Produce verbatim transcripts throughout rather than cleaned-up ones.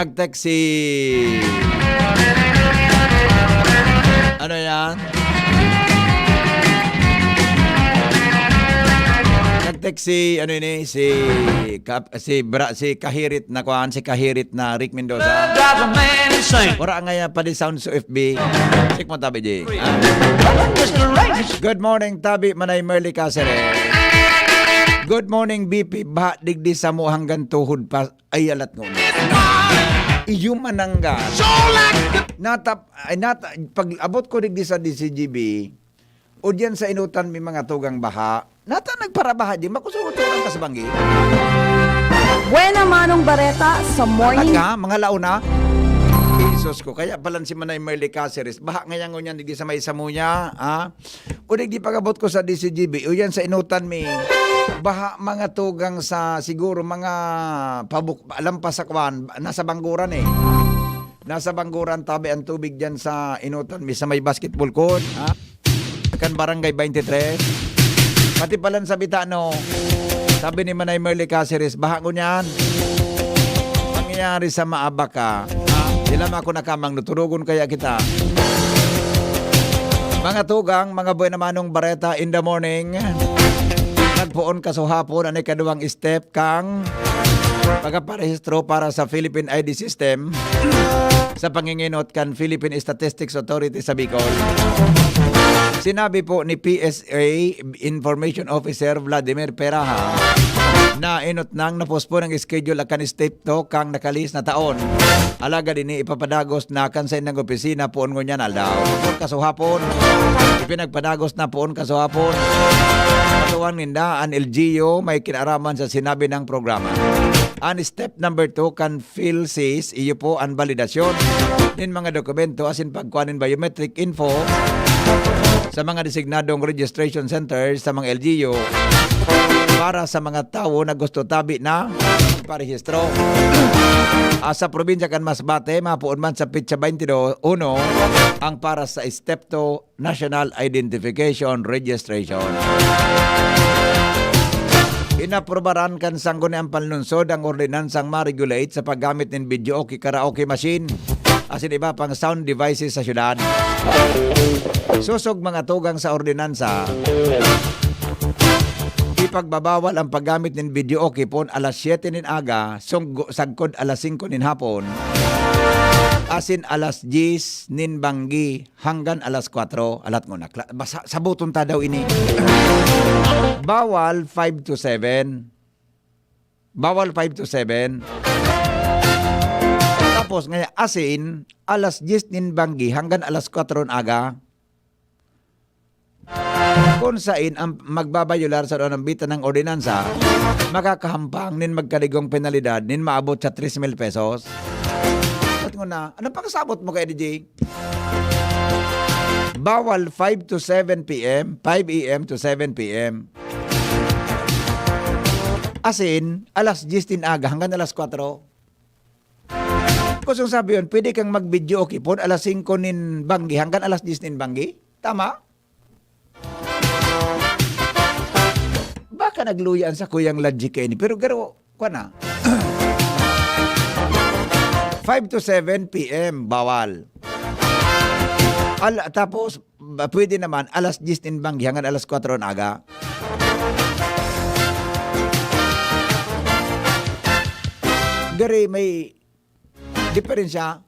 Nag-text si, ano yan? Nag-text si, ano ini, si Kap-, si Bra-, si Kahirit na kuan, si Kahirit na Rick Mendoza. Wala nga yan, padi sound sa F B. Check mo tabi, J. Ah. Good morning, tabi, Manay Merly Caceres. Good morning, B P. Baha digdi samo hanggang tuhod pa. Ay, alat ko. Iyo manangga. Natap-, ay, nata-, pag abot ko digdi sa D C G B, o diyan sa inutan may mga tugang baha, nata nagparabaha di, makusog ang tugang kas banggi. Buena Manong Bareta sa morning. Aga, mga launa. Jesus ko, kaya pala si Manay Merly Caceres, baha ngayon ngunyan digdi sa may Samuya, ah. O digdi pag-abot ko sa D C G B, o yan sa inutan mi, baha mga tugang sa siguro mga pabuk-, lampas sa kwan, nasa Bangguran eh. Nasa Bangguran, tabi ang tubig dyan sa inutan mi, sa may basketball court, ha? Kan Barangay twenty-three. Pati palan sa Bitano, sabi ni Manay Merly Caceres, baha ngunyan. Mangyayari sa maabak ka. Ha? Sila ma ako nakamang nuturugon kaya kita. Mga tugang, mga buena manong bareta in the morning. Nagpoon kasuhapon ang ikaduwang step kang pagkaparehistro para sa Philippine I D system sa panginginot kan Philippine Statistics Authority sa Bicol. Sinabi po ni P S A Information Officer Vladimir Peraha na inot nang na-postpone ang schedule akan step two kang nakalihis na taon. Alagad ini ipapadagos na kan saindang opisina poon ngunyan aldaw. Kasuhapon, ipinagpadagos na poon kasuhapon. Katuwang ninda, an L G U may kinaraman sa sinabi ng programa. An step number two kan PhilSys, iyo po an balidasyon nin mga dokumento asin pagkuha nin biometric info sa mga designadong registration centers sa mga L G U para sa mga tawo na gusto tabi na parehistro. Ah, sa probinsya kan Masbate, mapoon man sa petsa twenty-one ang para sa step two National Identification Registration. Inaprubaran kan Sangguniang Panlungsod ang ordinansang ma-regulate sa paggamit nin videoke, karaoke machine, asin iba pang sound devices sa syudad. Sosog mga tugang sa ordinansa, ipagbabawal ang paggamit nin videoke poon alas siyete nin aga, sunggo-, sagkod alas singko nin hapon, asin alas dyes nin banggi hanggan alas kwatro, alat ngona. Kla-, basa, saboton ta daw ini. Bawal five to seven. Bawal five to seven. Tapos ngaya, asin, alas dyes nin banggi hanggan alas kwatro nin aga. Kun sain ang magbabayular sa anumbitan ng ordinansa, makakahampang nin magkadigong penalidad nin maabot sa tres mil pesos. At ngona, anong pakasabot mo kay D J? Bawal five to seven P M, five A M to seven P M. Asin, alas dyes nin aga hanggang alas kwatro. Kusong sabi yun, pwede kang mag-videoke poon alas singko nin banggi hanggang alas dyes nin banggi? Tama? Baka nagluya an sakuyang logic kaini, pero garo, kwa na. Five to seven P M, bawal. Al-, tapos, ba, pwede naman, alas dyes nin banggi hanggang alas kwatro nin aga. Gari, may diferensya.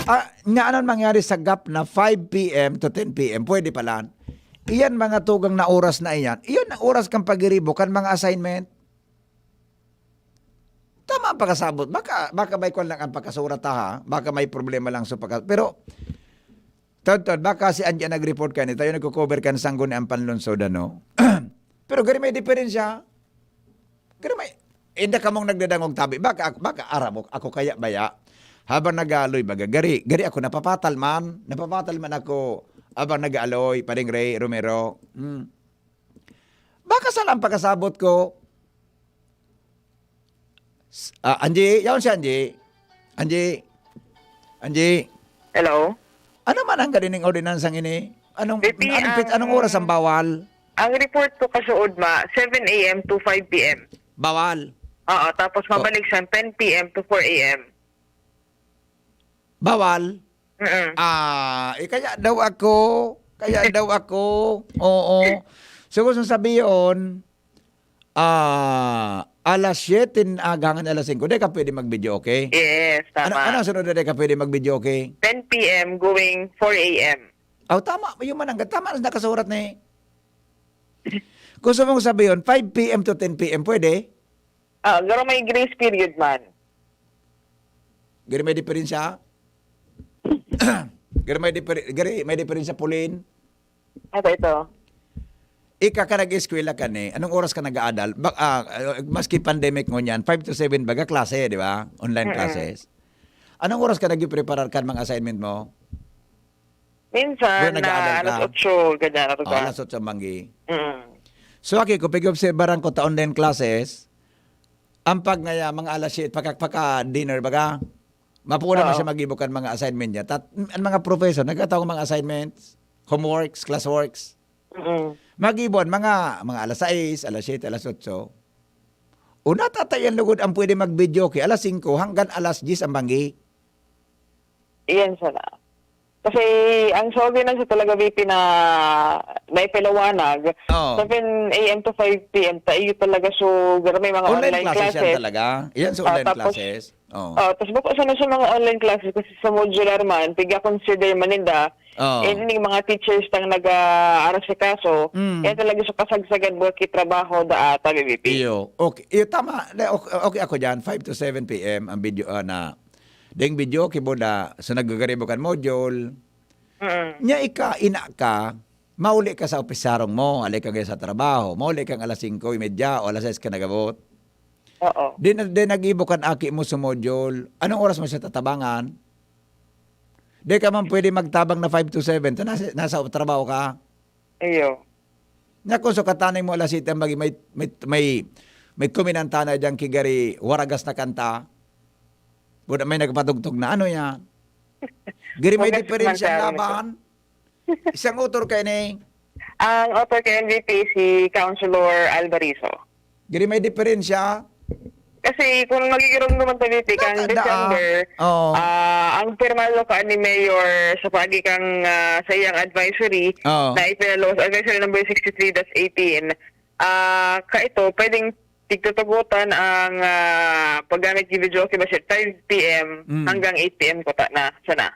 Ah, nga anong mangyari sa gap na five P M to ten P M? Pwede pala. Iyan mga tugang na oras na iyan. Iyan ang oras kang pagiribo kan mga assignment. Tama ang pakasabot. Baka, baka may kwan lang ang pakasurat, ha? Baka may problema lang sa pagka-, pero, tod, tod, baka si Angie ang nag-report kani, tayo nagko-cover kan Sangguniang Panlungsod, ano? Pero gari may diferensya. Gari may, inda kamong nagdadangog tabi. Baka, baka aram mo, ako kaya baya? Habang nag-aaloy, baga, gari, gari ako, napapatal man. Napapatal man ako habang nag-aaloy, Paring Ray Romero. Hmm. Baka sana ang pagkasabot ko. S-, ah, Angie, yaon si Angie. Angie. Angie. Hello? Ano man ang gadining ordinansang ini? Anong, Baby, anong pit-, ang, anong oras ang bawal? Ang report ko kasuod, ma, seven A M to five P M. Bawal? Oo, tapos Oh. mabalik sa ten P M to four A M. Bawal? Mm. Ah, eh, kaya daw ako, kaya daw ako, oo. So, gusto sabihin, ah, alas siyete na hanggang alas singko, di ka pwede mag-videoke? Yes, Ano, tama. ano ang sunod na di ka pwede mag-videoke? Ten P M going four A M. Aw, tama. Yung manangga, tama na nakasurat na eh. Gusto mong sabihin, five P M to ten P M, pwede? Ah, pero may grace period man. Gari may diferensya? Gari may diper-, gari may diferensya, Pauline? Ito, ito. Ika ka nag-eskwela ka ni, anong oras ka nag-aadal? Ba, ah, ah, maski pandemic ngunyan, five to seven baga klase, di ba? Online Mm-mm. classes. Anong oras ka nagpreparar kan mga assignment mo? Minsan, Pero nag-aaral na alas ka? otso, ganyan, ano Oh, ba? alas otso ang banggi. Mm. So, aki, kung pag-obserbaran ko ta online classes, ang pag ngaya, mga alas siyete, paka, paka dinner baga, mapuuna man Oo. siya mag-ibo kan mga assignment niya. Tat-, ang mga professor, nagkatao mga assignments, homeworks, classworks. Mm. Mag-ibo ang mga, mga alas sais, alas siyete, alas otso. Una, tatay ang lugod ang pwede mag-videoke, alas singko hanggang alas diyes ang banggi. Iyan sana. Kasi ang sa ordinansa talaga, V P, na naipaliwanag, Oo. seven A M to five P M, ta iyo talaga, so, pero may mga Online online classes yan classes. talaga? Yan sa Ah, online tapos, classes? Oo. ah, tapos bako sana sa mga online classes, kasi sa modular man, piga-consider man ninda, Oo. eh, ining mga teachers tang nag-aarasikaso, Mm. yan talaga sa kasagsagan, buhat ki trabaho, da, ata, V P. Iyo. Okay. Iyo, tama. Le-, ok-, okay ako dyan. Five to seven P M ang video, ah, na Deng video, kibo na, so nagagaribo kan module. Mm. Nya ika, ina ka, mauli ka sa opisarong mo, ali ka ngayon sa trabaho, mauli kang alas singko y media o alas sais ka nagabot. Oo. Di na, di nag-ibo kan aki mo sa module. Anong oras mo siya tatabangan? Di ka man pwede magtabang na five to seven. Ta nasa, nasa trabaho ka. Iyo. Nya kung sa kataning mo alas siyete ang bagi, may, may, may, may kuminanta na dyan ki Gary Waragas na kanta. Buda may nagpatugtog na, ano yan? Gary, may Wagas diferensya man sa laban. Isang author kayo ni? Ang author kay N V P si Councilor Alvarizo. Gary, may diferensya? Kasi kung magigirong naman ta, Vipi, kang Naka-, December, Oo. ah, ang pirmado ka ni Mayor sa pagi kang, ah, sa iyang advisory Oo. na ipinalabas, advisory number sixty-three dash eighteen, ah, ka ito, pwedeng tigtutugutan ang, ah, paggamit ni videoke basta five P M Mm. hanggang eight P M kuta na, sana.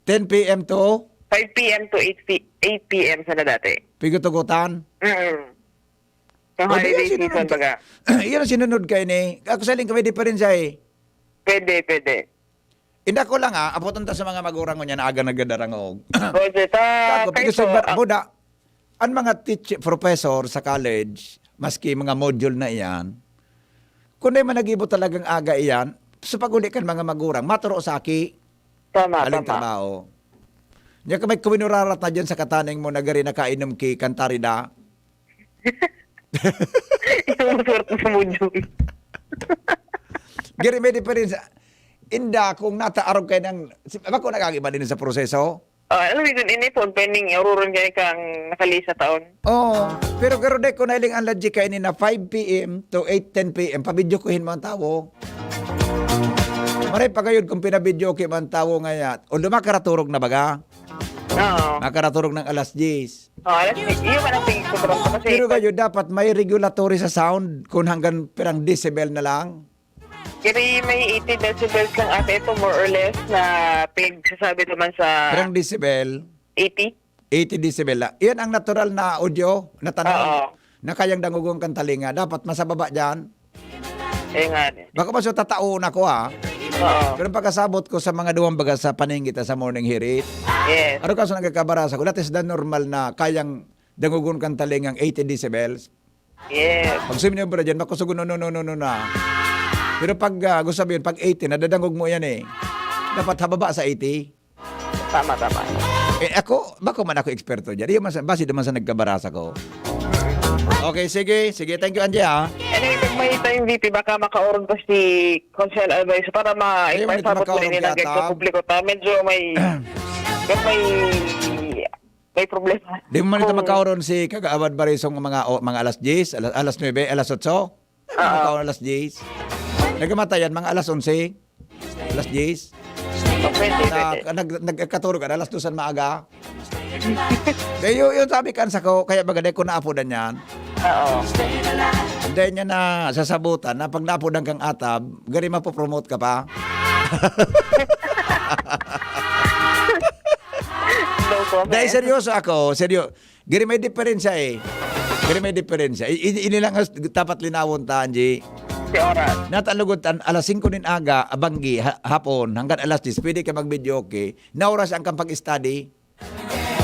Ten P M to? Five P M to eight P, eight P M sana dati. Pigtutugutan? Mm. Sa O, di yan holiday sinunod season, ka. baga. Yan ang sinunod kayo ni, ako sa iling ka may diferensya eh. Pwede, pwede. Inda ko lang, ah, apoton ta sa mga magurang ngunyan na aga nagdadarangog. Pwede ta, Tako, kay because so, of that, ah, buda, ang mga teach-, professor sa college, maski mga module na iyan, kung di man nag-ibo talagang aga iyan, sa pag-uli kan mga magurang, maturo sa aki, Tama, aling tama. trabaho. Nya ka may kuminurarat na dyan sa kataning mo, nagari nakainom ki Kantarida. Yung maswerte sa module. Giri, may diferensya. Inda, kung nataarog kayo ng, si, bako nag-agiba din sa proseso? Ah, alam mo, yun, ini po, pending, auroron kayo kang nakalisa taon. Oo. Pero garo de, kung nailing ang logic kayo ni na five P M to eight, ten P M, pabidyo kuhin mo ang tawo. Maray pa gayud kung pinabidyo ki man tawo nga ya. Although makaraturog na baga? Oo. Makaraturog ng alas diyes. Oh, alas diyes, yun man ang tingin ko, bro. Kasi Pero pag kayo, dapat may regulatory sa sound kung hanggang pirang decibel na lang. Kaya may eighty decibels lang ata ito, more or less, na pinagsasabi naman sa Pirang decibel? eighty. Eighty decibel lang. Yan ang natural na audio na tanaw Oo. na kayang dangugon kang talinga. Dapat mas mababa dyan. Eh nga, eh. Baka mas tatao na ko, ha? Oo. Pero pagkasabot ko sa mga duwang baga sa paningit sa morning hirit, Yes. Ano kaso nagkakabarasa ko? That is the normal na kayang dangugon kang talingang eighty decibels. Yes. Pag sumino ba dyan, makusog, no, no, no, no, no na. Pero pag, ah, gusto sabihin, pag eighty, nadadangog mo yan eh. Dapat hababa sa eighty. Tama, tama. Eh, ako, bako man ako eksperto dyan. Iyo man sa, base naman sa nagkabarasa ko. Okay, sige. Sige, thank you, Angie, ha. Anyway, pag may time, V P, baka makauron pa si Consel Alvarez para ma-, Ayaw mo nito ipaisabot mo makaurong rin yung kaya, nagkakapubliko ta. Medyo may, may, may problema. Di mo man ito Kung makauron si Kagaawad Barisong mga, o, mga alas diyes, alas, alas nuebe, alas otso? Makaon alas diyes. Nagkamatayan, mga alas onse. Alas diyes. Pwede, Na, pwede. nag-, nagkaturog ka na, alas dos an maaga. Kaya yun, yun sabi kan sako, kaya baga di ko naapodan yan. Oo. Dahil niya na sasabutan na pag naapodan kang atab, gari mapopromote ka pa. No comment. Dahil seryoso ako, seryo-, gari may diferensya eh. Gari may diferensya. I-, i-, ini lang as dapat linawon ta, Angie. Si oras. Natalugod tan alas singko nin aga, abanggi, ha-, hapon, hanggang alas diyes, pwede ka mag-videoke. Na oras ang kang pag-study.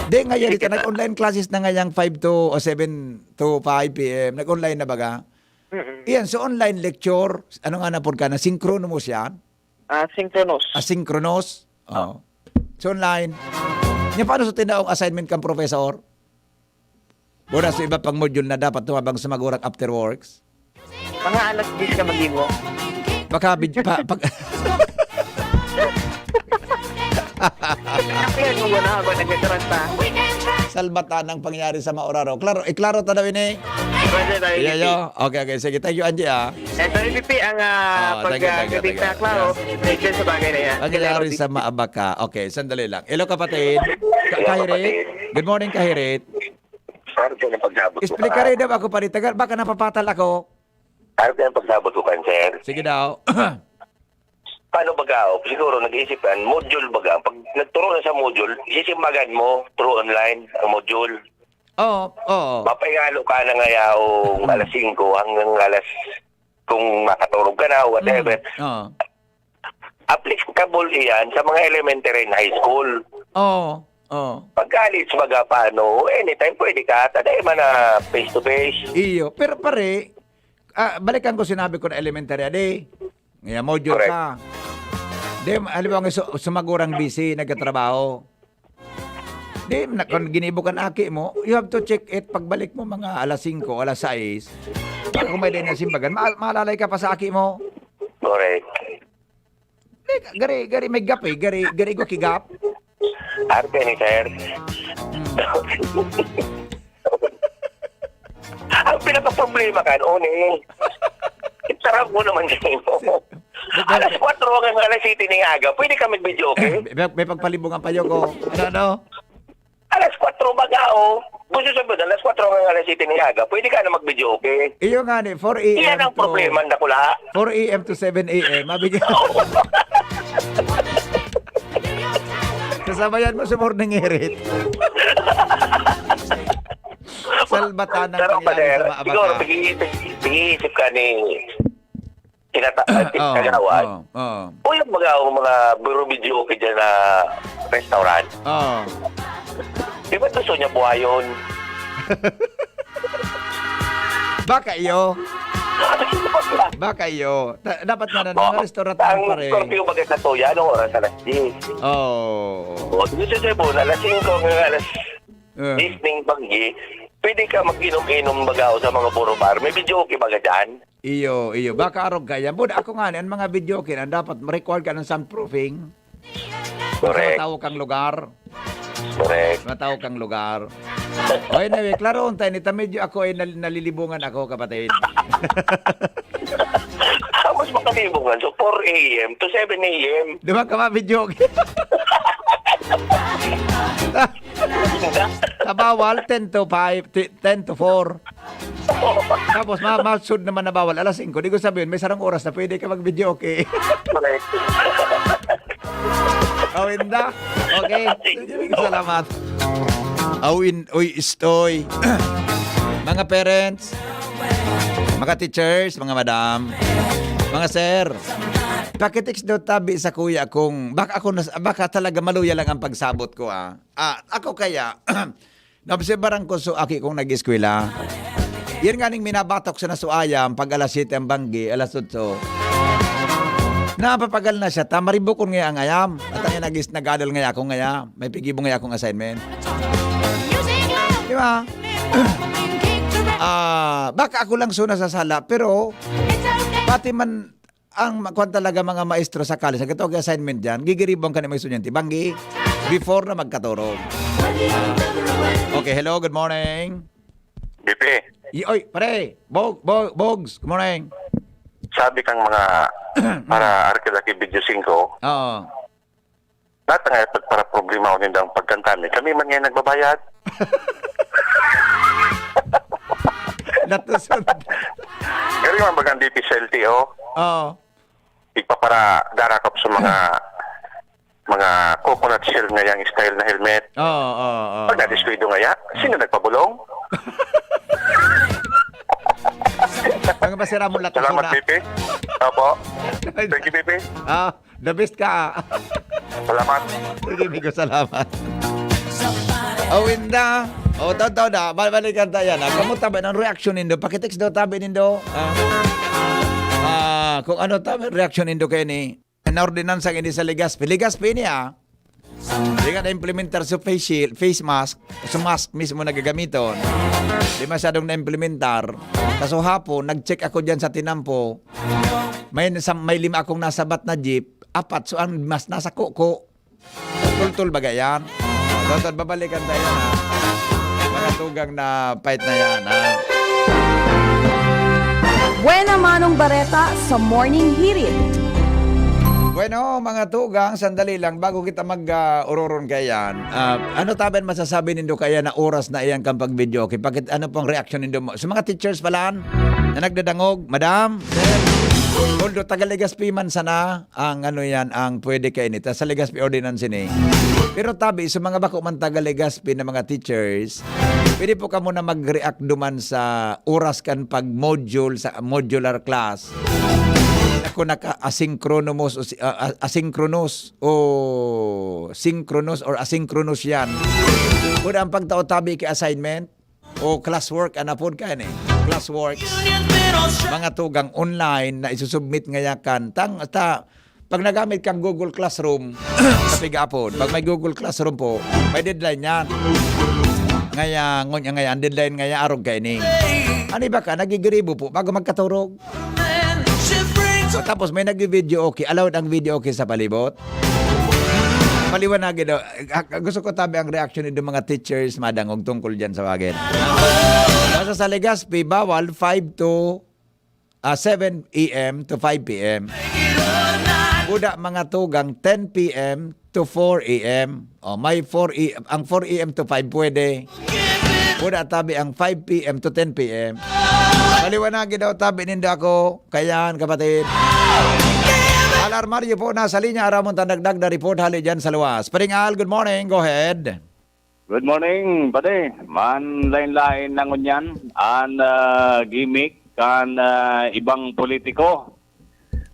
Di, ngayon, Sige ito, na. Nag-online classes na ngayang five to, o seven to five p m. Nag-online na baga? Mm-mm. Iyan, so online lecture, ano nga na pod ka, na synchronous yan? Ah, synchronous. Asynchronous? Oo. So online. Nya, paano sa tinaong assignment kang professor? Wala sa iba pang module na dapat tumabang sa magurang after works? Mga alas diyes ka mag-ibo. Baka bid-, pa, pag Kaya nung wala ako, nagkakaranta. Salbata ng pangyayari sa mauraro. Klaro, eh, klaro ta daw ini. Pwede tayo, Iya, P P. yo. Okay, okay. Sige, thank you, Angie, ah. Eh, sorry, P P, ang, ah, Oh, thank you, thank you, pag-, ah, thank you. Sa klaro, Yes. medyo sa bagay na yan. Ang nangyari Pero, sa maabak ka. Okay, sandali lang. Hello, kapatid. Ka-, Hello, Kahirit. kapatid. Good morning, Kahirit. Sir, kaya ng pagsabot ko Explica ka. rin daw ako, pare. Taga, baka napapatal ako. Sir, kaya ng pagsabot ko kan, sir. Sige daw. Paano baga, oh? Siguro nag-iisip ka, module baga. Pag nagturo na sa module, sisimbagan mo through online ang module. Oo, oo. Mapahingalo ka na ngayong Mm. alas singko hanggang alas, kung makaturog ka na o whatever. Mm, oo. Applicable iyan sa mga elementary and high school. Oo, oo. Pag college, baga, paano? Anytime pwede ka, taday man na face to face. Iyo. Pero pare, ah, balikan ko sinabi ko na elementary, adi. Ngayon, module Correct. ka. Di, halimbawa nga, su-, sumagurang busy, nagkatrabaho. Di, na, kung ginibo kan aki mo, you have to check it. Pagbalik mo mga alas singko, alas sais, baka kung may din nasimbagan, ma-, maalalay ka pa sa aki mo. Correct. Di, gari, gari may gap eh. Gari, gari ko kigap. Arte ni sir. Hmm. Ang pinakaproblema kan, Oni, itarap mo naman sa imo. Si-, Alas kwatro hanggang alas siyete ng aga, pwede ka mag-videoke? May, may pagpalibungan pa yun ko. Ano, ano? Alas kwatro baga, oh. Gusto sabihin, alas kwatro hanggang alas siyete ng aga, pwede ka na mag-videoke. Iyo nga ni, four a m Iyan ang to, problema, dakula. four a m to seven a m, mabigyan. Sasabayan mo sa morning irit. Salbatan ng Pero, pangyayari Pader, sa mga siguro, abaka. Pag-iisip, pag-iisip ka ni Kinata-, ah, Oo, kagawad. Oo, oo. O yung mga, mga buro videoke dyan na restaurant. Oo. Di ba gusto niya buhayon? Baka iyo. Baka iyo. Ta-, dapat nga na, Oh, mga restaurant ang pa rin. Curfew baga sa tuya, anong oras? Alas diyes. Oo. O, dito sa Cebu, na alas singko hanggang alas Ah. diyes ning banggi, pwede ka mag-inom-inom baga o sa mga puro bar. May videoke baga dyan? Iyo, iyo. Baka arog kaya. Bud, ako nga, ang mga videoke na dapat ma-record ka ng soundproofing. Correct. Sa matao kang lugar. Correct. Sa matao kang lugar. O, anyway, klaro, untay, nita medyo ako ay nal-, nalilibungan ako, kapatid. Ah, mas makalibungan. So, four a m to seven a m. Di ba ka ma-videoke? Sa bawal, ten to five, ti-, ten to four. Tapos, ma-, masud naman na bawal, alas singko. Di ko sabihin, may sarang oras na pwede ka mag-videoke. Correct. Awin da? Okay. Sige, salamat. Awin, oy, istoy. Mga parents, mga teachers, mga madam, mga sir, pakitext daw tabi sa kuya kung baka ako nas-, baka talaga maluya lang ang pagsabot ko, ah. Ah, ako kaya, naobserbaran ko so aki kong nag-eskwela. Yan nga ning minabatok sa nasuayam pag alas siyete ang banggi, alas otso. Napapagal na siya, ta maribukon ngaya ang ayam. At ang nagis-, nagadal ngaya ako ngaya. May pigibo ngaya akong assignment. Di ba? Ah, baka ako lang so nasasala, pero pati man ang ma-, kwan talaga mga maestro sa college, nagkatawag assignment dyan, gigiribong ka ng mga estudyante. Banggi, before na magkaturog. Okay, hello, good morning. Bibi. Y-, oy, pare, Bog-, Bog-, Bogs, good morning. Sabi kang mga para Arkilakivideo singko, Oo. Natangay pagparaproblema o nindang pagkanta mi. Kami man ngayon nagbabayad. Natusunod. Gari man bagang D P sa L T O. Oo. Igpapara-, darakop sa mga, mga coconut shell ngayang style na helmet. Oo, oo, oo. Pag nadiskuido ngaya, sino nagpabulong? Ang masira mo lahat Salamat, na. Pipi. Opo. Thank you, Pipi. Ah, the best ka. Salamat. Sige, amigo, salamat. Awinda. O, totoo na. Bal-, balikan tayo na. Kamusta ba ang reaction nindo? Pakitext daw tabi nindo. Ah, ah, kung ano tabi reaction nindo kay ni na ordinansa ini sa Legazpi. Legazpi ini, ah. Di nga na-implementar sa face shield, face mask, sa mask mismo na gagamiton. Di masyadong na-implementar. Kaso hapon, nag-check ako dyan sa tinampo. May, sa, may lima akong nasabat na jeep, apat, so ang mas nasa kuko. Tultul baga yan. Totoo, babalikan tayo na. Mga tugang na fight na yan, ha? Buena Manong Bareta sa Morning Hirit. Bueno, mga tugang, sandali lang bago kita mag, ah, uroron kaya yan. Ah, ano taban masasabi nindo kaya na oras na iyan kan pag-videoke? Bakit, ano pong reaksyon nindo mo? Sa mga teachers pala na nagdadangog, madam, sir, although taga Legazpi man sana, ang ano yan, ang pwede kaini. Ta sa Legazpi ordinance ini. Pero tabi, sa mga bako man taga Legazpi na mga teachers, pwede po kamo na mag-react duman sa oras kan pag-module sa modular class. Ako naka-asynchronous o si-, ah, ah, asynchronous o synchronous or asynchronous yan. Kung ang pagtao tabi ki assignment, o classwork, an apod kaini, classworks, mga tugang online na isusubmit ngaya kan tang-, ta-, pag nagamit kang Google Classroom, sa pigapon, pag may Google Classroom po, may deadline yan. Ngaya, ngunya ngaya, ang deadline ngaya, arog kaini. An iba ka, nagigiribo po bago magkaturog. O, tapos may nagbi-videoke, allowed ang videoke sa palibot? Paliwanagi daw. Ah, gusto ko tabi ang reaction ni mga teachers madangog tungkol dyan sa bagay. Basta sa Legazpi, bawal five to, ah, seven A M to five P M. Buda mga tugang ten P M to four A M. O, may four A M, ang four A M to five pwede. Buda tabi ang five P M to ten P M. Paliwanagi daw tabi ninda ako. Kayan, kapatid. Al Armario po, nasa linya, aramon ta dagdag na report hali dyan sa luwas. Paring Al, good morning. Go ahead. Good morning, pare. Man, lain-lain na ngunyan an, ah, gimmick kan, ah, ibang politiko.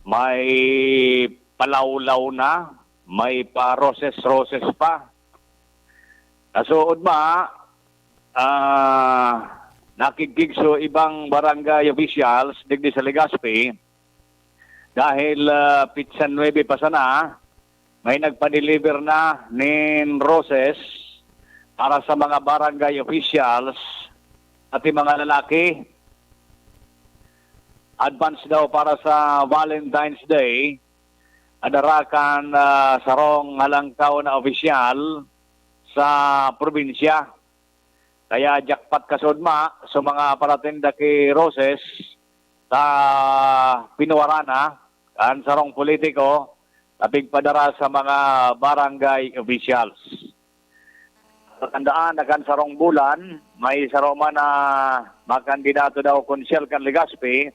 May palawlaw na, may pa-roses-roses pa. Kasuod ma, ah, nakigkig so ibang barangay officials digdi sa Legazpi dahil, ah, pitsa nuebe pa sana, may nagpa-deliver na nin roses para sa mga barangay officials, pati mga lalaki. Advance daw para sa Valentine's Day, adara kan, ah, sarong halangkaw na opisyal sa probinsya. Kaya jackpot kasudma sa mga paratinda ki roses sa pinuwarana kan sarong politiko na pigpadara sa mga barangay officials. Tandaan na kan sarong bulan, may saro man na makandidato daw konsyel kan Legazpi,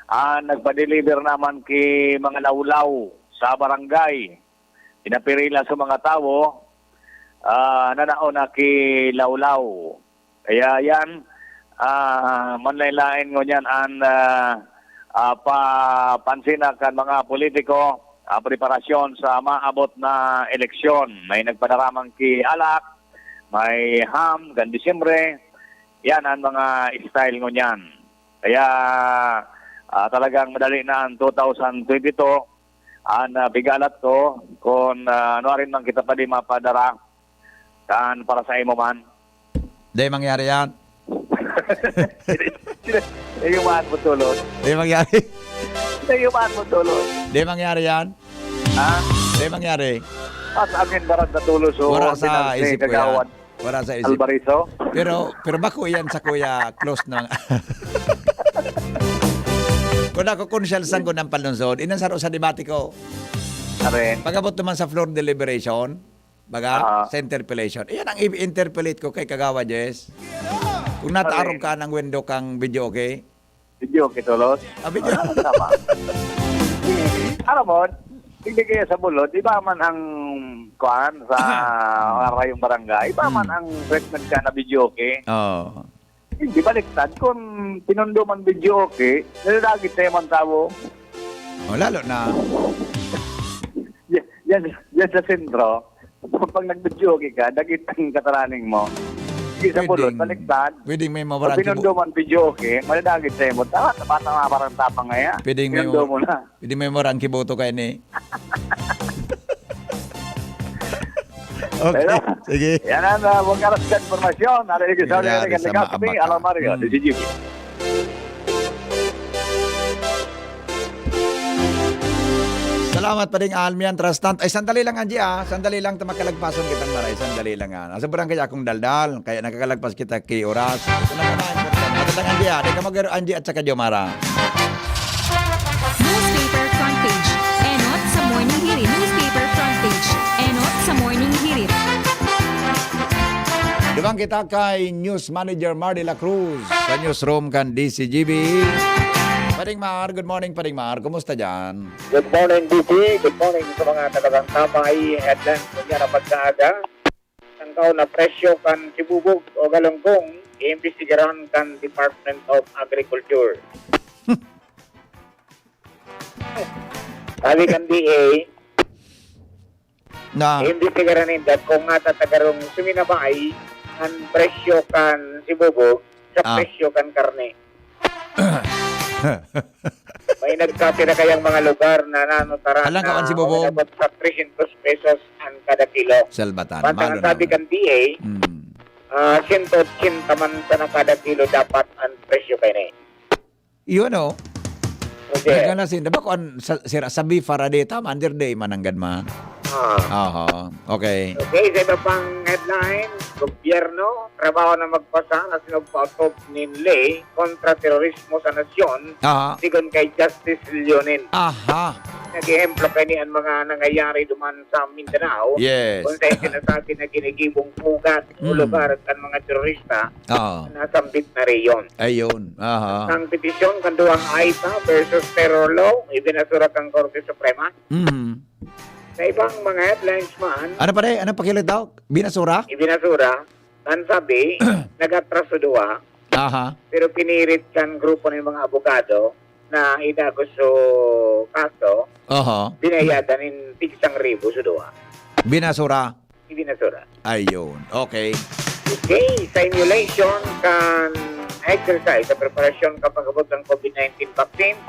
ah, nagpa-deliver naman ki mga lawlaw sa barangay. Pinapirila sa mga tawo, ah, na nao na ki lawlaw. Kaya yan, ah, manlain-lain ngunyan an, ah, ah, papansin na kan mga politiko, ah, preparasyon sa maabot na eleksyon. May nagpadara man ki alak, may ham, kan Disyembre. Yan an mga style ngunyan. Kaya, ah, talagang madali na ang two thousand twenty-two. An, ah, pigalat ko kun, ah, nuarin man kita pa di mapadara kan para sa imo man. Di mangyari yan. Sino, sino, sino yung maan mo, Tulos? Di mangyari. Sino yung maan mo, Tulos? Di mangyari yan. Ha? Di mangyari. At amin, barang na, Tulos, o, Wala sa binal-, isip ko yan. Kagawad. Wala sa isip. Alvarizo? Pero, pero bako iyan sa kuya, close na. Kung ako, kung siya sang ko ng panlungsod, inan sa sa debate ko. Are. Pag-abot naman sa floor deliberation, baga, Ah. sa interpellation. Iyan ang i-interpellate ko kay Kagawa Jess. Kung nataarog Are. ka ng window kang video, okay? Video, okay, Tolos? Ah, video. Ah, tama. Alam mo, hindi kaya sa bulod, iba man ang kuan sa arayong barangay, iba Hmm. man ang treatment ka na video, okay? Oo. Hindi, baliktad. Kung pinundo man video, okay, nilalagit sa'yo man tao. Oh, lalo na. Yan, yan, yan sa sentro. Pag nag-video, okay ka, dagit ang kataraning mo. Hindi sa Pwedeng, bulod, baliktad. pwedeng may Pag mawarang pinundo kibu- man video, okay, malalagit sa'yo mo. Tama, tama, tama, parang tapang nga yan. Pwedeng may Pinundo ma- mo na. Pwede may murang kiboto kayo ni. Okay, Pero, sige. Yan ang, ah, mga karas na impormasyon. Narinig sa Grabe, Narinig sa Ligaw, Kami, maabak ka. Alam Mario, Hmm. D C G P. Salamat pa rin, Almian Trastant. Ay, sandali lang, Angie, ah. Sandali lang, ta makalagpason kitang maray. Sandali lang, ah. Nasa barangay akong daldal. Kaya nakakalagpas kita kay oras. Ito na muna, importante. Matatang, Angie, ah. Di ka mag-, Angie at saka Jomara. Newspaper front page. Enot sa Morning Hirit. Newspaper front page. Enot sa Morning Hirit. Duman kita kay News Manager Mar de la Cruz sa newsroom kan D C G B. Pading Mar, good morning, Pading Mar. Kumusta dyan? Good morning, D J. Good morning sa mga taga-Tama. Ay, headlines mo niya na pagkaaga. Ang kaon na presyo kan sibubog o galunggong, iimbestigaran kan Department of Agriculture. Sabi kan D A, Na iimbestigaran ninda kung nga tatagarong suminabay ang presyo kan sibubog sa Ah. presyo kan karne. May nagkapira kayang mga lugar na nanutaran Alang na kawan si Bobong. Umabot sa trescientos pesos ang kada kilo. Salbatan, Basta malo ang sabi na. Kan D A, Mm. ah, sento ochenta man sana kada kilo dapat ang presyo kaini. Yun, oh. Okay. Nagana sin, diba kung an-, sa, sira, sa B F A R A data, man, under day, mananggad man. Ah. Aha, okay. Okay, sa iba pang headline, gobyerno, trabaho na magpasa na sinugpa-otob nin ley kontra terorismo sa nasyon, Aha. sigon kay Justice Leonin. Aha. Nag-ehemplo kani ang mga nangyayari duman sa Mindanao, Yes. kung saan sinasabi na ginigibong pugad o Mm. lugar kan mga terorista Oo. na nasambit na reyon. Ayun. Aha. Ang petisyon kan duwang AITA versus terror law, ibinasura kan Korte Suprema. Mm. Sa ibang mga headlines man, Ano pa, re? Ano pa kilit daw? Binasura? Ibinasura, ang sabi, nag-atraso duwa, Aha. pero pinirit kan grupo ng mga abogado na idagos so kaso, Aha. binayadan nin tig isang ribo so duwa. Binasura? Ibinasura. Ayun. Okay. Okay, sa inhalation kan exercise, sa preparasyon kan pag-abot kan COVID nineteen vaccine,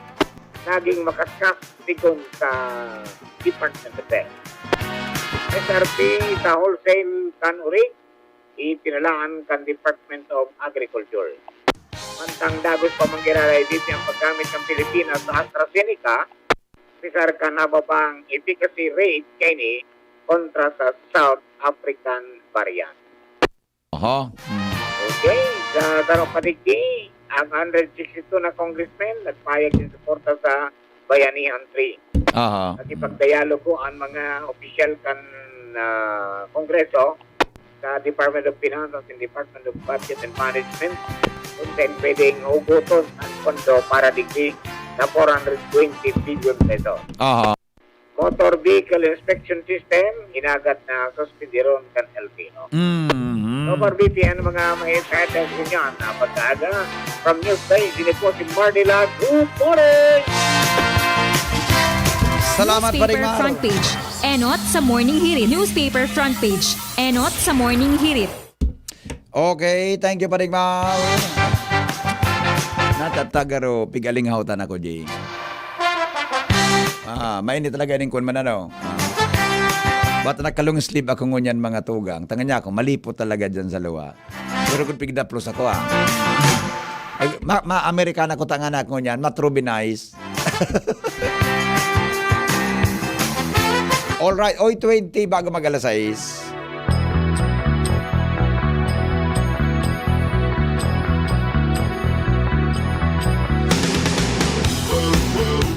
naging makaskas sigon sa Department of Health. S R P sa wholesale kan urig, ipinalaan kan Department of Agriculture. Mantang dagos pa manggiraray dito ang paggamit ng Pilipinas sa AstraZeneca, pisar kan nababang efficacy rate kaini kontra sa South African variant. Aha. Mm. Okay, sa sarong padigdi, ang hundred sixty-two na congressmen nagpahayag nin suporta sa Bayanihan three. Aha. Nakipagdialogo ang mga opisyal kan, ah, Kongreso sa Department of Finance and Department of Budget and Management kung saan pwedeng huguton ang pondo para digdi sa four hundred twenty billion pesos. Aha. Motor Vehicle Inspection System, hinagat na suspindiron kan L T O. Mhm. So, Barbie, yan ang mga mahihintay sa inyo na pagkaaga. From News Day, sini po si Marnila. Good morning! Salamat, Newspaper Paring Mar. Front page. Enot sa Morning Hirit. Newspaper front page. Enot sa Morning Hirit. Okay, thank you, Paring Mar. Natatagaro, pigalinghawtan ako, Jay. Ah, mainit talaga ning kwan man, ano? Ah. Bata nagka-long sleeve ako ngunyan, mga tugang. Tanga niya ako, malipot talaga dyan sa luwa. Pero kung pigdaplos ako, ah. Ay, ma-, ma-Amerikana ko tanga na ako ngunyan, matrubinize. Alright, oy twenty bago mag alas sais.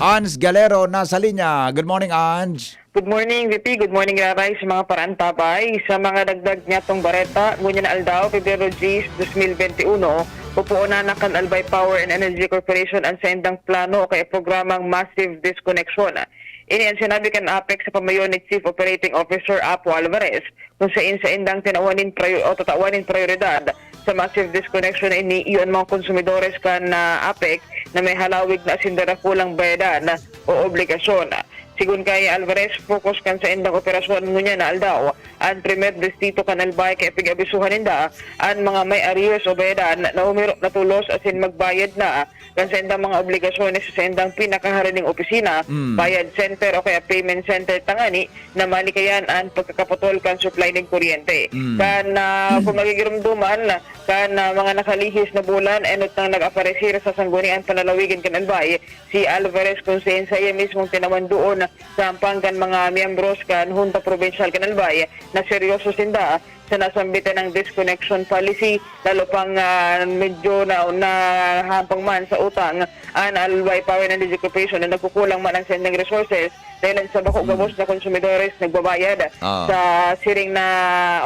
Ange Galero na sa linya. Good morning, Ange. Good morning, V P. Good morning, Raray, sa mga paraantabay. Sa mga dagdag niyatong bareta, ngunyan na aldaw, Pebrero diyes, dos mil benti uno, pupuonan na kan Albay Power and Energy Corporation ang saindang plano o kaya programang Massive Disconnection. Ini ang sinabi kan APEC sa pamayo ni Chief Operating Officer Apo Alvarez, kung sain saindang tinawan nin prayo-, o tatawan nin prayoridad sa massive disconnection na ini, iyo an mga konsumidores kan, ah, APEC na may halawig na asin dakulang bayadan o obligasyon. Sigon kay Alvarez, focus kan saindang operasyon ngunyan na aldaw an primer distrito kan Albay, kaya pig-abisuhan ninda an mga may arrears o bayadan na umirok na tolos asin magbayad na kan saindang mga obligasyones sa saindang pinakaharining opisina, Mm. bayad center o kaya payment center, tangani na malikayan an pagkakaputol kan supply nin kuryente. Mm. Kan, ah, kung magigirumduman, kan, ah, mga nakalihis na bulan, enot nang nag-aparecer sa Sangguniang Panlalawigan kan Albay si Alvarez, kung saen saiya mismong tinawan doon sa hampang kan mga miyembros kan Hunta Probinsyal kan Albay na seryoso sinda sa nasambitan ng disconnection policy, lalo pang, ah, medyo na, nahahampang man sa utang an Albay Power and Energy Corporation na nagkukulang man ang sending resources dahil sa bako Hmm. gabos na konsumidores nagbabayad Ah. sa siring na,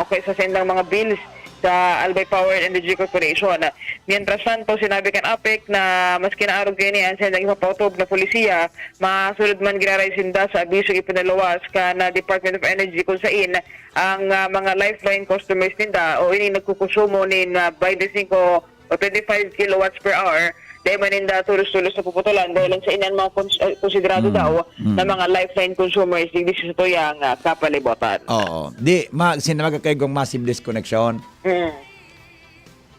okay, sa sendang mga bills sa Albay Power and Energy Corporation. Mientras tanto, sinabi kan APEC na maski naarog kaini ang sendang ipapautob na polisiya, masunod man giraray sinda sa abisong ipinaluwas kan, ah, Department of Energy kung sain ang, ah, mga lifeline customers ninda o ini nagkukonsumo nin, ah, twenty-five o twenty-five kilowatts per hour, dai man ninda tolos-tolos napuputulan dahil ang sa inan mga kons-, ah, konsiderado Mm. daw Mm. na mga lifeline consumers digdi sa tuyang, ah, kapalibutan. Oo. Di, ma-, sinabaga kayo kung massive disconnection. Mm.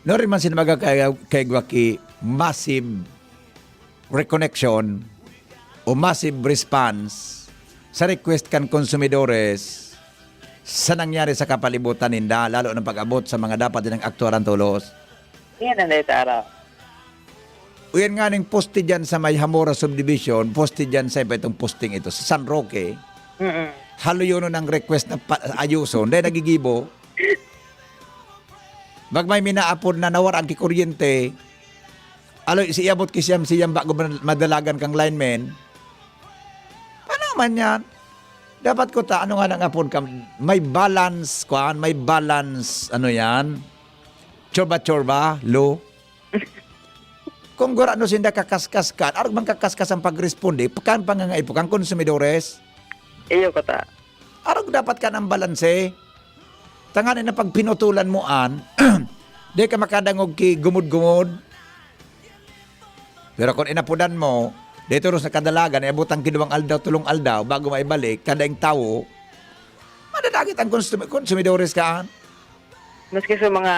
No, rin man sinabaga kayo, kayo ki massive reconnection o massive response sa request kan konsumidores sa nangyari sa kapalibutan ninda, lalo na pag-abot sa mga dapat nilang aktuaran tolos. Yan ang dahil sa araw. Uyan nga ning poste dyan sa may Hamora Subdivision, poste dyan sa itong posting ito, sa San Roque. Mm-mm. Haluyonon ang request na pa-, ayuson, dahil nagigibo. Mag may minaapod na nawar ang kikuryente, aloy, si iabot ki siyam-siyam bago man-, madalagan kang lineman. Paano man yan? Dapat ko ta, ano nga nang apod ka, may balance, kwan, may balance, ano yan? Chorba-chorba, lo? Kung gurano sinda kakaskas kan, arog man kakaskas ang pagresponde, kan pangangaipo, kan konsumidores. Iyo, kata. Arog dapat kan ang balanse. Tanganing na pag pinutulan mo an, di ka makadangog ki gumod-gumod. Pero kung inapodan mo, dito rin sa kadalagan, iabot ang kiduwang aldaw, tulong aldaw, bago maibalik, kada yung tawo, madadagit ang konsumi-, konsumidores kaan. Maski sa mga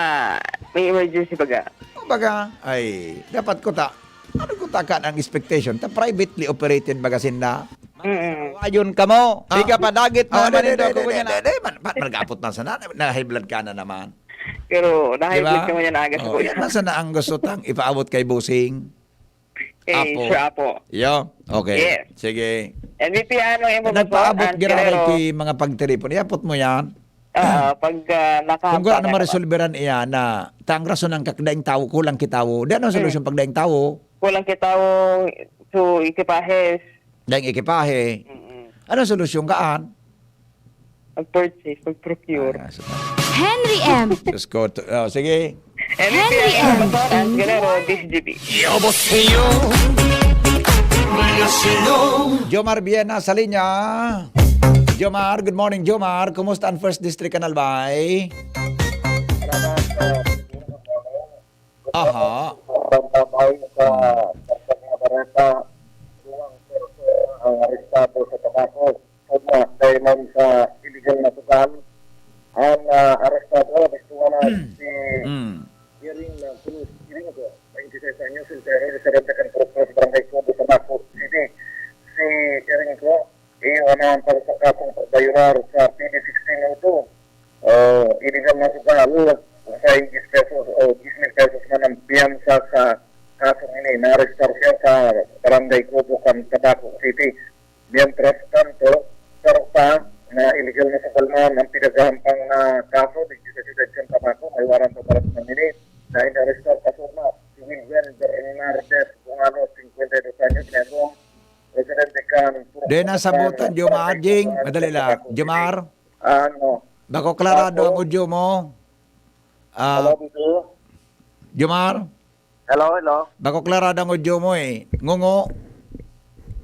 may emergency baga. O baga, ay, dapat ko ta, ano ko ta ka ang expectation? Ta privately operated baga sinda? Mm-mm. Ayon kamo. Ah. Di ka padagit na Oh, naman di, di, ito di, ako di, ganyan, di, ah. di, man, man, nag-apot man sana, na-high blood ka na naman. Pero na-high Di ba? blood ka man yan, aga sa Oh, kuya. Yan man sana ang gusto tang ipaabot kay Bossing. Eh, Apo. Sir Apo. Yo, okay. Yes. Sige. M V P, ano yung Nagpaabot pagpapasaan, gira Guerrero? Kay mga pagtiripon. Iapot mo yan. Ah, pag, ah, Kung gura na nakahampangan na ba? Maresolveran iya na, ta ang rason ang kak-, daing tawo, kulang ki tawo. Di ano ang Mm. solusyon pag daing tawo? Kulang ki tawo, so, ekipahes. Daing ekipahe. Mm-mm. Ano ang solusyon kaan? Mag-purchase, mag-procure. Ah, so, Henry M. Diyos ko, to, oh, sige. M V P Henry ang M. Batangas, Guerrero, D C G B. Yo, boss, yo. Mga sino? Jomar Viena sa linya. Jomar, good morning, Jomar. Kumusta ang First District kan Albay? Aha. Pagkabay sa, sa mga bareta, duwang perso ang arestado sa tabako. Sobra dahil man sa iligal na sugal. Ang, ah, arestado, arestado na si Mm. Iring na Cruz Iringco, twenty-six anyos, soltero, residente kan Cruz Cruz, Barangay Cobo, Tabaco City. Si Iringco, iyo na ang pag-, kasong pagbayurar sa P D sixteen oh two. Oh, iligal na sugal, sa diyes pesos o diyes mil pesos man ang piyansa sa kasong ini. Naarestar siya sa Barangay Cobo kan Tabaco City. Mientras tanto, saro pa na iligal na sugal man ang pinaghahampang na kaso digdi sa siyudad kan Tabaco, may warrant of arrest man ini na inarestar pasurma si Wilwen Bernardes Bungalo, singkwenta y dos anyos, na ito ang residente Di na sabutan, Jomar, Jing. Madali lang. Jomar, Ano? Bako klarado ang audio mo. Ah, Hello, B P? Jomar? Hello, hello. Bako klarado ang audio mo eh. Ngungo.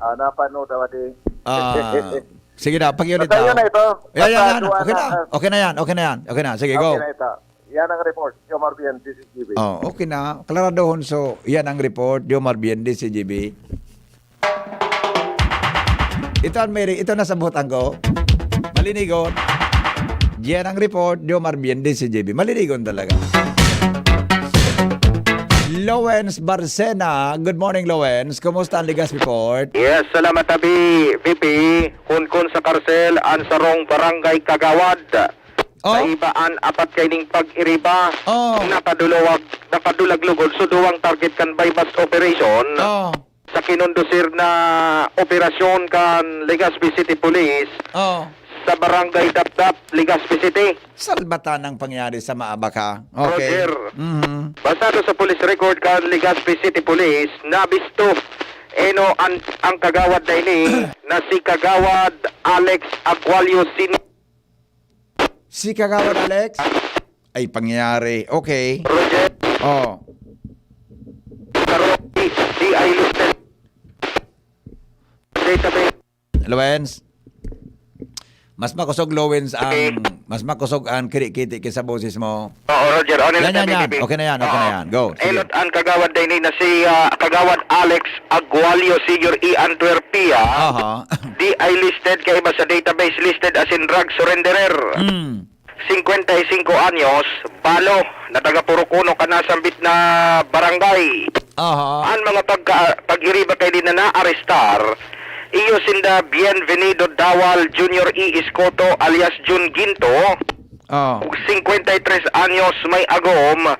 Ah, napano daw di. Ah, sige na, pakiulit Basta na. Yun na ito. Yan, yan, Basta yan. Duwa Okay na. na. Okay na yan, okay na yan. Okay na, sige, Okay go. Na ito. Yan ang report, Jomar Bien, D C G B. Oh, okay na. Klaradohon, so, yan ang report, Jomar Bien, D C G B. Ito ang may, ito na sa butang ko. Malinigon. Yan ang report, Jomar Bien, D C G B. Malinigon talaga. Lawens Barcena. Good morning, Lawens. Kumusta ang Legazpi Port? Yes, salamat, Abi. V P, kunkun sa karsel, ang sarong barangay kagawad. Oh? Sa iba, an apat kaining pag-iriba, Oh. nakadulawag, nakadulag lugod. So, duwang target kan buy-bust operation. Oh. Sa kinondusir na operasyon kan Legazpi City Police Oh. sa Barangay Dapdap, Legazpi City. Salbatan ang pangyari sa maabak, ha? Okay. Roger. Mhm. Basado sa police record kan Legazpi City Police, nabisto eno an, ang kagawad na ini na si Kagawad Alex Agualio Senior. Si Kagawad Alex? Ay, pangyayari. Okay. Roger. Oh. Karoon, D I listed. Database. Lawens? Mas makosog, Lawens, ang, Okay. mas makosog ang kirikiti ki sa boses mo. Oo, Roger. Ano Yan, na yan, sabi, yan. B P? Okay na yan, okay na Oo. yan. Go. Sige. Elot ang kagawad na ini na si, ah, Kagawad Alex Agualio, Senior E Antwerpia. Aha. D I listed, kaiba sa database listed as in drug surrenderer. Mm. Singkwenta y singko anyos, balo, na taga Purok Uno kan nasambit na barangay. Aha. An mga pagka-, pag-iriba kaini na naarestar, iyo sinda Bienvenido Dawal Junior E Escoto alias Jun Ginto, Oh. ug singkwenta y tres anyos, may agom,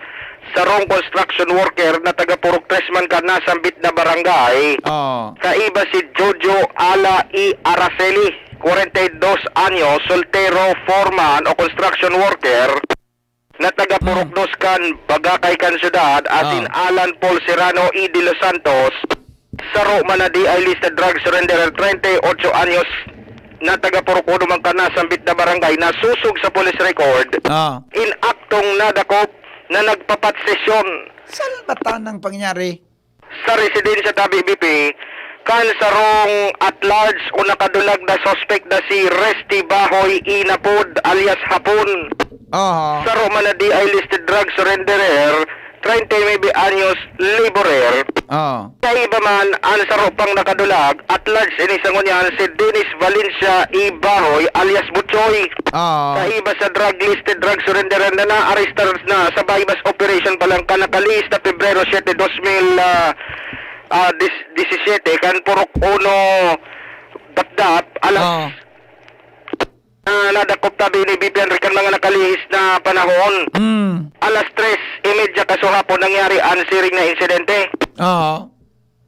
sarong construction worker na taga Purok Tres man kan nasambit na barangay. Oh. Kaiba si Jojo Ala E Araceli, kwarenta y dos anyos, soltero, foreman o construction worker, na taga Purok Hmm. Dos kan Bagakay kan syudad, asin Ah. Alan Paul Serrano E de los Santos, saro man na D I listed drug surrenderer, treinta y ocho anyos, na taga Purok Uno man kan nasambit na barangay, nasusog sa police record, Ah. in aktong nadakop na nagpapatsesyon. Salbatan ang pangyari. Sa residensya tabi, B P, kan sarong at large o nakadulag na suspect na si Resty Bahoy Inapod alias Hapon. Aha. Saro man na D I listed drug surrenderer, treinta y nueve anyos, laborer. Ah. Kaiba man, ang saro pang nakadulag, at large ini sa ngunyan, si Dennis Valencia E Bahoy alias Butchoy. Ah. Kaiba sa drug listed, drug surrenderer na naarestar na sa buy-bust operation pa lang kan nakalihis na Pebrero siete, dos mil, ah, ah, dis-, disisiete, kan Purok Uno, Dapdap, alas, Ah. ah, nadakop tabi ni B P Henry kan mga nakalihis na panahon. Mm. Alas tres y media kasuhapon nangyari ang siring na insidente. Oo.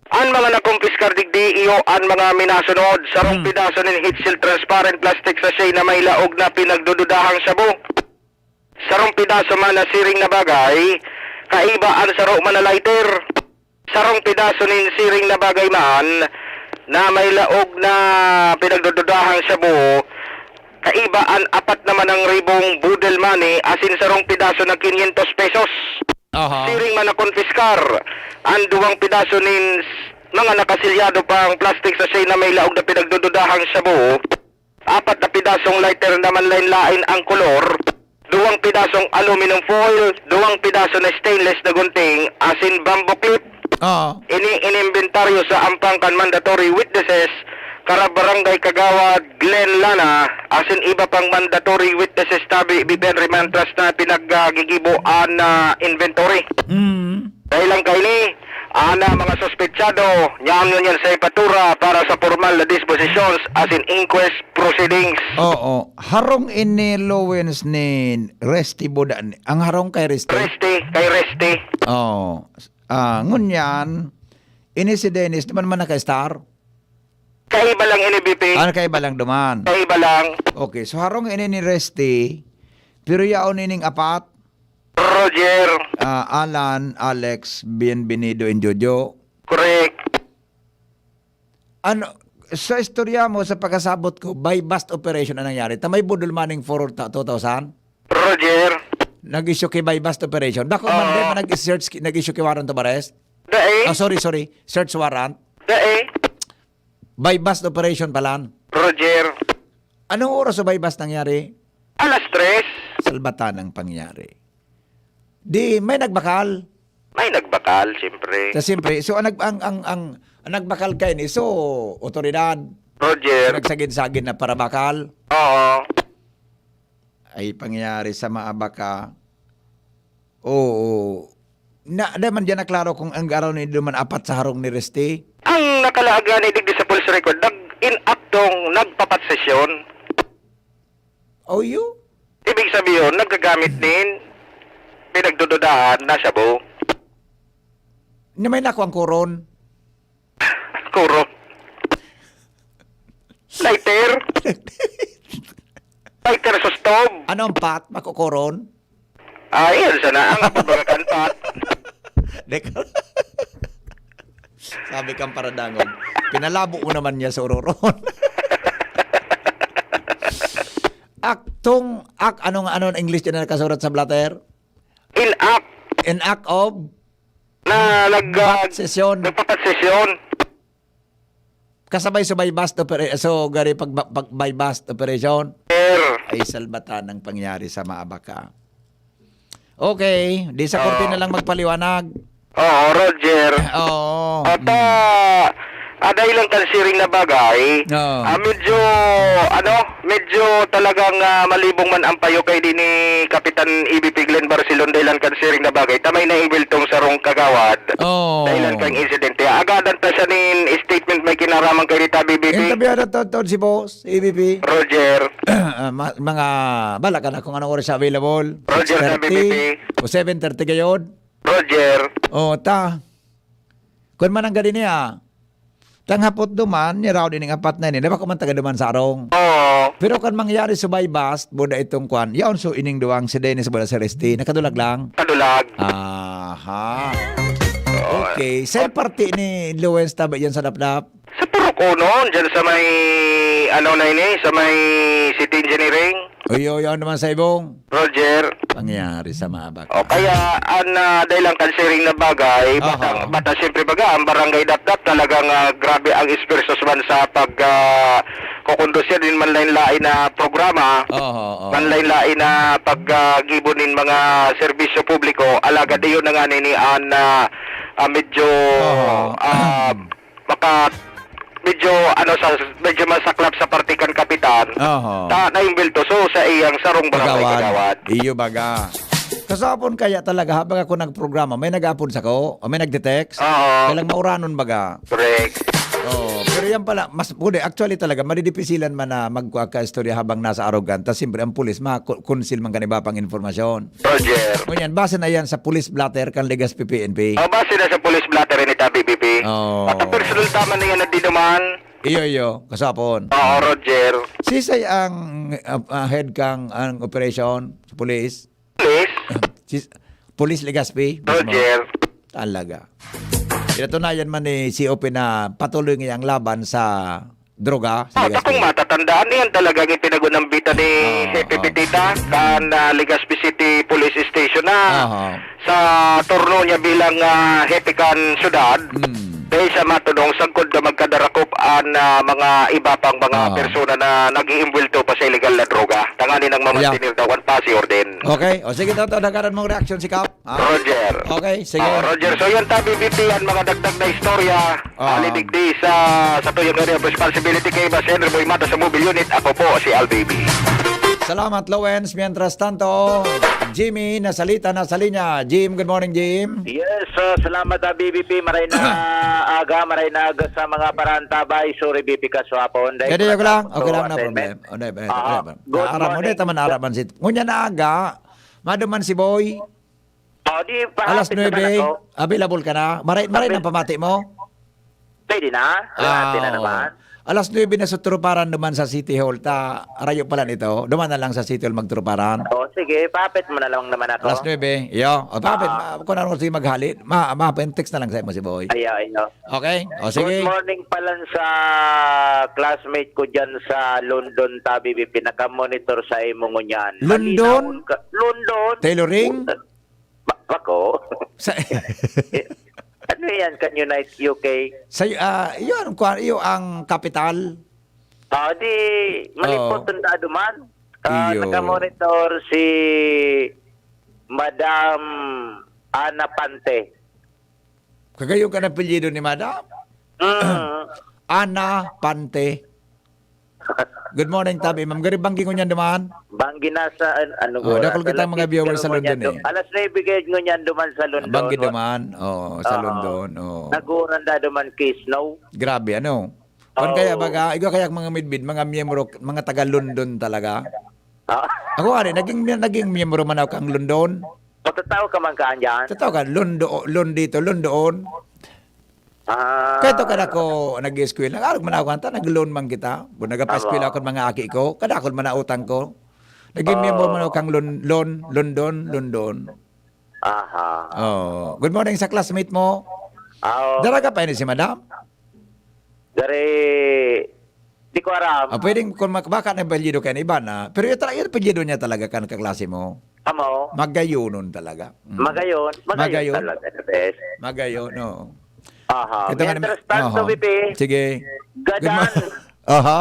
An mga nakumpiskar digdi iyo an mga minasunod, sarong Hmm. pidaso nin heat-sealed transparent plastic sachet na may laog na pinagdududahang shabu. Sarong pidaso man na siring na bagay, kaiba an saro man na lighter. Sarong pidaso nin siring na bagay man na may laog na pinagdududahang shabu, kaiba an apat naman ang ribong boodle money asin sarong pidaso na kinyentos pesos. Aha. Siring man nakumpiskar an duwang pidaso nin s-, mga nakasilyado pang plastic sachet na may laog na pinagdududahang shabu, apat na pidasong lighter na manlaen-laen ang kolor, duwang pidasong aluminum foil, duwang pidaso na stainless na gunting, asin bamboo clip. Oo. Ini inimbentaryo sa ampang kan mandatory witnesses, kara barangay kagawad Glenn Lana, asin iba pang mandatory witnesses tabi, biben rimantras na pinaggigibo an, ah, inventory. Mm. Dahil lang kaini, ana mga suspetsado, nyaon ngunyan sa ipatura para sa pormal na dispositions asin inquest proceedings. Oo. Harong ini, Lawens, ni Resty Buda ni. Ang harong kay Resty? Resty, kay Resty. Oo. Ah, ngunyan, ini si Dennis, di man man naka-star? Kaiba lang ini, B P. Ah, kaiba lang duman. Kaiba lang. Okay, so harong ini ni Resty, pero yaon ining apat? Roger. Ah, Alan, Alex, Bienvenido, and Jojo. Correct. Ano, Sa istorya mo, sa pagkasabot ko, buy-bust operation ang nangyari. Ta may budol maning for ta-, two thousand? Roger. Nag-issue ki buy-bust operation. Bako man Oo. rin, nag-search ki-, nag-issue ki warrant of arrest? Dai. Ah, sorry, sorry. Search warrant. Dai. Buy-bust operation palan. Roger. Anong oras sa buy-bust nangyari? Alas tres. Salbatan ang pangyari. Di, may nagbakal. May nagbakal, siyempre. Sa siyempre, so ang nag-, ang, ang, ang, ang nagbakal kaini, so, otoridad. Roger. Nagsagid-sagid na para bakal. Oo. Ay, pangyari sa maabaka. Oo. Na, di man diyan naklaro kung ang araw ni duman apat sa harong ni Resti. Ang nakalaag nga ni digdi sa police record, nag-, in actong nagpapatsesyon. Oh, you? Ibig sabihin, nagkagamit nin pinagdududaan na shabu. Na may nako ang koron. Kuro. Lighter. Lighter sa stove. Ano ang pat? Makukuron? Ah, yun, sana ang pagkakanta. Deka. Sabi kang paradangog, pinalabo mo naman niya sa uroron. Aktong, ak, anong, anong English dyan na nakasurat sa blatter? In act. In act of? Na nag, ah, Bat sesyon. Nagpapatsesyon. Kasabay sa buy-bust opera-, so, gari pag, pag buy-bust operation. Sir. Ay, salbatan ang pangyari sa maabaka. Okay, di sa korte Oo. na lang magpaliwanag. Oo, Roger. Oo. At, Mm. ah, ah, dahil lang kan siring na bagay, Oo. ah, medyo, ano, medyo talagang, ah, malibong man ang payo kay di ni Kapitan E B P Glenn Barcelon dahil lang kan siring na bagay. Ta may naimbiltong sarong kagawad. Oo. Dahil lang kang insidente. Agadan ta siya nin statement may kinaraman kay Rita B B P. Interview na to, to si boss, E B P. Roger. Ah, ma-, mga, bala ka na kung anong oras siya available. Roger sa Six thirty B B P. O seven thirty gayod. Roger. O, ta. Kun man ang gadi niya. Tanghapot duman, ni raw din ang apat na ini. Diba kuman taga duman sa arong? Oo. Pero kan mangyari sa buy-bust, buda itong kwan, yaon so ining duwang si Dennis buda sa Resti. Nakadulag lang? Kadulag. Aha. Oo. Okay. Sa parte ni Lawrence tabi yan sa Dapdap? Sa Purok Uno, dyan sa may, ano na ini, sa may City Engineering. Uy, uy, ano naman sa ibong? Roger. Pangyari sa maabak. O kaya, an, ah, dahil ang kansiring na bagay, Aha. bata, bata, siyempre baga, ang Barangay Dapdap talagang, ah, grabe ang esfuerzos man sa pag, ah, kukondusir din man lain-lain na programa, Aha, oo. man lain-lain na pag, ah, gibo nin mga serbisyo publiko, alagad iyon na nga nini an, ah, ah, medyo, Aha. ah, maka-, medyo, ano, sa, medyo masaklap sa parte kan kapitan. Oho. Ta, naimbelto so sa iyang sarong barangay Kagawad. kagawad. Iyo baga. Kasapon kaya talaga, habang ako nagprograma, may nag-apod sako, o may nagte-text. Oo. Kailang mauranon baga. Correct. Oo, pero yan pala, mas, pwede, actually talaga, madidipisilan man na magkuha ka istorya habang nasa arogan. Tas siyempre, ang pulis, ma-, ku-, kunsil man kan iba pang informasyon. Roger. Ngunyan, base na yan sa police blotter kan Legazpi P N P. O, base na sa police blotter ni Tabi B P. Oo. Matapersonal tama na yan na di naman. Iyo, iyo. Kasapon. Oo, Roger. Sisay ang, ah, ah, head kang, ang operasyon sa police? Police? Si, Police Legazpi mismo? Roger. Talaga. Pinatunayan man ni C O P na patuloy ngayang laban sa droga, sa Oh, Legazpi. Kung matatandaan niyan, talagang ipinagunambita ni Oo, Jefe oo. Petita kan, ah, Legazpi City Police Station na Oo. sa turno niya bilang, ah, hepe kan syudad. Mm. Dahil sa matudong sagkod na magkadarakop an, ah, mga iba pang mga Oo. persona na nag-iimbwelto pa sa illegal na droga. Tanganing Yeah. mamantener daw an pasi orden. Okay. O sige, Toto, nagaran mong reaksyon si Kap. Ah, Roger. Okay, sige. Ah, Roger, so yun ta, B B T, ang mga dagdag na istorya. Ah. Alidigdi sa, sa tuyang area of responsibility kay Boss Henry Boy Mata sa Mobile Unit. Ako po si L B B. Salamat, Lawens. Mientras tanto, Jimmy, nasalita na sa linya. Jim, good morning, Jim. Yes, ah, salamat, ah, B B P. Maray na aga, maray na aga sa mga parantabay. Sorry, B P, kaswapon. Dahil Kaya di wala ako lang. tayong Okay lang, no assignment. problem. O, di, di, Ah, di, di. good Aram mo, di, morning. taman aram man si, ngunyan na aga, maduman si Boy. Oh, di, Alas pahapit naman nuebe, ako. Available ka na? Maray, maray Avail- ng pamati mo? Pwede na. Kalahati na Ah, naman. oo. Alas nuebe na sa truparan naman sa City Hall. Ta, rayo pala nito. Duman na lang sa City Hall magtruparan. Oo, Sige, pahapit mo na lang naman ako. Alas nuebe. Iyo. O, pahapit. Ah. Ma-, kung ano, sige, maghali. Ma-, ma-, text na lang sa mo si Boy. Ayo, ayo. Okay? O, sige. Good morning pa lang sa classmate ko dyan sa London, tabi, bi-, pinaka-monitor sa imo ngunyan. London? Malinawon ka. London? Tailoring? Ba-, bako? Sa Eh, ano yan? Can Unite U K? Sa, ah, yun, kwan, iyo ang kapital. Ah, di, malipot Oo. ang dado man. Ah, Iyo. Taga-monitor si Madam Ana Pante. Kagayon ka ng apelyido ni Madam? Mm. Ana Pante. Good morning, tabi, ma'am. Gari banggi ko niyan duman. Banggi na sa, an-, ano, Oh, gora, dakul sa kita mga Lagig, viewers sa pero London, ngunyan eh. du-, alas nuebe kayo ngunyan duman sa London. Banggi Wa-, duman. Oo, sa Oo. London. Oo. Naguranda duman kay snow. Grabe, ano? Kung Oo. kaya baga, ikaw kaya mga midbid, mga miyembro, mga taga London talaga? Ah. Ako, ari, naging, naging miyembro man ako kang London. Patataw ka man kaan dyan? Tataw ka, Londo-, Londito, Londoon. Ah. Kaya to kada ko nag-eskwela, nag-arog man ako kanta, nag-loan man kita. Bu-, nagapa-eskwela Aba. ako mga aki ko, kadakol man na utang ko. Naging miyembro Oh. man ako kang Lon-, Lon-, London, London. Aha. Oh. Good morning sa classmate mo. Ah, oh. Daraga pa ini si madam? Dari, di ko aram. Ah, pwedeng kung mak-, baka na apelyido kayo na iba na, pero yung, tala-, yung apelyido niya talaga kan kaklase mo. Amo. Magayonon talaga. Mm. Magayon. Magayon Magayon. talaga, the best. Magayon, oo. Aha. Ito nga Mientras naman, tanto, aha. Bibi, Sige. Good gadan, mo-, aha.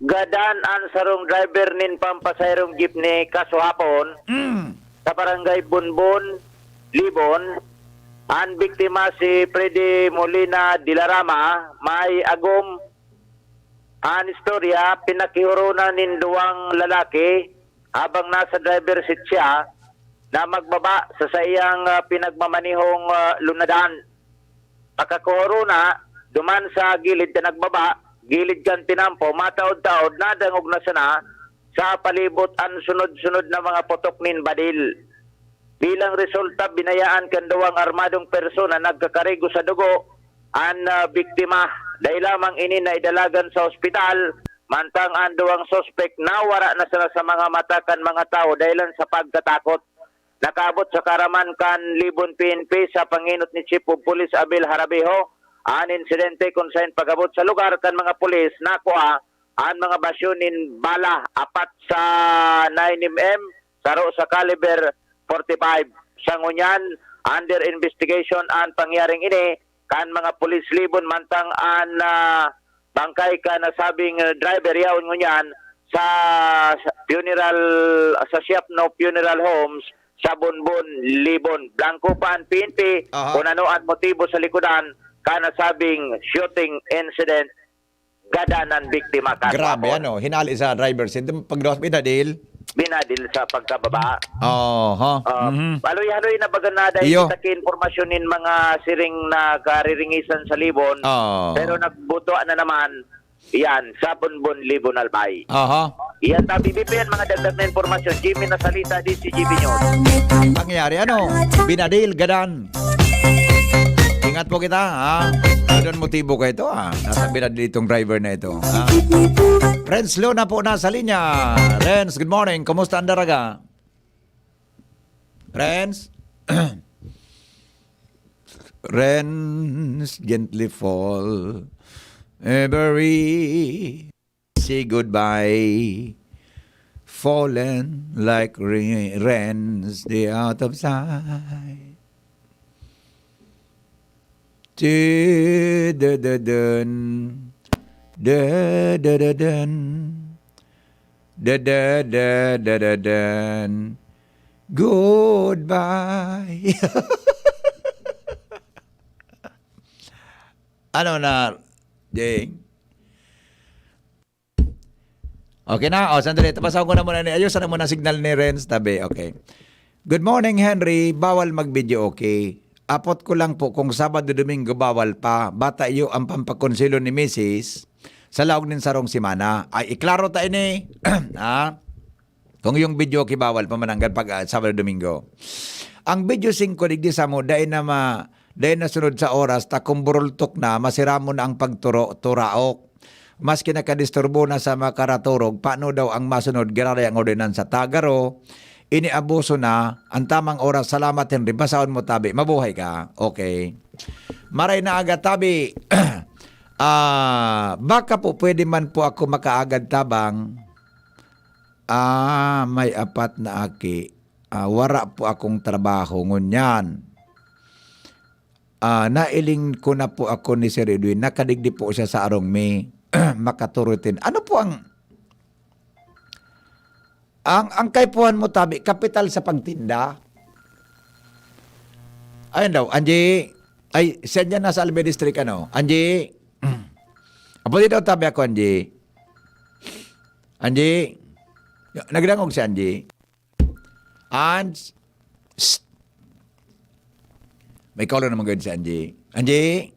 gadan ang sarong driver nin pampasaherong jeepney kasuhapon Mm. sa barangay Bonbon, Libon. Ang biktima si Freddy Molina Dilarama, may agom. Ang istorya, pinakihurunan nin duwang lalaki habang nasa driver seat siya na magbaba sa saiyang, ah, pinagmamanihong, ah, lunadan. Pagkakuhuruna, duman sa gilid na nagbaba, gilid kan tinampo, mataod-taod, nadangog na sana sa palibot ang sunod-sunod na mga putok nin badil. Bilang resulta, binayaan kan duwang armadong persona nagkakarigo sa dugo an, ah, biktima. Dai lamang ini naidalagan sa ospital, mantang an duwang suspek nawara na sana sa mga mata kan mga tawo dahilan sa pagkatakot. Nakaabot sa kaaraman kan Libon P N P sa pangenot ni Chief of Police Abel Harabejo an insidente, kun saen pag-abot sa lugar kan mga pulis, nakua an mga basyo nin bala, apat sa nine M M, saro sa caliber forty-five. Sa ngunyan, under investigation an pangyaring ini kan mga pulis Libon, mantang an, ah, bangkay kan nasabing, ah, driver yaon ngunyan sa, sa funeral, sa Siapno Funeral Homes sa Bonbon, Libon. Blanco pa an P N P Aha. kung ano an motibo sa likodan kan nasabing shooting incident. Gadan an biktima, Carl Grabe, Pabon. ano, hinali sa driver seat. Pagluwas, binadil. Binadil sa pagkababa. Oho. Ah, Mhm. haloy-haloy na baga na dahil Iyo. kita ki impormasyon nin mga siring na kariringisan sa Libon. Oo. Pero nagbuto na naman, yan, sa Bonbon, Libon, Albay. Aha. Yan, tabi, B P N, mga dagdag na impormasyon. Jimmy Nasalita, D C G B News. Pangyayari, ano? Binadil, gadan. Ingat po kita, ha? Ano ang motibo ko ito, ha? Nasa binadil itong driver na ito, ha? Renz Luna po nasa linya. Renz, good morning. Kumusta ang daraga? Renz? Renz, gently fall. Every say goodbye. Fallen like re-, Renz, the out of sight. Ti-da-da-dun. Da-da-da-dun. Da-da-da-da-da-dun. Goodbye. Ano na, Jing? Okay na? O, sandali. Tapasan ko na muna ni, ayos na muna signal ni Renz tabi. Okay. Good morning, Henry. Bawal mag-video, okay? Apot ko lang po kung Sabado, Domingo, bawal pa. Bata iyo ang pampakonselo ni misis sa laog nin sarong semana. Ay, iklaro ta ini. Ha? Kung yung video ki bawal pa mananggad pag, ah, Sabado, Domingo. Ang video singko digdi samo, dai na ma-, dai na sunod sa oras, ta kung burultok na, masiramon na ang pagturo-, turaok. Maski nakadisturbo na sa makaraturog, paano daw ang masunod? Giraray ang ordinansa. Tagaro, iniabuso na an tamang oras. Salamat, Henry. Basahon mo, tabi. Mabuhay ka. Okay. Maray na aga, tabi. Ah, baka po pwede man po ako makaagad tabang. Ah, may apat na aki. Ah, wara po akong trabaho ngunyan. Ah, nailing ko na po ako ni Sir Edwin. Nakadigdi po siya sa arong mi makaturutin. Ano po ang, ang, ang kaipuhan mo, tabi? Kapital sa pagtinda? Ayun daw, Angie. Ay, siya dyan nasa Albay District, ano? Angie. Apo, di daw tabi ako, Angie. Angie. Nagdangog si Angie. Angie. Psst. May caller naman gud si Angie. Angie.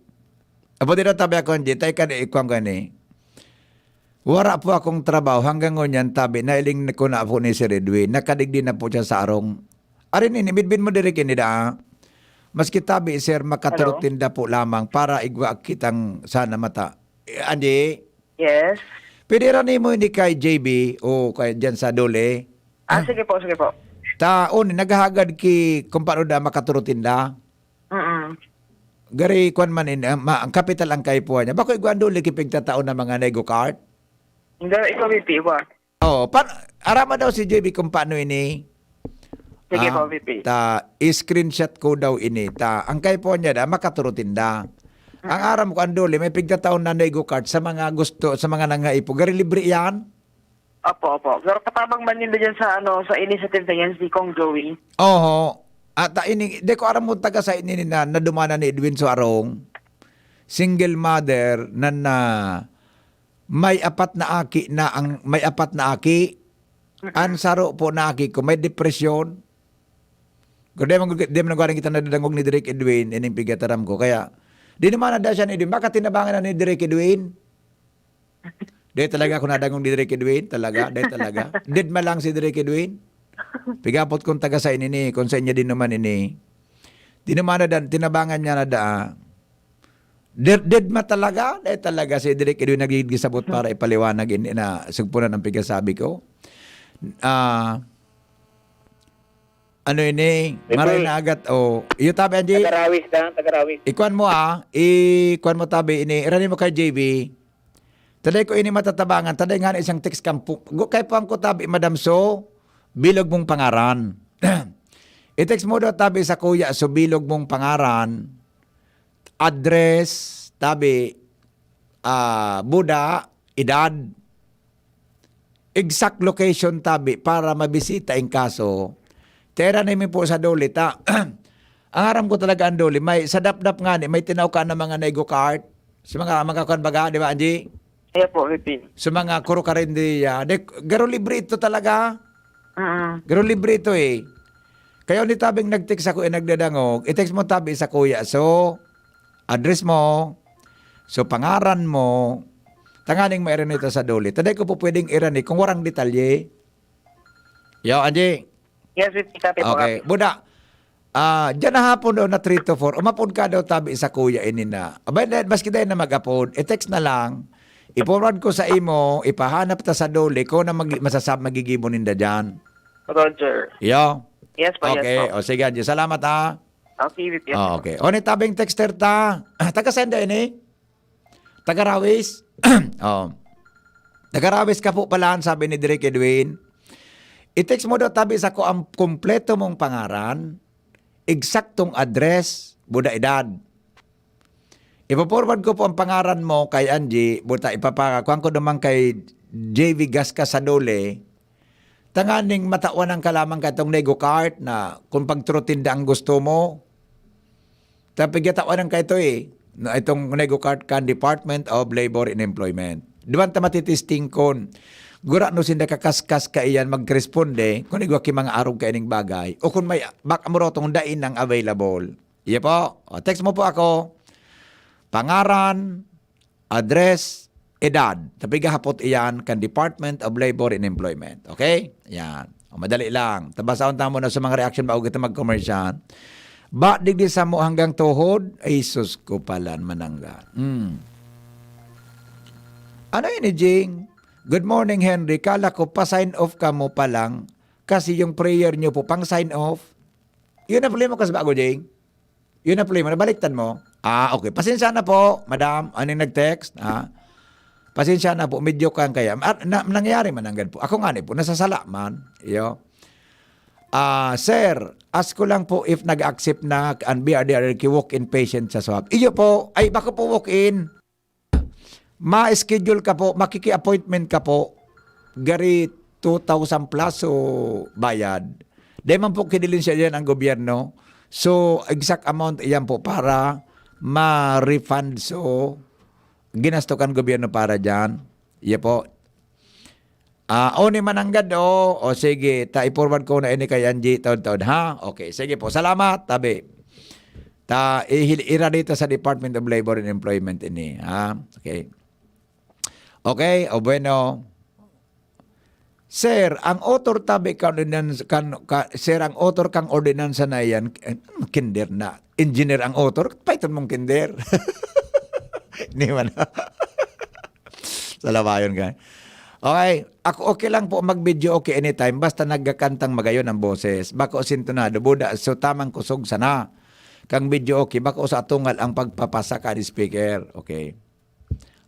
Apo, di daw tabi ako, Angie. Tayo ka na, ikuha ko ni. Wara po akong trabaho. Hanggang ngunyan, tabi, nailing ko na po ni Sir Edwin. Nakadigdi na po siya sa arong. Arin ini, midbin mo diri kini da. Maski tabi, sir, makaturutinda po lamang para igwa kitang sana mata. Eh, Angie? Yes. Pwede ra nimo ini kay J B o kay dyan sa Dole? Ah, sige po, sige po. Ta, on, naghahagad ki kung paano da makaturutinda. Mm. Gari, kwan man in, ah, ma-, ang kapital ang kaipuhan niya. Bako igwa ang Dole ki pigtatao na mga nego cart? Hindi, ikaw, P P, iba. Oh, pa-, arama daw si J B kung paano ini. Sige po, Ah, V P. Ta, i-screenshot ko daw ini. Ta, ang kaipuhan niya da, makaturutinda. Ang Mm. aram ko, ang Dole, may pigtataon na nego cart sa mga gusto, sa mga nangaipo. Gari libre yan? Opo, opo. Pero katabang man ninda dyan sa, ano, sa initiative na yan, si Kong Joey. Oho. At, ah, ini, di ko aram mo taga sa ini na, nadumanan ni Edwin Suarong. Single mother na, na may apat na aki na ang, may apat na aki. Mm. Ang saro po na aki ko, may depresyon. Kung di man, di man nagwaring kita nadadangog ni Direk Edwin, ining pigataram ko. Kaya, di naman na siya ni Edwin. Baka tinabangan na ni Direk Edwin? Di talaga ako nadangog ni Direk Edwin. Talaga, di talaga. Dead ma lang si Direk Edwin. Pigapot kung taga sa ini ni, kung sa inyo din naman ini. Di naman na dan, tinabangan niya na daa. Dead, dead ma talaga? Dahil talaga si Direk Edwin nagiging sabot para ipaliwanag, hindi na sugpunan ang pigasabi ko. Ah, ano ini? Ito Maray eh. na agat. Oh, iyo tabi, Angie. Tagarawis na, tagarawis. Ikuan mo ah. Ikuan mo tabi ini. Irani mo kay J B. Taday ko ini matatabangan. Taday nga na isang text kampo. Gu-, kay puwang ko tabi, Madam So, bilog mong pangaran. I-text mo daw tabi sa kuya, so bilog mong pangaran. Address, tabi, ah, buda, edad, exact location tabi para mabisita in kaso. Tera na mi po sa Dole, ta. Ang aram ko talaga ang Dole, may sa Dapdap nga ni, may tinao ka ng mga Nego Cart. Sa mga, mga kwan baga, di ba, Angie? Kaya po, V P. Sa mga kuro karindiya. Di, garo libre ito talaga. Mm. Garo libre ito eh. Kaya ni tabing nag-text ako, eh, nagdadangog. I-text mo tabi sa kuya. So, address mo. So, pangaran mo. Tanganing mairan ito sa Dole. Taday ko po pwedeng irani kung warang detalye. Yo, Angie. Yes, V P, copy po, Okay. copy. Buda, ah, dyan na hapon daw na three to four. Umapod ka daw tabi sa kuya ini na. Abay, dahil maski dahil na mag-apod, i-text na lang. I-forward ko sa imo, ipahanap ta sa Dole, ko na mag-, masasab-, magigibo ninda dyan. Roger. Yo? Yes po, yes Okay. po. O, sige, Angie. Salamat, ha? Okay, V P, yes Oh, po. okay. O, ni tabing texter ta. Ah, taga saan da ini? Taga Rawis? Oh. Taga Rawis ka po pala, sabi ni Direk Edwin. I-text mo daw tabi sa ko ang kompleto mong pangaran, eksaktong address, buda edad. Ipo-forward ko po ang pangaran mo kay Angie, buta ipapa-, kuwan ko naman kay J V Gasca sa Dole, tanganing matawan ang kalaman ka itong Nego Cart na kung pagtrutinda ang gusto mo. Ta pigyatawan ang kaito eh, na itong Nego Cart kan Department of Labor and Employment. Duman ta matitesting kon gura no sinda kakaskas kaiyan magresponde, kung igwa ki mga arog kaining bagay, o kung may bak-, amorotong dai nang available. Iya po, o, text mo po ako. Pangaran, address, edad. Tapi gahapot iyan kan Department of Labor and Employment. Okay? Yan. O, madali lang. Tabasahon tamo na sa mga reaction bago kita mag-commercial. Ba, digdi sa mo hanggang tuhod? Ay, sus ko pala, manangga. Hmm. Ano ini, Jing? Good morning, Henry. Kala ko pa-sign off ka mo pa lang. kasi yung prayer nyo po pang sign off. Yun ang problema ko sa bago, Jing. Yun ang problema. Nabaliktad mo? Ah, okay. Pasensya na po, madam. Ano yung nag-text? Ah, pasensya na po. Medyo kang kaya. Ah, na, nangyari man ang po. Ako nga ni po, nasasala man. Iyo. Ah, sir, ask ko lang po if nag-accept na ang B R D R Q walk-in patient sa swab. Iyo po. Ay, bako po walk-in. Ma-schedule ka po, makiki-appointment ka po. Gari two thousand plus so bayad. Di man po kiniling siya yan ang gobyerno. So, exact amount iyan po para ma-refund so ginasto kan gobyerno para dyan. Iya po. Ah, o ni Mananggad, o. O sige, ta i-forward ko na ini kay Angie taod-taod, ha? Okay, sige po. Salamat, tabi. Ta ihil-, ira dito sa Department of Labor and Employment ini, ha? Okay. Okay, o bueno. Sir, ang author tabi kan ordinansa, kan, ka, sir, ang author kang ordinansa na iyan, eh, kinder na. Engineer ang author, paiton mong kinder. Di man. Sa labayon ka. Okay, ako okay lang po mag-video, okay, anytime. Basta nagkakantang magayon ang boses. Bako sintonado, buda, so tamang kusog sana. Kang video, okay, bako sa tungal ang pagpapasa ka ni speaker. Okay.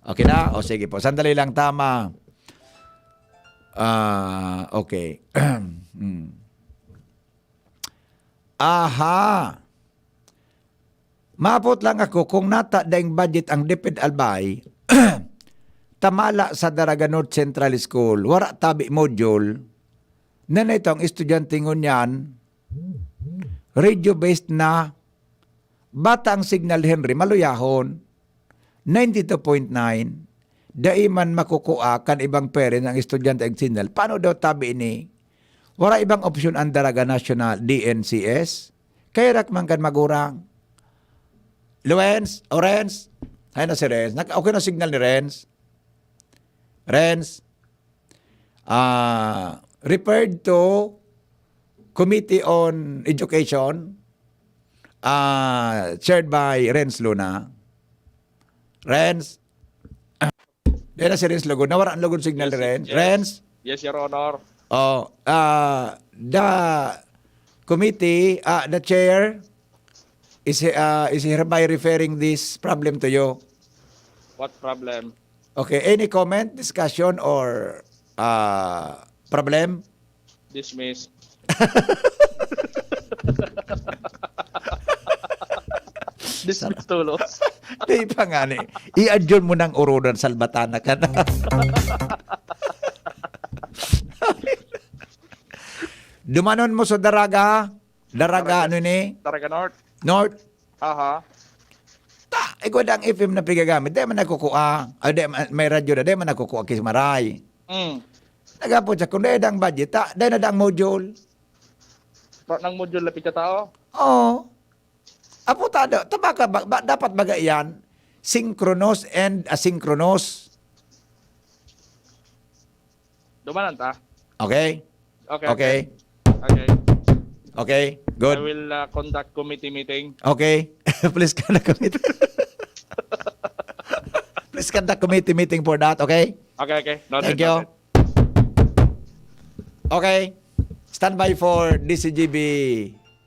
Okay na? O sige po. Sandali lang, tama. Ah, okay. Hmm. Aha. Maapot lang ako kung nata daing budget ang DepEd Albay, tamala sa Daraga North Central School, wara tabi module, na na itong estudyante ngunyan, radio-based na, bata ang signal, Henry, maluyahon, ninety-two point nine, dai man makukua kan ibang parent ang estudyante ang signal. Paano daw tabi ini? Wala ibang opsyon ang Daraga National D N C S? Kaya rak man kan magurang. Luens, o Renz? Ay na si Renz. Nag-, okay na signal ni Renz? Renz? Ah, referred to Committee on Education, ah, chaired by Renz Luna. Renz? Dahil na si Renz lugod. Nawara ang lugod signal ni Renz. Yes. Renz? Yes, Your Honor. Oh, ah, the committee, ah, the chair is, ah, is hereby referring this problem to you. What problem? Okay, any comment, discussion, or, ah, problem? Dismiss. Dismiss tulos. Di pa nga ni. I-adjourn mo ng urudan, salbatana ka na. Dumanon mo sa Daraga. Daraga, Daraga. Ano ni? Daraga North. North. Aha. Ta, igwa dang F M na pigagamit. Di man nagkukua. Ah, di man, may radyo na. Di man nagkukua kismaray. Mm. Nagapot siya, kung dai dang budget, ta, dai na dang module. Wa nang module na pigkatao? Oo. Apo, ta, da-, ta, baka, ba, ba, dapat baga iyan, synchronous and asynchronous. Dumanan ta. Okay? Okay, Okay. Okay. Okay, good. I will, uh, conduct committee meeting. Okay. Please conduct committee. Please conduct committee meeting for that, okay? Okay, okay. Noted, Thank you. Noted. Okay. Stand by for D C G B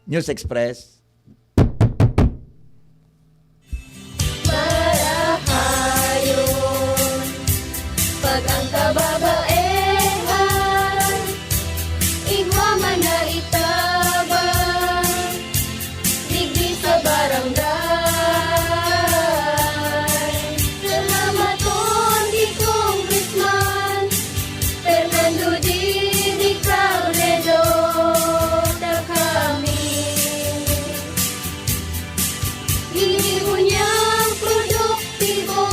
News Express. Marahayon, pag ang kababaehan, igwa man na itabang, digdi sa barangay. Salamaton ki Congressman Fernando Didi Cabredo, ta kami ini ngunyan produktibo,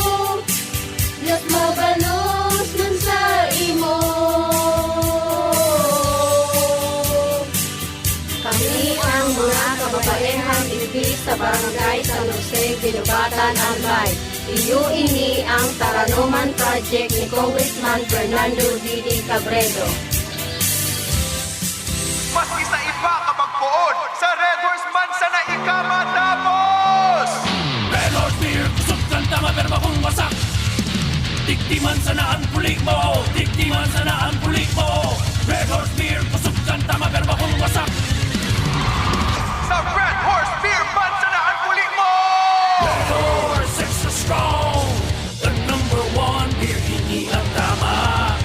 mas mabalos man sa imo. Kami ang mga kababaehang digdi sa Barangay San Jose, Guinobatan, Albay. Iyo ini ang Taranoman Project ni Congressman Fernando Didi Cabredo. Maski sa iba ka pagpoon, sa Red Horse man sana ika matapos! Red Horse Beer, kusog kan tama pero bakong wasak. Digdi man sana ang puli mo, digdi man sana ang puli mo. Red Horse Beer, kusog kan Tama pero bakong wasak. Sa Red Horse Beer Bansa na ang puli mo! Red Horse Extra Strong, the number one beer, ini ang tama.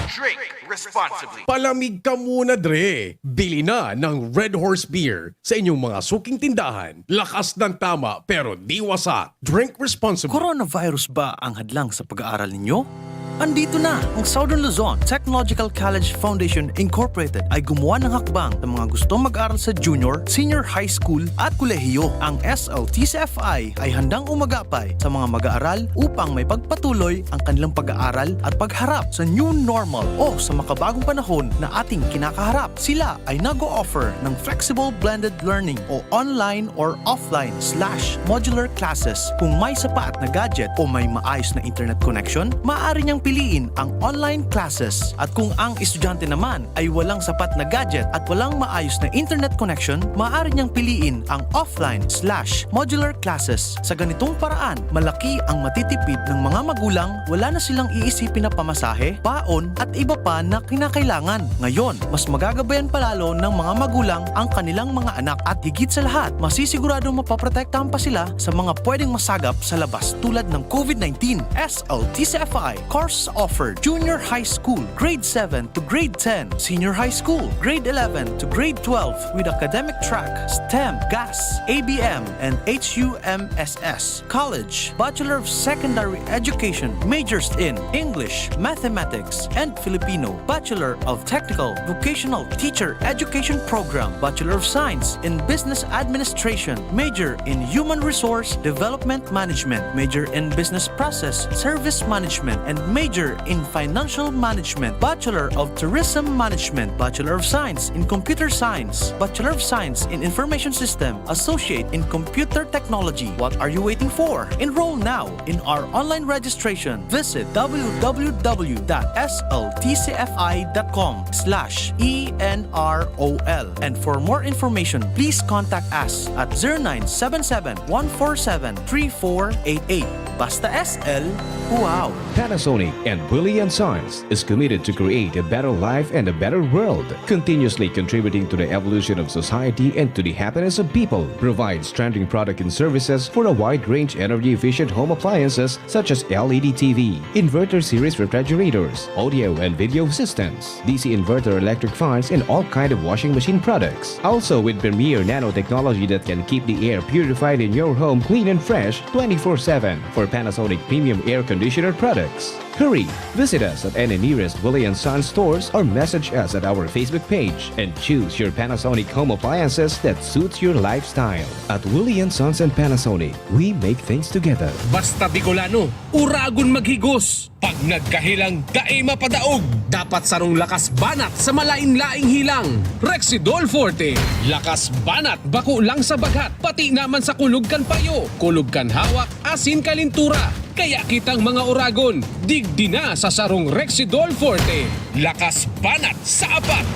Drink responsibly. Palamig ka muna, Dre! Bili na ng Red Horse Beer sa inyong mga suking tindahan. Lakas ng tama pero di wasak. Drink responsibly. Coronavirus ba ang hadlang sa pag-aaral ninyo? Andito na! Ang Southern Luzon Technological College Foundation Incorporated ay gumawa ng hakbang sa mga gustong mag-aral sa junior, senior high school at kolehiyo. Ang S L T C F I ay handang umagapay sa mga mag-aaral upang may pagpatuloy ang kanilang pag-aaral at pagharap sa new normal o sa makabagong panahon na ating kinakaharap. Sila ay nag-o-offer ng flexible blended learning o online or offline slash modular classes. Kung may sapat na gadget o may maayos na internet connection, maaari niyang piliin ang online classes. At kung ang estudyante naman ay walang sapat na gadget at walang maayos na internet connection, maaari niyang piliin ang offline slash modular classes. Sa ganitong paraan, malaki ang matitipid ng mga magulang, wala na silang iisipin na pamasahe, baon, at iba pa na kinakailangan. Ngayon, mas magagabayan pa lalo ng mga magulang ang kanilang mga anak at higit sa lahat, masisiguradong mapoprotektahan pa sila sa mga pwedeng masagap sa labas tulad ng COVID nineteen. S L T C F I, course offered, junior high school, grade seven to grade ten, senior high school, grade eleven to grade twelve, with academic track, STEM, GAS, A B M, and H U M S S. College, Bachelor of Secondary Education, majors in English, Mathematics, and Filipino, Bachelor of Technical Vocational Teacher Education Program, Bachelor of Science in Business Administration, major in Human Resource Development Management, major in Business Process Service Management, and major in Financial Management, Bachelor of Tourism Management, Bachelor of Science in Computer Science, Bachelor of Science in Information System, Associate in Computer Technology. What are you waiting for? Enroll now in our online registration. Visit w w w dot s l t c f i dot com slash e n r o l. And for more information, please contact us at zero nine seven seven, one four seven, three four eight eight. Basta S L, wow! Panasonic and Willie and Sons is committed to create a better life and a better world, continuously contributing to the evolution of society and to the happiness of people. Provides trending product and services for a wide range energy-efficient home appliances such as L E D T V, inverter series refrigerators, audio and video systems, D C inverter electric fans, and all kind of washing machine products. Also with premier nanotechnology that can keep the air purified in your home clean and fresh twenty-four seven for Panasonic premium air conditioner products. Hurry! Visit us at any nearest Willie and Sons stores or message us at our Facebook page and choose your Panasonic home appliances that suits your lifestyle. At Willie and Sons and Panasonic, we make things together. Basta Bicolano, uragon maghigos. Pag nagkahilang, dai mapadaog. Dapat sarong lakas banat sa malain-laing hilang. Rexidol Forte. Lakas banat bako lang sa baghat, pati naman sa kulog kan payo, kulog kan hawak, asin kalintura. Kaya kitang mga uragon, digdi na sa sarong Rexidol Forte. Lakas banat sa apat!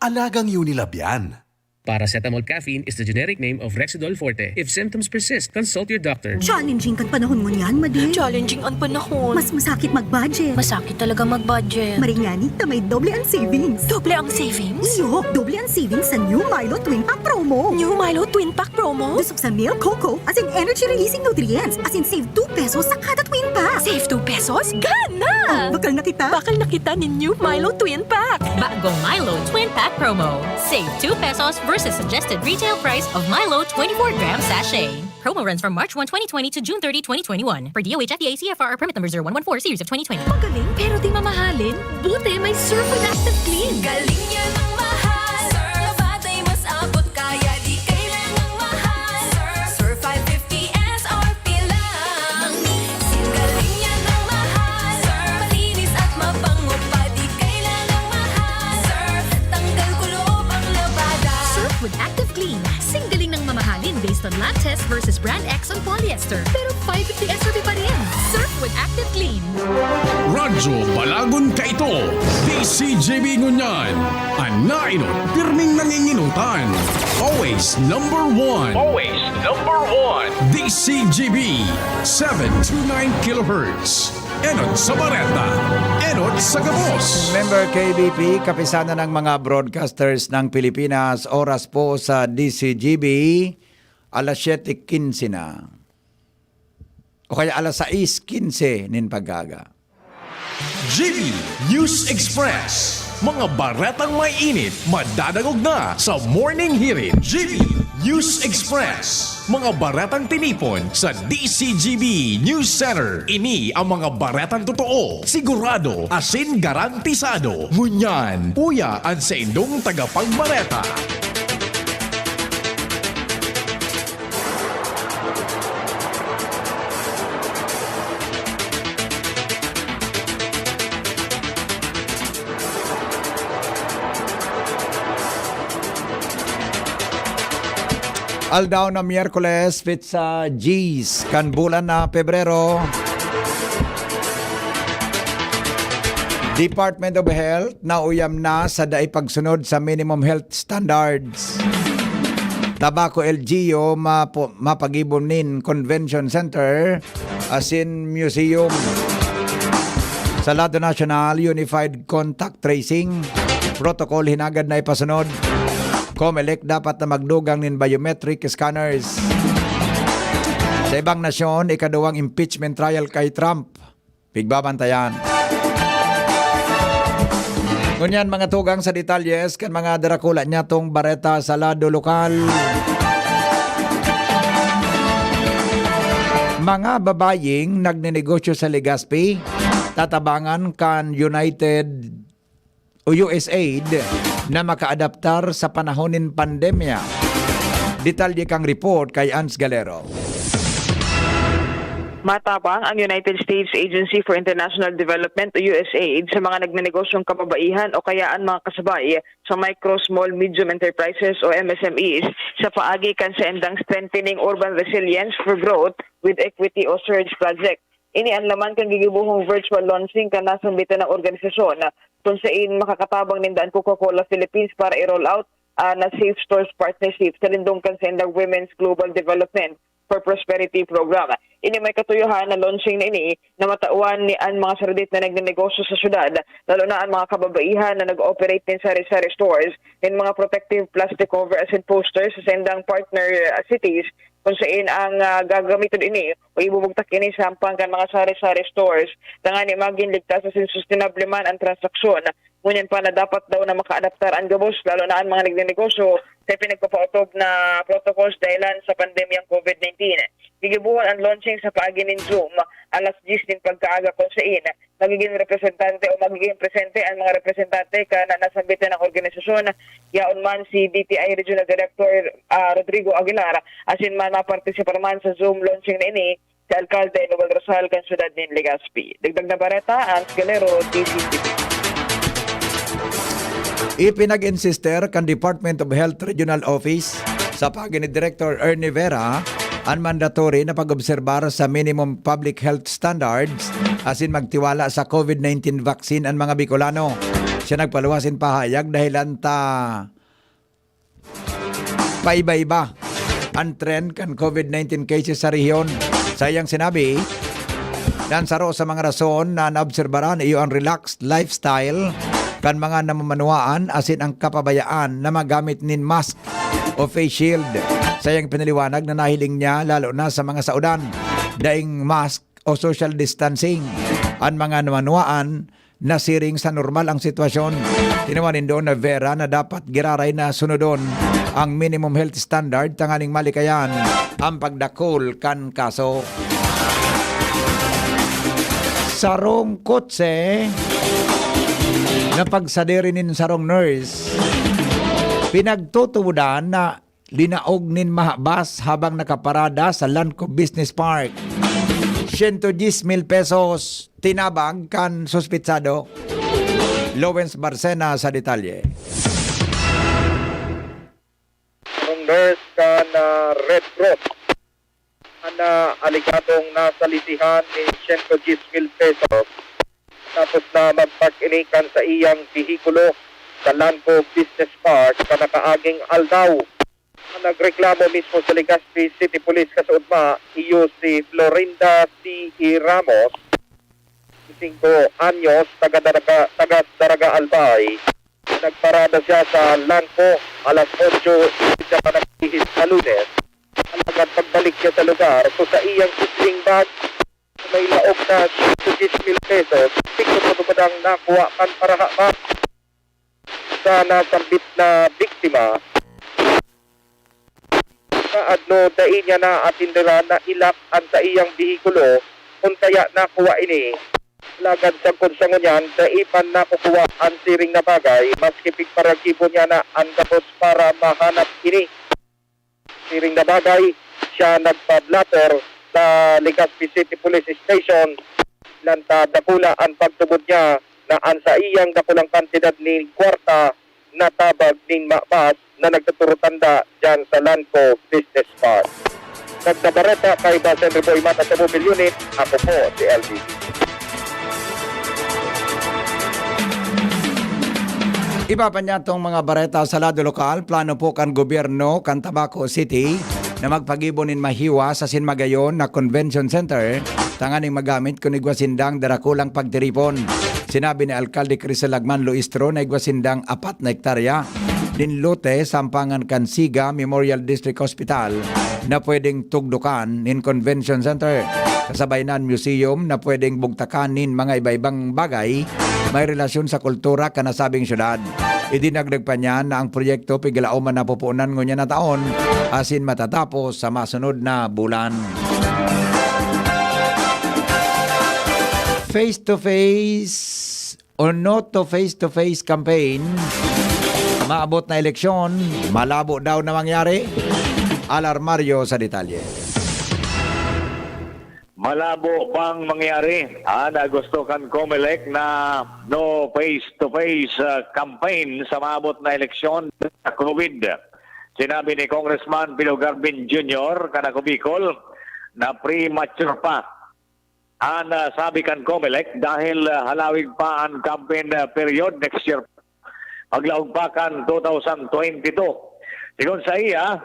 Alagang Unilab yan. Paracetamol caffeine is the generic name of Rexidol Forte. If symptoms persist, consult your doctor. Challenging kan panahon ngunyan, Madi. Challenging an panahon. Mas masakit mag-budget. Masakit talaga mag-budget. Maring ngani ta may doble an savings. Doble ang savings? Iyo, doble an savings sa New Milo Twin Pack Promo. New Milo Twin Pack Promo? Dusog sa milk, cocoa, asin energy-releasing nutrients, asin save two pesos sa kada twin pack. Save two pesos? Gana! Oh, bakal na kita? Bakal na kita nin New Milo Twin Pack. Bagong Milo Twin Pack Promo. Save two pesos versus suggested retail price of Milo twenty-four gram sachet. Promo runs from March one, twenty twenty to June thirty, twenty twenty-one. Per D O H F D A C F R or permit number zero one one four series of twenty twenty. Magaling pero di mamahalin? Buti may Surf with Active Clean. Galing niya ng mahal. Surf, patay mas abot kaya di kailangang mahal. Surf, Surf five fifty S R P lang. Singgaling niya ng mahal. Surf, malinis at mabango pa, di kailangang mahal. Surf, tanggal kulob ang labada. Surf with Active Clean. Singgaling ng mamahalin based on lab test versus brand X on polyester. Pero five fifty S R P pa rin. Surf with Active Clean. Radyo Balagon kaito, D C G B ngunyan. An nainot, pirming nanginginutan. Always number one. Always number one. D C G B, seven two nine kilohertz. Enot sa bareta, enot sa gabos. Member K B P, Kapisanan ng mga Broadcasters ng Pilipinas, oras po sa D C G B, alas siyete quince na. O kaya alas sais quince nin pag-aga. G B News Express. Mga baretang may init, madadangog na sa Morning Hirit. G B News Express. Mga baretang tinipon sa D C G B News Center. Ini ang mga baretang totoo, sigurado, asin garantisado. Ngunyan, uya an saindong tagapagbareta. Aldaw na Miyerkules, petsa diyes kan bulan na Pebrero. Department of Health nauyam na sa dai pagsunod sa minimum health standards. Tabaco L G U mapo-, mapagibo nin Convention Center asin museum. Sa lado nasyonal, Unified Contact Tracing Protocol hinagad na ipasunod. Comelec dapat na magdugang nin biometric scanners. Sa ibang nasyon, ikaduwang impeachment trial kay Trump. Pigbabantayan. Ngunyan, mga tugang sa detalyes kan mga darakula niyatong bareta sa lado lokal. Mga babayeng nagnenegosyo sa Legazpi, tatabangan kan United o U S aid na makaadaptar sa panahon nin pandemya. Detalye kang report kay Ans Galero. Matabang ang United States Agency for International Development o U S aid sa mga nagnenegosyong kababaihan o kaya an mga kasabay sa micro, small, medium enterprises o M S M Es sa paagi kan saindang Strengthening Urban Resilience for Growth with Equity o SURGE project. Ini an laman kan gigibohong virtual launching kan nasambitan na organisasyon, kun sain makakatabang ninda an Coca-Cola Philippines para i-roll out, ah, na Safe Stores Partnership sa lindong kan saindang Women's Global Development for Prosperity Program. Ini may katuyohan na launching na ini na matawan ni an mga saradit na nagnenegosyo sa syudad, lalo na an mga kababaihan na nag-ooperate nin sari-sari stores, nin mga protective plastic cover asin posters sa saindang partner, ah, cities, kun sain ang, ah, gagamiton ini o ibubugtak ini sa hampang kan mga sari-sari stores, tangani magin ligtas asin sustainable man an transaksyon. Ngunyan pa na dapat daw na makaadaptar an gabos, lalo na an mga nagnenegosyo, sa pinagpapaotob na protocols dahilan sa pandemyang COVID nineteen. Gigibohon an launching sa paagi nin Zoom, alas diyes nin pagkaaga, kun sain magigin representante o magigin presente an mga representante kan nasambitan na organisasyon, yaon man si D T I Regional Director, ah, Rodrigo Aguilar, asin ma-, mapartisipar man sa Zoom launching na ini si Alkalde Noel Rosal kan siyudad nin Legazpi. Dagdag na bareta, Ans Galero, D C T V. Ipinag-insister kan Department of Health Regional Office sa paagi ni Director Ernie Vera an mandatory na pag-obserbar sa minimum public health standards asin magtiwala sa COVID nineteen vaccine an mga Bicolano. Siya nagpaluwas nin pahayag dahilan ta paiba-iba an trend kan COVID nineteen cases sa rehiyon. Sa iyang sinabi, na an saro sa mga rason na naobserbaran iyo an relaxed lifestyle kan mga namamanuaan asin ang kapabayaan na magamit nin mask o face shield. Sa iyang pinaliwanag na nahiling niya, lalo na sa mga saodan, daing mask o social distancing an mga namamanuaan, nasiring sa normal ang sitwasyon. Tinawan nin Dona Vera na dapat giraray na sunodon ang minimum health standard tanganing malikayan ang pagdakul kan kaso. Sarong kotse na pagsadiri nin sarong nurse, pinagtutubodan na linaog nin mahabas habang nakaparada sa Lanco Business Park. Siyento diyes mil pesos tinabang kan suspitsado. Lawrence Barcena sa detalye. Ang nurse kan, ah, Red Cross, an, ah, alegadong nasalisihan nin siyento diyes mil pesos tapos na mag-park ini kan saiyang behikulo sa Lanco Business Park kan nakaaging aldaw. Ang nagreklamo mismo sa Legazpi City Police kasaudma, iyo si Florinda C E Ramos, singko anyos, taga Daraga, taga Daraga Albay. Nagparada siya sa Lanco alas otso siya pa nagbihis sa Lunes. Alagad pagbalik niya sa lugar, so sa iyang sling bag, may laog na siyento diyes mil pesos, tingkod sa dumadang nakuha kan paraha pa sa nasambit na biktima. Sa adno, dai niya naatindera na ilak an saiyang behikulo, kun kaya nakuha ini. Alagad sagkod sa ngunyan, dai pa nakukuha an siring na bagay, maski pigparagibo niya na an gabos para mahanap ini. Siring na bagay, siya nagpa-blotter sa Legazpi City Police Station. Lanta dakula an pagtubod niya na an saiyang dakulang kantidad nin kwarta natabag nin mabas na nagtuturutanda diyan sa Lanco Business Park. Nagbabareta kaiba si Henry Boy Mata sa Mobile Unit, ako po si L B B. Iba pa niya tong mga bareta sa lado lokal, plano po kan gobyerno kan Tabaco City na magpagibo nin mahiwas asin magayon na convention center tanganing magamit kun igwa sindang darakulang pagtiripon. Sinabi ni Alkalde Crisel Lagman Luistro na igwa sindang apat na hektarya nin lote sampangan kan Siga Memorial District Hospital na pwedeng tugdokan nin convention center. Kasabay na an museum na pwedeng bugtakan nin mga iba-ibang bagay may relasyon sa kultura kan nasabing syudad. Idinagdag pa niya na ang proyekto pigalaoman na pupunan ngunyan na taon asin matatapos sa masunod na bulan. Face to face o no to face to face campaign, maabot na eleksyon, malabo daw na mangyari? Alarmario sa detalye. Malabo pang mangyari. Ah, na gusto kan Comelec na no face-to-face, ah, campaign sa maabot na eleksyon sa COVID. Sinabi ni Congressman Pino Garvin Junior kan Ako Bicol na premature pa an, ah, sabi kan Comelec dahil, ah, halawig pa an campaign, ah, period next year. Maglaog pa kan two thousand twenty-two. Sigon sa iya,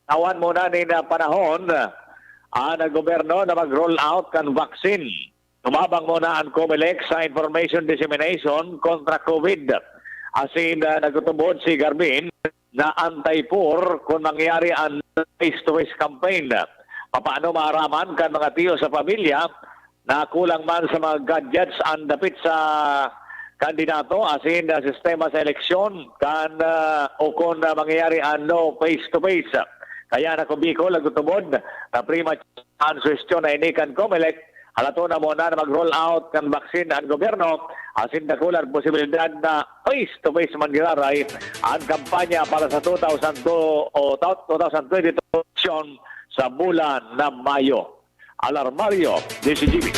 tawan muna nin, ah, panahon, ah, an gobyerno na mag-roll out kan vaccine. Tumabang muna an Comelec sa information dissemination kontra COVID. Asin, ah, nagtutubod si Garvin na anti-poor kun mangyari an face-to-face campaign. Papaano maaraman kan mga tiyo sa pamilya na kulang man sa mga gadgets an dapit sa kandidato asin sistema sa eleksyon kan, ah, o kun, ah, mangyayari an no face-to-face. Kaya an Ako Bicol nagtutubod na premature an suhestyon na ini kan Comelec, halaton na muna na mag-roll out kan vaccine an gobyerno, asin dakula an posibilidad na face-to-face man giraray an kampanya para sa two thousand two o two thousand twenty-two eleksyon sa bulan na Mayo. Alarmario, D C G B.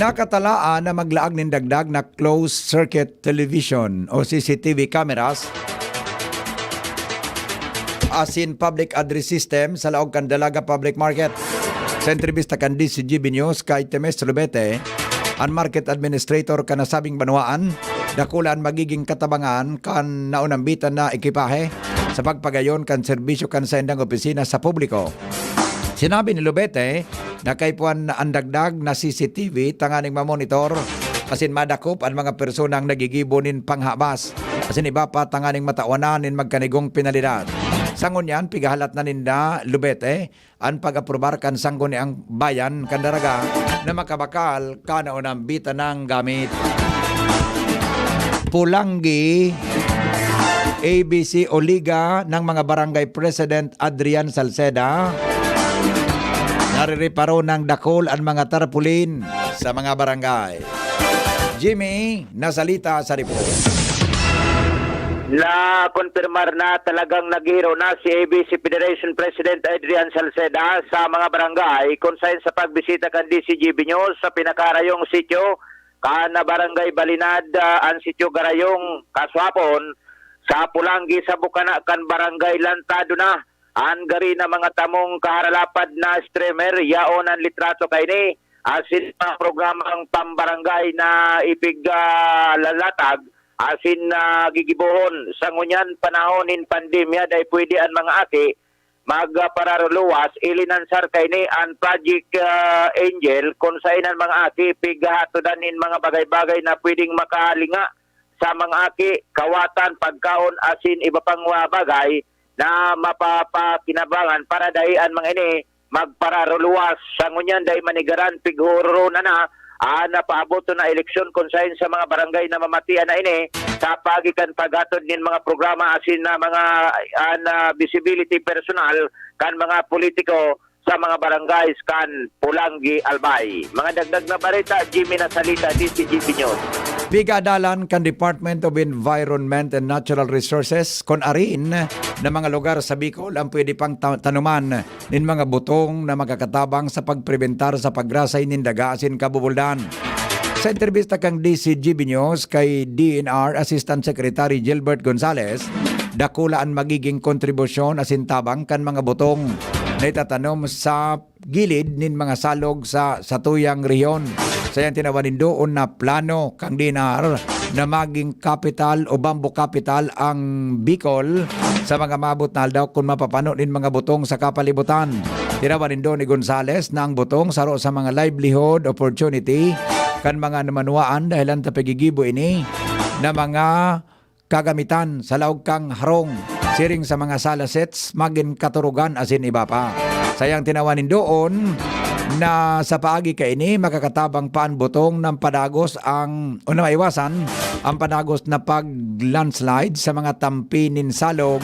Nakatalaan na maglaag nin dagdag na closed circuit television o C C T V cameras asin public address system sa laog kan Dalaga Public Market. Sa entrevista kan D C G B News kay Temes Lubete, an market administrator kan nasabing banwaan, dakula an magiging katabangan kan naunambitan na ekipahe sa pagpagayon kan serbisyo kan saindang opisina sa publiko. Sinabi ni Lubete na kaipuhan na an dagdag na C C T V tanganing mamonitor asin madakop an mga personang nagigibo nin panghabas asin iba pa tanganing matawan na nin magkanigong penalidad. Sa ngunyan, pigahalat na ninda, Lubete, an pag-aprobar kan Sangguniang Bayan kan Daraga na makabakal kan naunambitan nang gamit. Pulanggi, A B C o Liga ng mga Barangay President Adrian Salceda, narireparo ng dakul an mga tarpaulin sa mga barangay. Jimmy, nasalita sa report. Nakonpirmar na talagang naghihiro na si A B C Federation President Adrian Salceda sa mga barangay, kung sayon sa pagbisita kan D C G B News sa pinakarayong sityo kan Barangay Balinad, ah, an sityo Garayong, kasuhapon, sa Pulanggi sa bukana kan barangay. Lantado na an gari na mga tamong kaharalapad na streamer, yaon an litrato kaini, asin mga programang pambarangay na ipig, ah, lalatag, asin, ah, gigibohon. Sa ngunyan panahon nin pandemya, dai pwede an mga aki magpararuluwas, ilinansar kaini an Project, ah, Angel, kun saen an mga aki pighahatodan nin mga bagay-bagay na pwedeng makalinga sa mga aki, kawatan, pagkaon, asin iba pang, ah, bagay na mapapakinabangan para dai an mga ini magpararuluwas. Sa ngunyan, dai manigaran, pighorona na an paabot na eleksyon kun saen sa mga barangay na mamatian na ini sa paagi kan paghatod nin mga programa asin na mga, ah, na visibility personal kan mga politiko sa mga barangays kan Polangui, Albay. Mga dagdag na bareta, Jimmy Nasalita, D C G P News. Pigadalan kan Department of Environment and Natural Resources kun arin na mga lugar sa Bicol ang pwede pang ta-, tanuman nin mga butong na makakatabang sa pagprebentar sa pagrasay nin daga asin kabubuldan. Sa entrebista kan D C G B News kay D N R Assistant Secretary Gilbert Gonzales, dakula an magiging kontribusyon asin tabang kan mga butong na itatanom sa gilid nin mga salog sa satuyang rehiyon. Sa iyang tinawan nin doon na plano kan D N R na maging kapital o bamboo capital ang Bicol sa mga maabot na aldaw kun mapapano nin mga butong sa kapalibutan. Tinawan nindo ni Gonzales na ang butong saro sa mga livelihood opportunity kan mga namanwaan dahelan ta pagigibo ini na mga kagamitan sa laog kan harong. Siring sa mga sala sets, magin katurugan asin iba pa. Sa iyang tinawan nin doon na sa paagi kaini, makakatabang pa an butong na padagos ang, o na maiwasan ang padagos na pag-landslide sa mga tampi nin salog,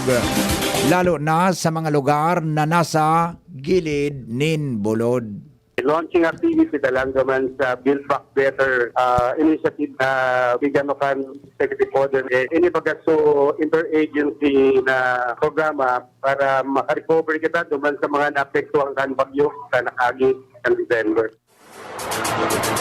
lalo na sa mga lugar na nasa gilid nin bulod. Launching activity talang gaman sa Build Back Better, ah, initiative na bigyan mo kan executive order. Eh, ini baga so interagency na programa para makarecover kita duman sa mga naapektuhan kan bagyo sa nakaagi kan December.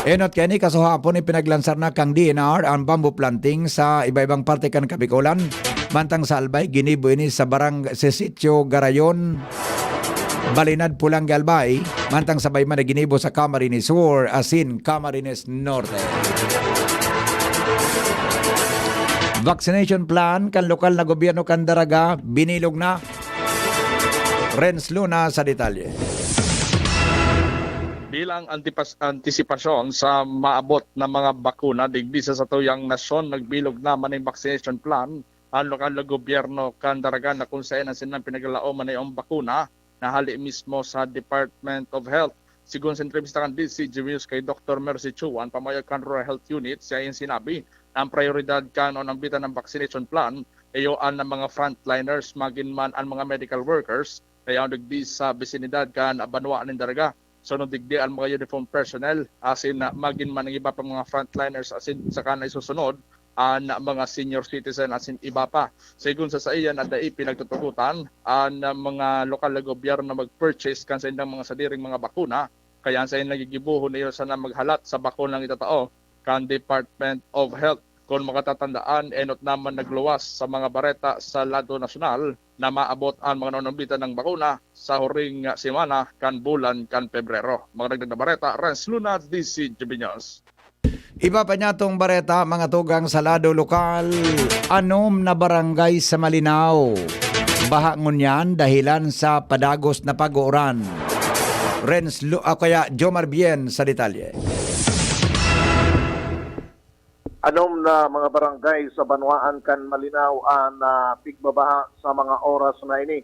Enot kaini, kasuhapon ipinaglansar na kan D N R ang bamboo planting sa iba-ibang parte kan Kabikolan. Mantang sa Albay, ginibo ini sa barang-, sa Sitio Garayon, Balinad, Polangui, Albay. Mantang sa Bayman na ginibo sa Camarines Sur asin Camarines Norte. Vaccination plan kan lokal na gobyerno kan Daraga, binilog na. Renz Luna sa detalye. Bilang antipas-, antisipasyon sa maabot na mga bakuna digdi sa satuyang nasyon, nagbilog na man ning vaccination plan ang lokal na gobyerno kan Daraga, na kung saen an sinda pinaglalaoman na bakuna na hali mismo sa Department of Health. Sigon sa entrebista kan D C G News kay Doktor Mercy Chuan, pamayag kan Rural Health Unit, siya yung sinabi na ang prioridad kan onambitan ng vaccination plan iyo an mga frontliners, magin man an mga medical workers na yaon digdi sa bisinidad kan banwa nin Daraga. Sunod digdi an mga uniform personnel, asin, ah, magin man ang iba pang mga frontliners, asin saka na isusunod an mga senior citizen asin iba pa. Sigon sa saiya na dai pinagtutugotan an mga lokal na gobyerno na mag-purchase kan saindang mga sadiring mga bakuna, kaya an saindang gigibohon na iyo sana maghalat sa bakunang itatao kan Department of Health. Kun makatatandaan, enot naman nagluwas sa mga bareta sa lado nasyonal na maabot an mga nanumbitan ng bakuna sa huring semana kan bulan kan Pebrero. Mga dagdag na bareta, Renz Luna, D C G B News. Iba pa niya tong bareta, mga tugang sa lado lokal. Anom na barangay sa Malinao baha ngunyan dahilan sa padagos na pag-uuran. Renz Lu-, o kaya Jomar Bien sa detalye. Anom na mga barangay sa banwaan kan Malinao an, ah, pigbabaha sa mga oras na ini.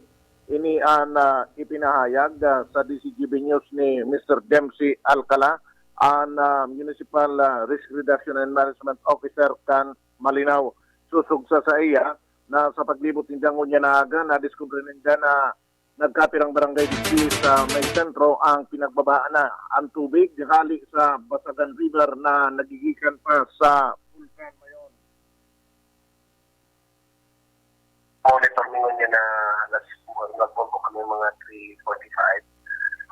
Ini an, ah, ipinahayag, ah, sa D C G B News ni Mister Dempsey Alcala, an, ah, Municipal, ah, Risk Reduction and Management Officer kan Malinao. Sosog sa saiya na sa paglibot ninda ngunyan na aga, nadiskubre ninda na nagkapirang barangay digdi sa may sentro ang pinagbabaha na. Ang tubig hali sa Basagan River na nagigikan pa sa Bulkan Mayon. Monitor ningon niya na alas, nagpumpo kami mga three forty-five.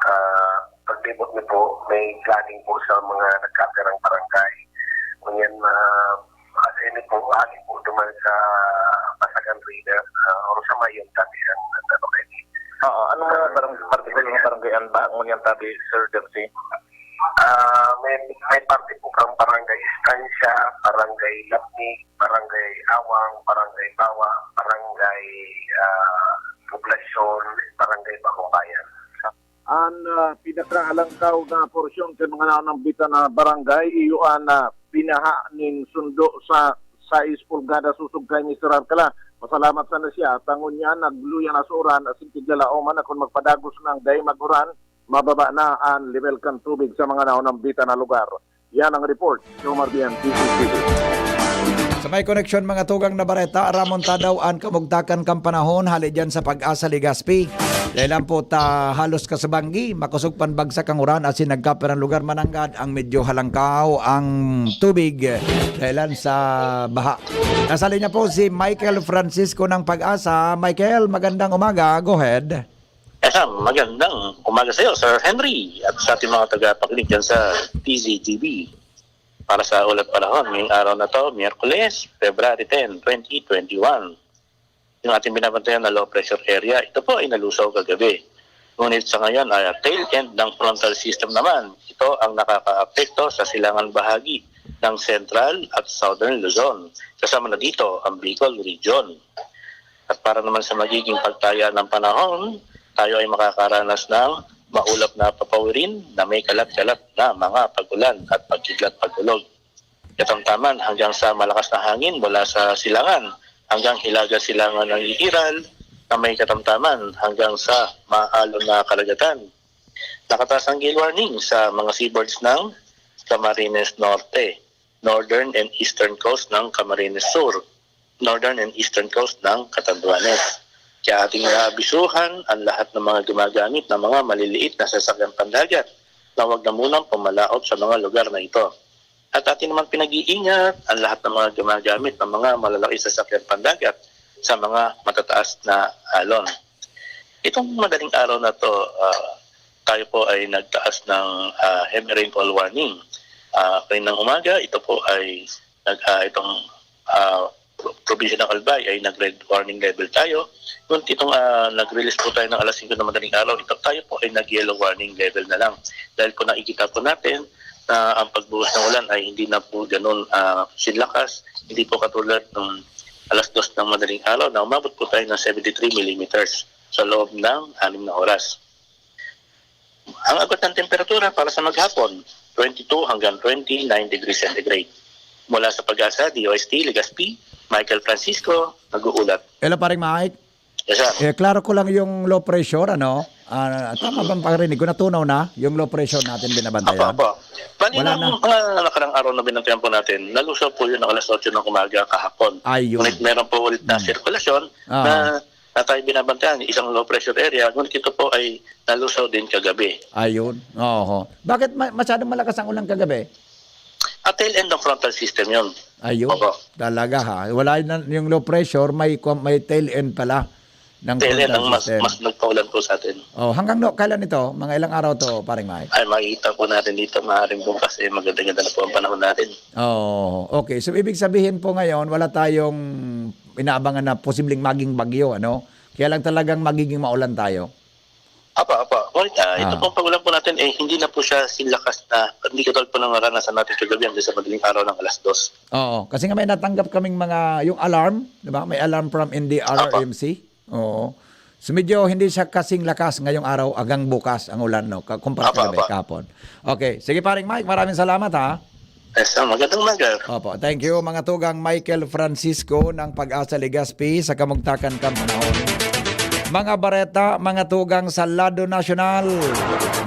Ah, paglibot niyo po, may flooding po sa mga nagkapirang barangay. Ngunyan, ah, as ini po, hali po duman sa Basagan River, ah, or sa Mayon, tabi ang, ang ano kayo. Oo, anong mga barang-, particular na barangay ang ba, ngunyan tabi, Sir Dempsey? Ah, may, may parte po kang Barangay Estancia, Barangay Lapni, Barangay Awang, Barangay Bawa, Barangay, ah, Poblasyon, Barangay An, ah, pinakaalangkaw na porsyon kan mga naunambitan na barangay, iyo an, ah, binaha nin sundo sa sais pulgada sosog kay Mister Arcala. Pasalamat sana siya, ta ngunyan nagluya na sa uran, asin tiglalaoman na kun magpadagos na ang dai mag-uran, mababa na an lebel kan tubig sa mga naunambitan na lugar. Yan ang report, Jomar Bian, D Z T V. Sa may koneksyon, mga tugang na bareta, ramon ta daw an kamugtakan kan panahon hali dyan sa Pag-asa, Legazpi. Dahil lang po ta halos kasabanggi, makosog panbagsak ang uran asin nagkapirang lugar mananggad ang medyo halangkaw ang tubig dahil lang sa baha. Nasa linya po si Michael Francisco ng Pag-asa. Michael, magandang umaga. Go ahead. Esam, magandang umaga sa iyo, Sir Henry, at sa ating mga tagapakinig dyan sa D Z T V. Para sa ulat panahon ngayong araw na to, Miyerkules, February ten, twenty twenty-one. Yung ating binabantayan na low pressure area, ito po ay nalusaw kagabi. Ngunit sa ngayon ay tail end ng frontal system naman. Ito ang nakakaapekto sa silangan bahagi ng Central at Southern Luzon. Kasama na dito ang Bicol Region. At para naman sa magiging pagtaya ng panahon, tayo ay makakaranas ng maulap na papawirin na may kalat-kalat na mga pag-ulan at pagkidlat pag-ulog. Katamtaman hanggang sa malakas na hangin mula sa silangan hanggang hilaga silangan ng iiral na may katamtaman hanggang sa maalon na karagatan. Nakataas ang gale warning sa mga seaboards ng Camarines Norte, northern and eastern coast ng Camarines Sur, northern and eastern coast ng Catanduanes. Kaya ating naabisuhan ang lahat ng mga gumagamit ng mga maliliit na sasakyang pandagat na huwag na munang pumalaot sa mga lugar na ito. At atin naman pinag-iingat ang lahat ng mga gumagamit ng mga malalaking sasakyang pandagat sa mga matataas na alon. Itong madaling araw na to, ah, tayo po ay nagtaas ng, ah, heavy rainfall warning. Ah, kaninang umaga, ito po ay nag, ah, itong, ah, pro-, probinsya ng Albay ay nag-red warning level tayo. Ngunit itong, ah, nag-release po tayo ng alas singko ng madaling araw, ito tayo po ay nag-yellow warning level na lang. Dahil po nakikita po natin na ang pagbuhos ng ulan ay hindi na po ganun, ah, sinlakas. Hindi po katulad ng alas dos ng madaling araw na umabot po tayo ng seventy-three millimeters sa loob ng anim na oras. Ang agwat ng temperatura para sa maghapon, twenty-two hanggang twenty-nine degrees centigrade. Mula sa Pag-asa, D O S T, Legazpi, Michael Francisco, nag-uulat. Hello, Paring Mike. Yes, sir. Eh, klaro ko lang yung low pressure, ano? Ah, tama bang parinig ko? Natunaw na yung low pressure natin binabantayan? Apo, apo. Bali, Wala nung na. mga nakarang araw na binantayan po natin, nalusaw po yun ng alas otso ng umaga kahapon. Ayun. Ngunit meron po ulit na Hmm. sirkulasyon Ah. na, na tayo binabantayan, isang low pressure area, ngunit ito po ay nalusaw din kagabi. Ayun. Oho. Bakit ma- masyadong malakas ang ulan kagabi? At tail end ng frontal system yun. Ayun. Opo. Talaga ha. Wala na yung low pressure, may, may tail end pala ng Tail end frontal ang mas, system. Mas nagpaulan po sa atin. Oh, hanggang no, kailan ito? Mga ilang araw to, Paring Mike? Ay, makikita po natin dito, maaaring bukas eh, maganda-ganda na po ang panahon natin. Oh, okay. So, ibig sabihin po ngayon, wala tayong inaabangan na posibleng maging bagyo, ano? Kaya lang talagang magiging maulan tayo. Apa, apa. Ngunit ah, ito Ah. pong pag-ulan po natin, eh, hindi na po siya sinlakas na, hindi katulad po ng naranasan natin kagabi hanggang sa madaling araw ng alas dos. Oo. Kasi nga may natanggap kaming mga, yung alarm, di ba? May alarm from N D R R M C. Oo. So medyo hindi siya kasing lakas ngayong araw hanggang bukas ang ulan, no? Ka- Kumpara Apa, kagabi, apa. Kahapon. Okay. Sige, Paring Mike, maraming salamat, ha? Yes, ah, magandang umaga. Opo. Thank you, mga tugang Michael Francisco ng Pag-asa Legazpi sa kamugtakan kan panahon. Mga bareta, mga tugang sa lado nasyonal.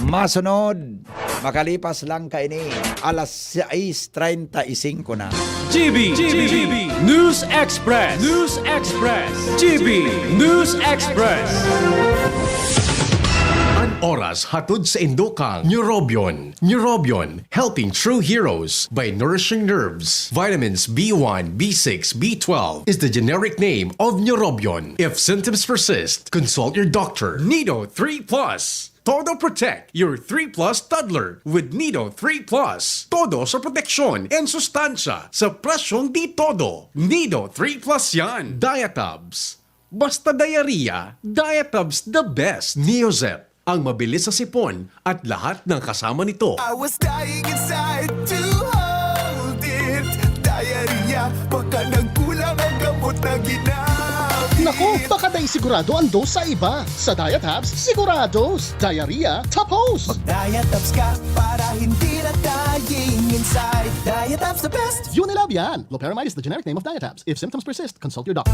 Masunod, makalipas lang kaini, alas sais treinta y cinco na. G B, G B, News Express, News Express, G B, News Express. An oras hatod sa indokang Neurobion. Neurobion, helping true heroes by nourishing nerves. Vitamins B one, B six, B twelve is the generic name of Neurobion. If symptoms persist, consult your doctor. Nido three plus. Todo protect your three plus toddler with Nido three plus. Todo sa proteksyon and sustansya sa presyong di todo. Nido three plus yan. Diatabs. Basta diarrhea, Diatabs the best. Neozet, ang mabilis sa sipon at lahat ng kasama nito. I was dying inside to hold it. Diarrhea, baka nagkulang ang gamot na ginamit. Ako, baka dai sigurado ang dose sa iba. Sa Diet Hubs, sigurados. Diarrhea, tapos! Mag-Diet Hubs ka para hindi na dying inside. Diet Hubs the best! Unilab yan! Loperamide is the generic name of Diet Hubs. If symptoms persist, consult your doctor.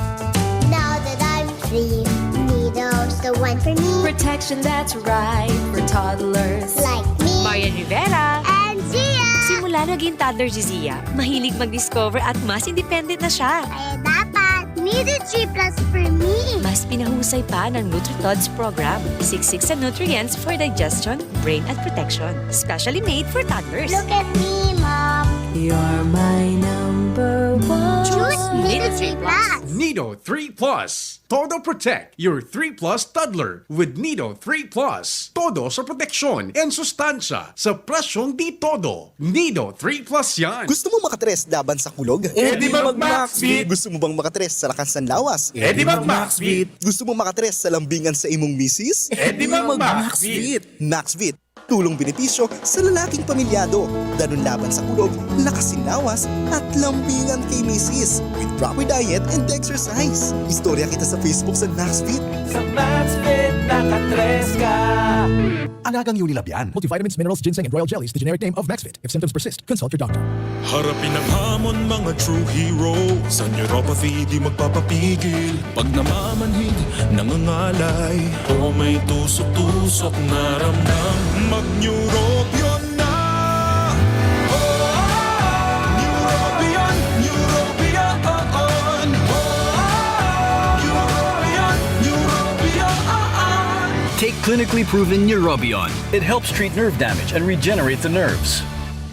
Now that I'm free, Nido's the one for me. Protection that's right for toddlers. Like me. Marian Rivera. And Zia. Simula naging toddler si Zia, mahilig mag-discover at mas independent na siya. Kaya dapat Nido three plus for me. Mas pinahusay pa ng NutriTods program. Siksik sa nutrients for digestion, brain at protection. Specially made for toddlers. Look at me, Mom. You're my number one. Choose Nido three plus. Nido three plus. Todo Protect, your three plus toddler with Nido three plus. Todo sa proteksyon and sustansya sa presyong di todo. Nido three plus yan. Gusto mo makatres laban sa kulog? Eh, di mag-Maxfit. Gusto mo bang makatres sa lakas ng lawas? Eh, di mag-Maxfit. Gusto mo makatres sa lambingan sa imong misis? Eh, di mag-Maxfit. Maxfit. Tulong benepisyo sa lalaking pamilyado. Danun laban sa kulog, lakas sin lawas, at lambingan kay misis. With proper diet and exercise. Istorya kita sa Facebook sa Maxfit. Sa Maxfit, nakatres ka. Alagang Unilab yan. Multivitamins, minerals, ginseng, and royal jelly is the generic name of Maxfit. If symptoms persist, consult your doctor. Harapin ang hamon, mga true heroes. Sa neuropathy, di magpapapigil. Pag namamanhid, nangangalay, o may tusok-tusok na ramdam, mag-Neurobion na! Oh, Neurobion, Neurobion, oh, oh. Neurobion, Neurobion, oh, oh. Take clinically proven Neurobion. It helps treat nerve damage and regenerate the nerves.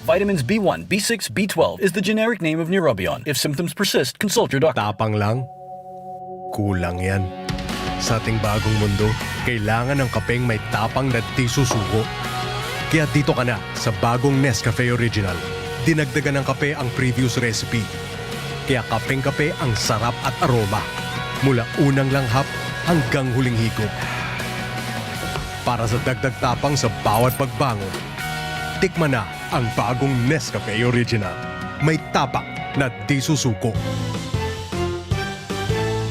Vitamins B one, B six, B twelve is the generic name of Neurobion. If symptoms persist, consult your doctor. Tapang lang? Kulang yan. Sa ating bagong mundo, kailangan ng kapeng may tapang na di susuko. Kaya dito ka na sa bagong Nescafe Original. Dinagdagan ng kape ang previous recipe. Kaya kapeng-kape ang sarap at aroma. Mula unang langhap hanggang huling higop. Para sa dagdag tapang sa bawat pagbangon, tikman na ang bagong Nescafe Original. May tapang na di susuko.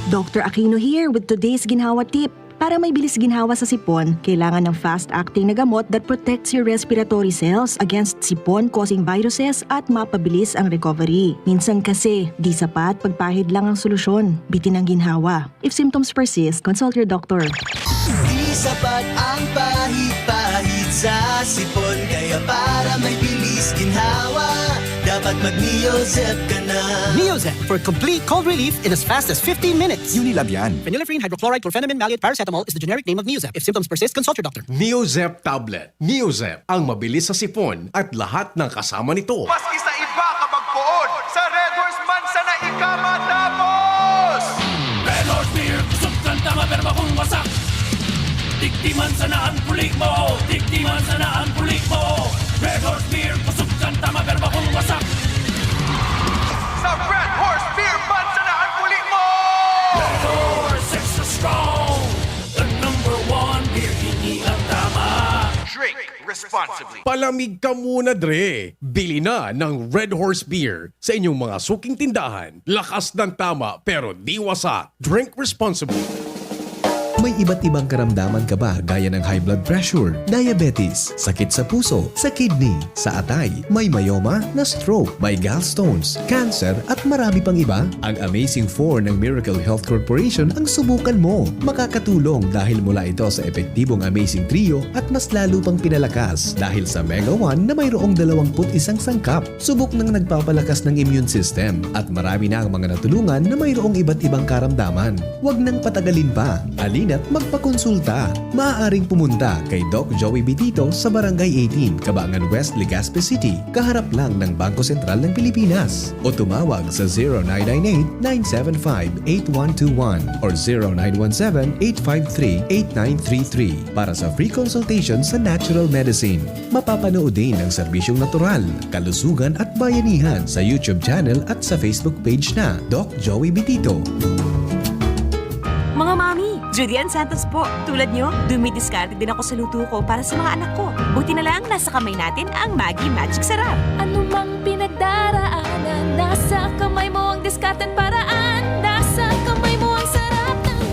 Doctor Aquino here with today's ginhawa tip. Para may bilis ginhawa sa sipon, kailangan ng fast-acting na gamot that protects your respiratory cells against sipon-causing viruses at mapabilis ang recovery. Minsan kasi, di sapat pagpahid lang ang solusyon. Bitin ang ginhawa. If symptoms persist, consult your doctor. Di sapat ang pahid-pahid sa sipon, kaya para may bilis ginhawa, dapat mag-Neozep ka na. Neozep for complete cold relief in as fast as fifteen minutes. Unilab yan. Phenylephrine, hydrochloride, chlorphenamine, maleate, paracetamol is the generic name of Neozep. If symptoms persist, consult your doctor. Neozep tablet. Neozep, ang mabilis sa sipon at lahat ng kasama nito. Maski sa iba ka magpoon, sa Red Horse man sana ika matapos! Red Horse Beer, kusog kan tama, pero bakong wasak. Digdi man sana an puli mo, digdi man sana an puli mo. Red Horse Beer, kusog kan tama, pero bakong wasak. Sa Red Horse Beer man sana an puli mo! Red Horse, extra strong. The number one beer, ini ang tama. Drink responsibly. Palamig ka muna, Dre. Bili na ng Red Horse Beer sa inyong mga suking tindahan. Lakas ng tama, pero di wasak. Drink responsibly. May iba't ibang karamdaman ka ba, gaya ng high blood pressure, diabetes, sakit sa puso, sa kidney, sa atay, may myoma, na-stroke, may gallstones, cancer, at marami pang iba? Ang Amazing Four ng Miracle Health Corporation ang subukan mo. Makakatulong dahil mula ito sa epektibong Amazing Trio at mas lalo pang pinalakas dahil sa Mega One na mayroong dalawampu't isang sangkap. Subok ng nagpapalakas ng immune system at marami na ang mga natulungan na mayroong iba't ibang karamdaman. Huwag nang patagalin pa. Halina't magpakonsulta. Maaaring pumunta kay Doc Joey Bitito sa Barangay eighteen, Cabangan West, Legazpi City, kaharap lang ng Bangko Sentral ng Pilipinas. O tumawag sa zero nine nine eight, nine seven five, eight one two one or zero nine one seven, eight five three, eight nine three three para sa free consultation sa natural medicine. Mapapanood din ang serbisyong natural, kalusugan at bayanihan sa YouTube channel at sa Facebook page na Doc Joey Bitito. Mga mami, Judy Ann Santos po. Tulad nyo, dumidiskarte din ako sa luto ko para sa mga anak ko. Buti na lang, nasa kamay natin ang Maggi Magic Sarap. Ano mang pinagdaraanan, nasa kamay mo ang diskarteng paraan. Nasa kamay mo ang sarap ng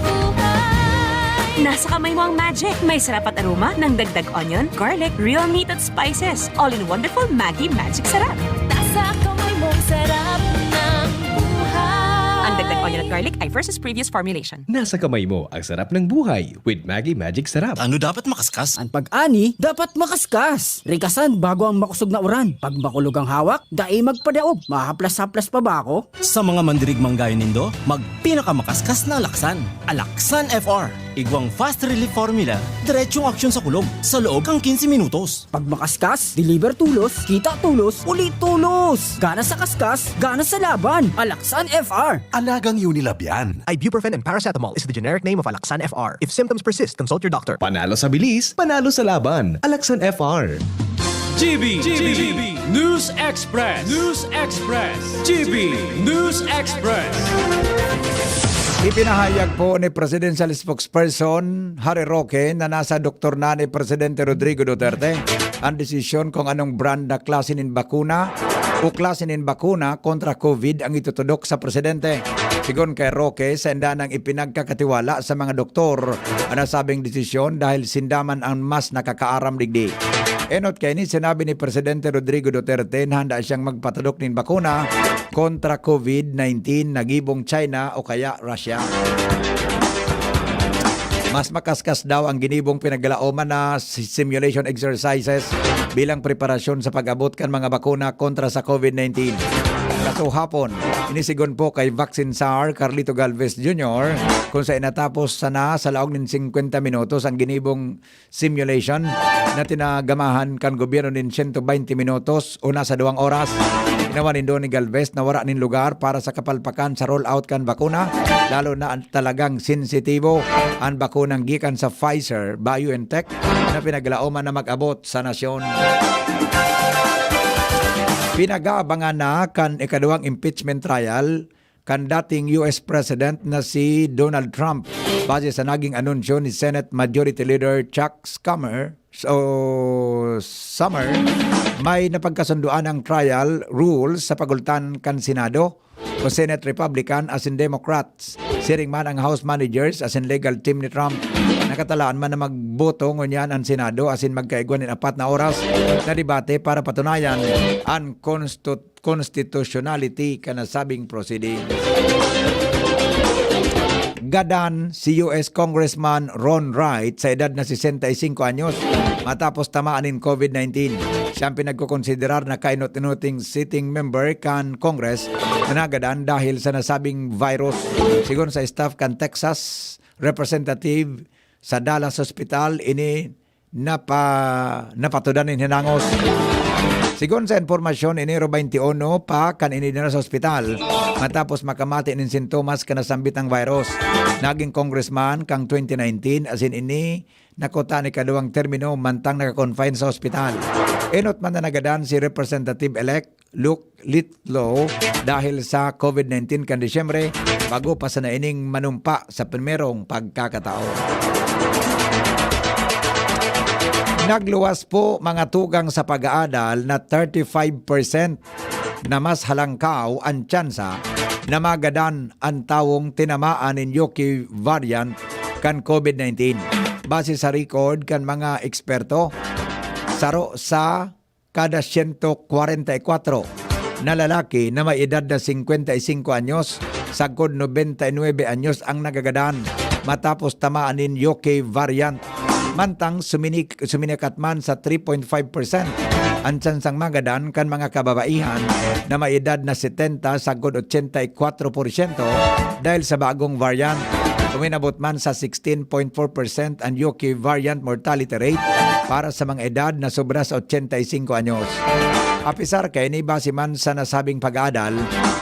Nasa kamay mo ang magic. May sarap at aroma ng dagdag onion, garlic, real meat at spices. All in wonderful Maggi Magic Sarap. Nasa kamay mong sarap ng buhay. Ang dagdag onion at garlic ay versus previous formulation. Nasa kamay mo ang sarap ng buhay with Maggi Magic Sarap. Ano dapat makaskas? An pag-ani dapat makaskas. Rikasan bago ang makosog na uran. Pag makulog ang hawak, dai magpadaog. Mahaplas-haplas pa ba ako? Sa mga mandirigmang gayo nindo, magpinakamakaskas na alaksan. Alaksan F R. Igwang fast relief formula, diretsong aksyon sa kulog, sa loob kan quince minutos. Pag makaskas, deliver tulos, kita tulos, uli tulos! Gana sa kaskas, gana sa laban! Alaksan F R! Alagang Unilab yan. Ibuprofen and paracetamol is the generic name of Alaxan F R. If symptoms persist, consult your doctor. Panalo sa bilis, panalo sa laban. Alaksan F R. G B, G B, News Express, News Express, G B News Express. Ipinahayag po ni Presidential Spokesperson Harry Roque na nasa doktor na ni Presidente Rodrigo Duterte ang desisyon kung anong brand na klase nin bakuna o klase nin bakuna kontra COVID ang itutudok sa presidente. Sigon kay Roque, sainda nang ipinagkakatiwala sa mga doktor ang nasabing desisyon dahil sinda man ang mas nakakaaram digdi. Enot kaini, sinabi ni Presidente Rodrigo Duterte na handa siyang magpatudok nin bakuna kontra COVID nineteen na gibong China o kaya Russia. Mas makaskas daw ang ginibong pinaglalaoman na si-, simulation exercises bilang preparasyon sa pag-abot kan mga bakuna kontra sa COVID nineteen. Kasuhapon, inisigon po kay Vaccine Czar Carlito Galvez Junior kung sa inatapos sana sa laog nin singkwenta minutos ang ginibong simulation na tinagamahan kan gobyerno nin sento baynte minutos o nasa duwang oras. Inawan nindo ni Galvez na wara nin lugar para sa kapalpakan sa rollout kan bakuna, lalo na ang talagang sensitibo, ang bakunang gikan sa Pfizer-BioNTech na pinaglaoman na mag-abot sa nasyon. Pinagabangan na kan ikaduwang impeachment trial kan dating U S President na si Donald Trump. Base sa naging anunsyo ni Senate Majority Leader Chuck Schumer, o Summer, may napagkasundoan ang trial rules sa pagultan kan Senado o Senate Republican asin Democrats. Siring man ang House Managers asin legal team ni Trump. Nakatalaan man na magboto ngunyan ang Senado asin magkaigwa nin apat na oras na debate para patunayan an constitu- constitutionality kan nasabing proceedings. Gadan si U S Congressman Ron Wright sa edad na sesenta y cinco anyos matapos tamaan nin COVID nineteen. Siya ang pinagkokonsiderar na kainot-inoting sitting member kan Congress na nagadan dahil sa nasabing virus. Sigon sa staff kan Texas Representative sa Dallas Hospital, ini napa-, napatudan nin hinangos. Sigon sa impormasyon, Enero baynte uno pa kan ini dinara sa ospital matapos makamati nin sintomas kan nasambitang virus. Naging congressman kan twenty nineteen, asin ini nakuta ni kaduwang termino mantang naka-confine sa ospital. Enot man na nagadan si Representative-elect Luke Litlow dahil sa COVID nineteen kan Disyembre, bago pa sana ining manumpa sa primerong pagkakataon. Nagluwas po mga tugang sa pag-aadal na thirty-five percent na mas halangkaw ang tsansa na magadan ang tawong tinamaan nin U K variant kan COVID nineteen. Base sa record kan mga eksperto, saro sa kada siyento kwarenta y kwatro na lalaki na may edad na singkwenta y singko anyos, sagkod nobenta y nuebe anyos ang nagagadan matapos tamaan nin U K variant. Mantang suminik-, suminakat man sa three point five percent ang tsansang magadan kan mga kababaihan na may edad na setenta sagkod ochenta y kwatro porsyento dahil sa bagong variant. Uminabot man sa sixteen point four percent ang U K variant mortality rate para sa mga edad na sobra sa ochenta y cinco anyos. Apisar kaini, base man sa nasabing pag-aadal,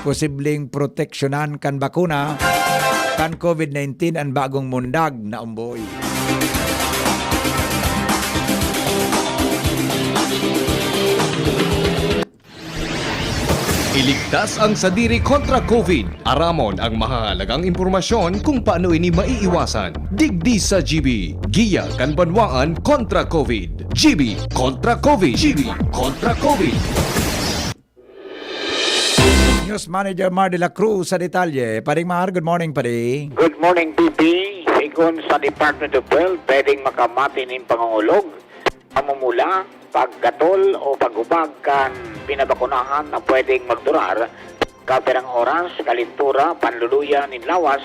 posibleng proteksyonan kan bakuna kan COVID nineteen an bagong mundag na omboy. Iligtas ang sadiri kontra COVID. Aramon ang mahahalagang impormasyon kung paano ini maiiwasan. Digdi sa G B, Giya kan Banwaan kontra COVID. G B kontra COVID. G B kontra COVID. News Manager Mar de la Cruz sa detalye. Pading Mar, good morning, Padi. Good morning, B B. Kun sa Department of Health, pwedeng makamati nin pangangulog, pamumula, paggatol o paghubag kan pinabakunahan na pwedeng magdurar kapirang oras, kalintura, panluluya nin lawas,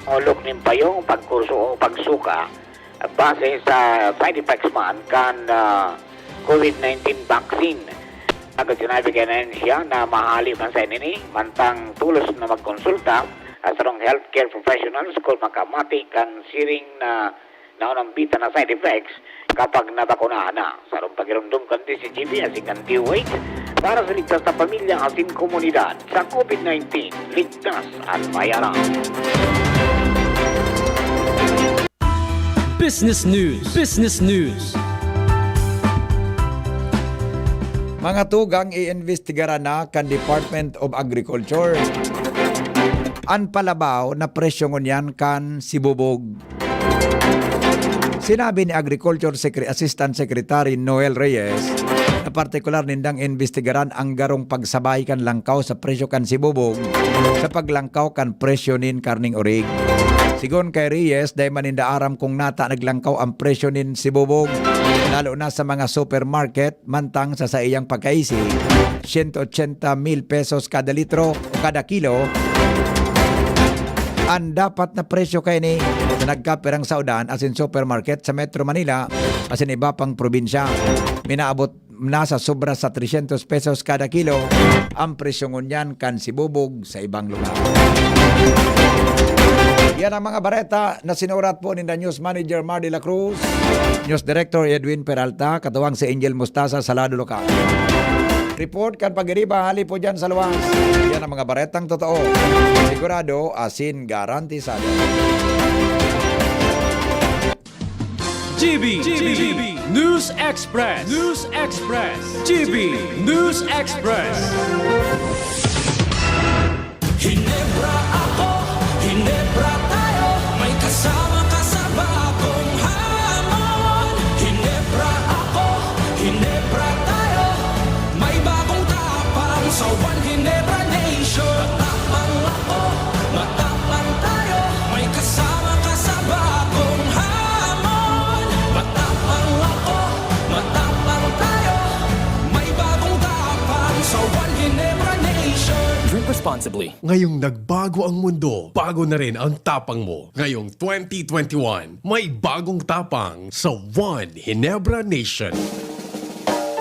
pangulog nin payong, pagkurso o pagsuka. Base sa side effects man kan, ah, COVID nineteen vaccine. Nagkasinabi kan ahensya na mahali man sa ini, mantang tolos na magkonsulta sa sarong healthcare professionals kun makamati kan siring na naunambitan na side effects kapag nabakunahan na. Sarong pagirumdom kan D Z G P asin kan D O H para sa ligtas na pamilya asin komunidad sa COVID nineteen. Ligtas an may aram. Business News. Business News. Mga tugang, iimbestigaran na kan Department of Agriculture an palabaw na presyo ngunyan kan sibubog. Sinabi ni Agriculture Secre-, Assistant Secretary Noel Reyes na partikular nindang imbestigaran ang garong pagsabay kan langkaw sa presyo kan sibubog sa paglangkaw kan presyo nin karning orig. Sigon kay Reyes, dai man ninda aram kung nata naglangkaw ang presyo nin sibubog, lalo na sa mga supermarket, mantang sa saiyang pagkaisi, siyento ochenta mil pesos kada litro o kada kilo an dapat na presyo kaini sa nagkapirang saodan asin supermarket sa Metro Manila asin iba pang probinsya. Minaabot na sa sobra sa trescientos pesos kada kilo ang presyo ngunyan kan sibubog sa ibang lugar. Yan ang mga bareta na sinurat po ni News Manager Mar de la Cruz, News Director Edwin Peralta, katuwang si Angel Mostaza sa Lado Lokal. Report kan pagiriba hali po dyan sa luwas. Yan ang mga baretang totoo, sigurado asin garantisado. G B, G B, News Express, News Express, G B News Express. Hinebra ako, Hinebra tayo, may kasama ka sa bagong hamon. Hinebra ako, Hinebra tayo, may bagong tapang sa One Hinebra Nation. Matapang ako, matapang tayo, may kasama ka sa bagong hamon. Matapang ako, matapang tayo, may bagong tapang sa One Hinebra Nation. Drink responsibly. Ngayong nagbago ang mundo, bago na rin ang tapang mo. Ngayong twenty twenty-one, may bagong tapang sa One Hinebra Nation.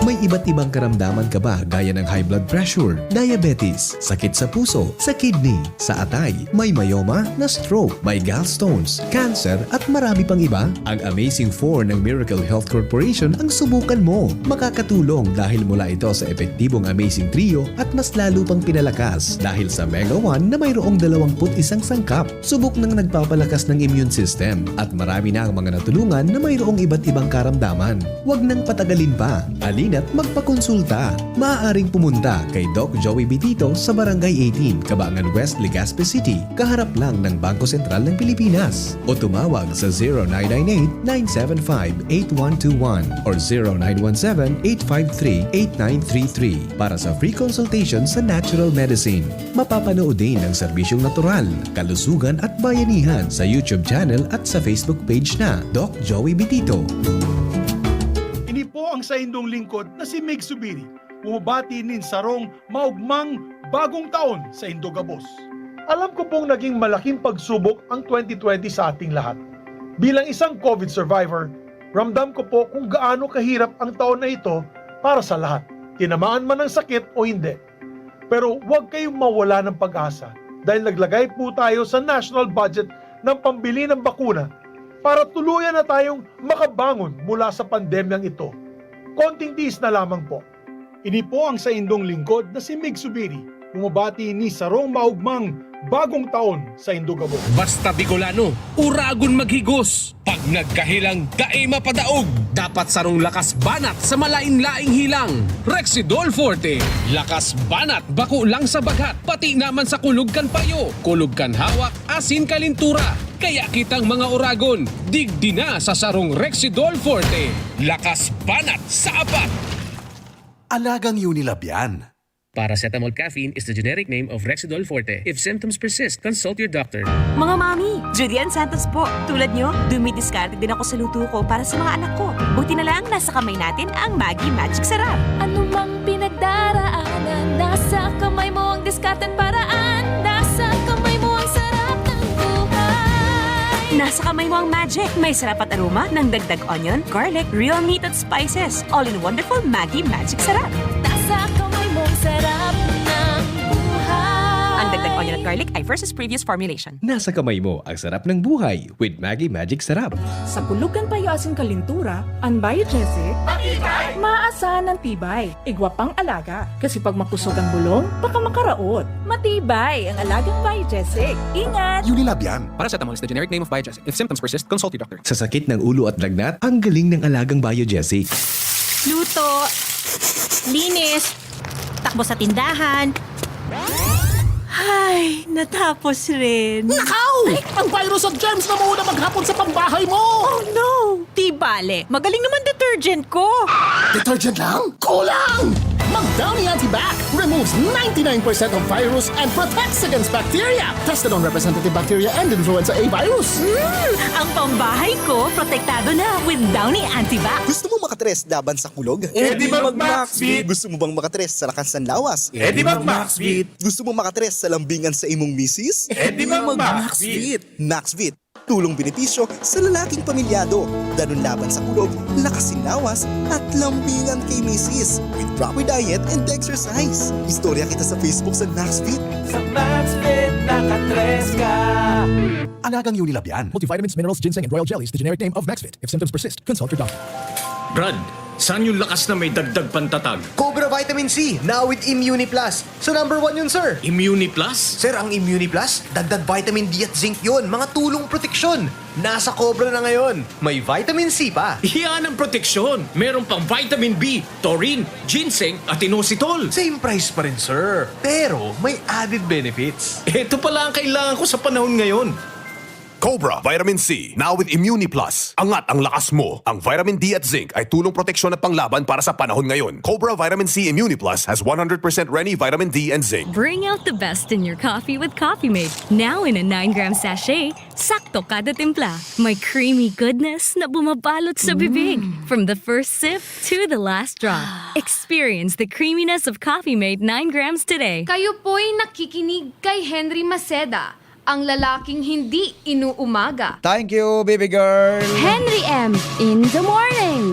May iba't ibang karamdaman ka ba, gaya ng high blood pressure, diabetes, sakit sa puso, sa kidney, sa atay, may myoma, na-stroke, may gallstones, cancer, at marami pang iba? Ang Amazing Four ng Miracle Health Corporation ang subukan mo. Makakatulong dahil mula ito sa epektibong Amazing Trio at mas lalo pang pinalakas dahil sa Mega One na mayroong dalawampu't isang sangkap. Subok nang nagpapalakas ng immune system at marami na ang mga natulungan na mayroong iba't ibang karamdaman. Huwag nang patagalin pa. Halina't magpakonsulta. Maaaring pumunta kay Doc Joey Bitito sa Barangay eighteen, Cabangan West, Legazpi City, kaharap lang ng Bangko Sentral ng Pilipinas. O tumawag sa zero nine nine eight, nine seven five, eight one two one or zero nine one seven, eight five three, eight nine three three para sa free consultation sa natural medicine. Mapapanood din ang serbisyong natural, kalusugan at bayanihan sa YouTube channel at sa Facebook page na Doc Joey Bitito. Ini po ang saindong lingkod na si Mig Subiri, bumabati nin sarong maugmang bagong taon saindo gabos. Alam ko pong naging malaking pagsubok ang twenty twenty sa ating lahat. Bilang isang COVID survivor, ramdam ko po kung gaano kahirap ang taon na ito para sa lahat, tinamaan man ng sakit o hindi. Pero huwag kayong mawala ng pag-asa dahil naglagay po tayo sa national budget ng pambili ng bakuna para tuluyan na tayong makabangon mula sa pandemyang ito. Konting tiis na lamang po. Ini po ang saindong lingkod na si Mig Subiri, bumabati ni sarong maugmang bagong taon saindo gabos. Basta Bicolano, uragon maghigos. Pag nagkahilang, dai mapadaog. Dapat sarong lakas banat sa malain-laing hilang. Rexidol Forte. Lakas banat bako lang sa baghat, pati naman sa kulog kan payo, kulog kan hawak, asin kalintura. Kaya kitang mga uragon, digdi na sa sarong Rexidol Forte. Lakas banat sa apat. Alagang Unilab yan. Paracetamol caffeine is the generic name of Rexidol Forte. If symptoms persist, consult your doctor. Mga mami, Judy Ann Santos po. Tulad nyo, dumidiskarte din ako sa luto ko para sa mga anak ko. Buti na lang, nasa kamay natin ang Maggi Magic Sarap. Ano mang pinagdaraanan, nasa kamay mo ang diskarte at paraan. Nasa kamay mo ang sarap ng buhay. Nasa kamay mo ang magic. May sarap at aroma ng dagdag onion, garlic, real meat at spices. All in wonderful Maggi Magic Sarap. Nasa kamay mo ang sarap ng buhay. Ang dagdag onion at garlic ay versus previous formulation. Nasa kamay mo ang sarap ng buhay with Maggi Magic Sarap. Sa kulog kan payo asin kalintura, an Biogesic, maasahan an tibay. Igwa pang alaga, kasi pag makusog ang bulong, baka makaraot. Matibay ang alagang Biogesic. Ingat! Unilab yan. Paracetamol is the generic name of Biogesic. If symptoms persist, consult your doctor. Sa sakit ng ulo at lagnat, ang galing ng alagang Biogesic. Luto, linis, takbo sa tindahan. Ay, natapos rin. Nakaw! Ang virus at germs na muna maghapon sa pambahay mo! Oh no! Di bale, magaling naman detergent ko. Detergent lang? Kulang! Mag Downy Antibac removes ninety-nine percent of virus and protects against bacteria. Tested on representative bacteria and influenza A virus. Mm, ang pambahay ko, protektado na with Downy Antibac. Gusto mo makatres laban sa kulog? Eh, di mag Maxvit. Gusto mo bang makatres sa lakas ng lawas? Eh, di mag Maxvit. Gusto mo makatres sa lambingan sa imong misis? Eh, di mag Maxvit. Maxvit. Tulong benepisyo sa lalaking pamilyado. Danun laban sa kulog, lakas sin lawas, at lambingan kay misis. With proper diet and exercise. Istorya kita sa Facebook sa Maxfit. Sa Maxfit, nakatres ka. Alagang Unilab yan. Multivitamins, minerals, ginseng, and royal jelly is the generic name of Maxfit. If symptoms persist, consult your doctor. Brad, saan yung lakas na may dagdag pantatag? Cobra Vitamin C, now with Immuni Plus. So number one yun, sir. Immuni Plus? Sir, ang Immuni Plus, dagdag vitamin D at zinc yun, mga tulong proteksyon. Nasa Cobra na ngayon. May vitamin C pa. Yan ang proteksyon. Meron pang vitamin B, taurine, ginseng, at inositol. Same price pa rin, sir. Pero may added benefits. Ito pala ang kailangan ko sa panahon ngayon. Cobra Vitamin C, now with Immuni Plus. Angat ang lakas mo. Ang vitamin D at zinc ay tulong proteksyon at panglaban para sa panahon ngayon. Cobra Vitamin C Immuni Plus has one hundred percent Reni vitamin D and zinc. Bring out the best in your coffee with Coffee Mate. Now in a nine gram sachet, sakto kada timpla. May creamy goodness na bumabalot sa bibig. From the first sip to the last drop. Experience the creaminess of Coffee Mate nine grams today. Kayo po'y nakikinig kay Henry Maceda, ang lalaking hindi inuumaga. Thank you, baby girl. Henry M in the morning.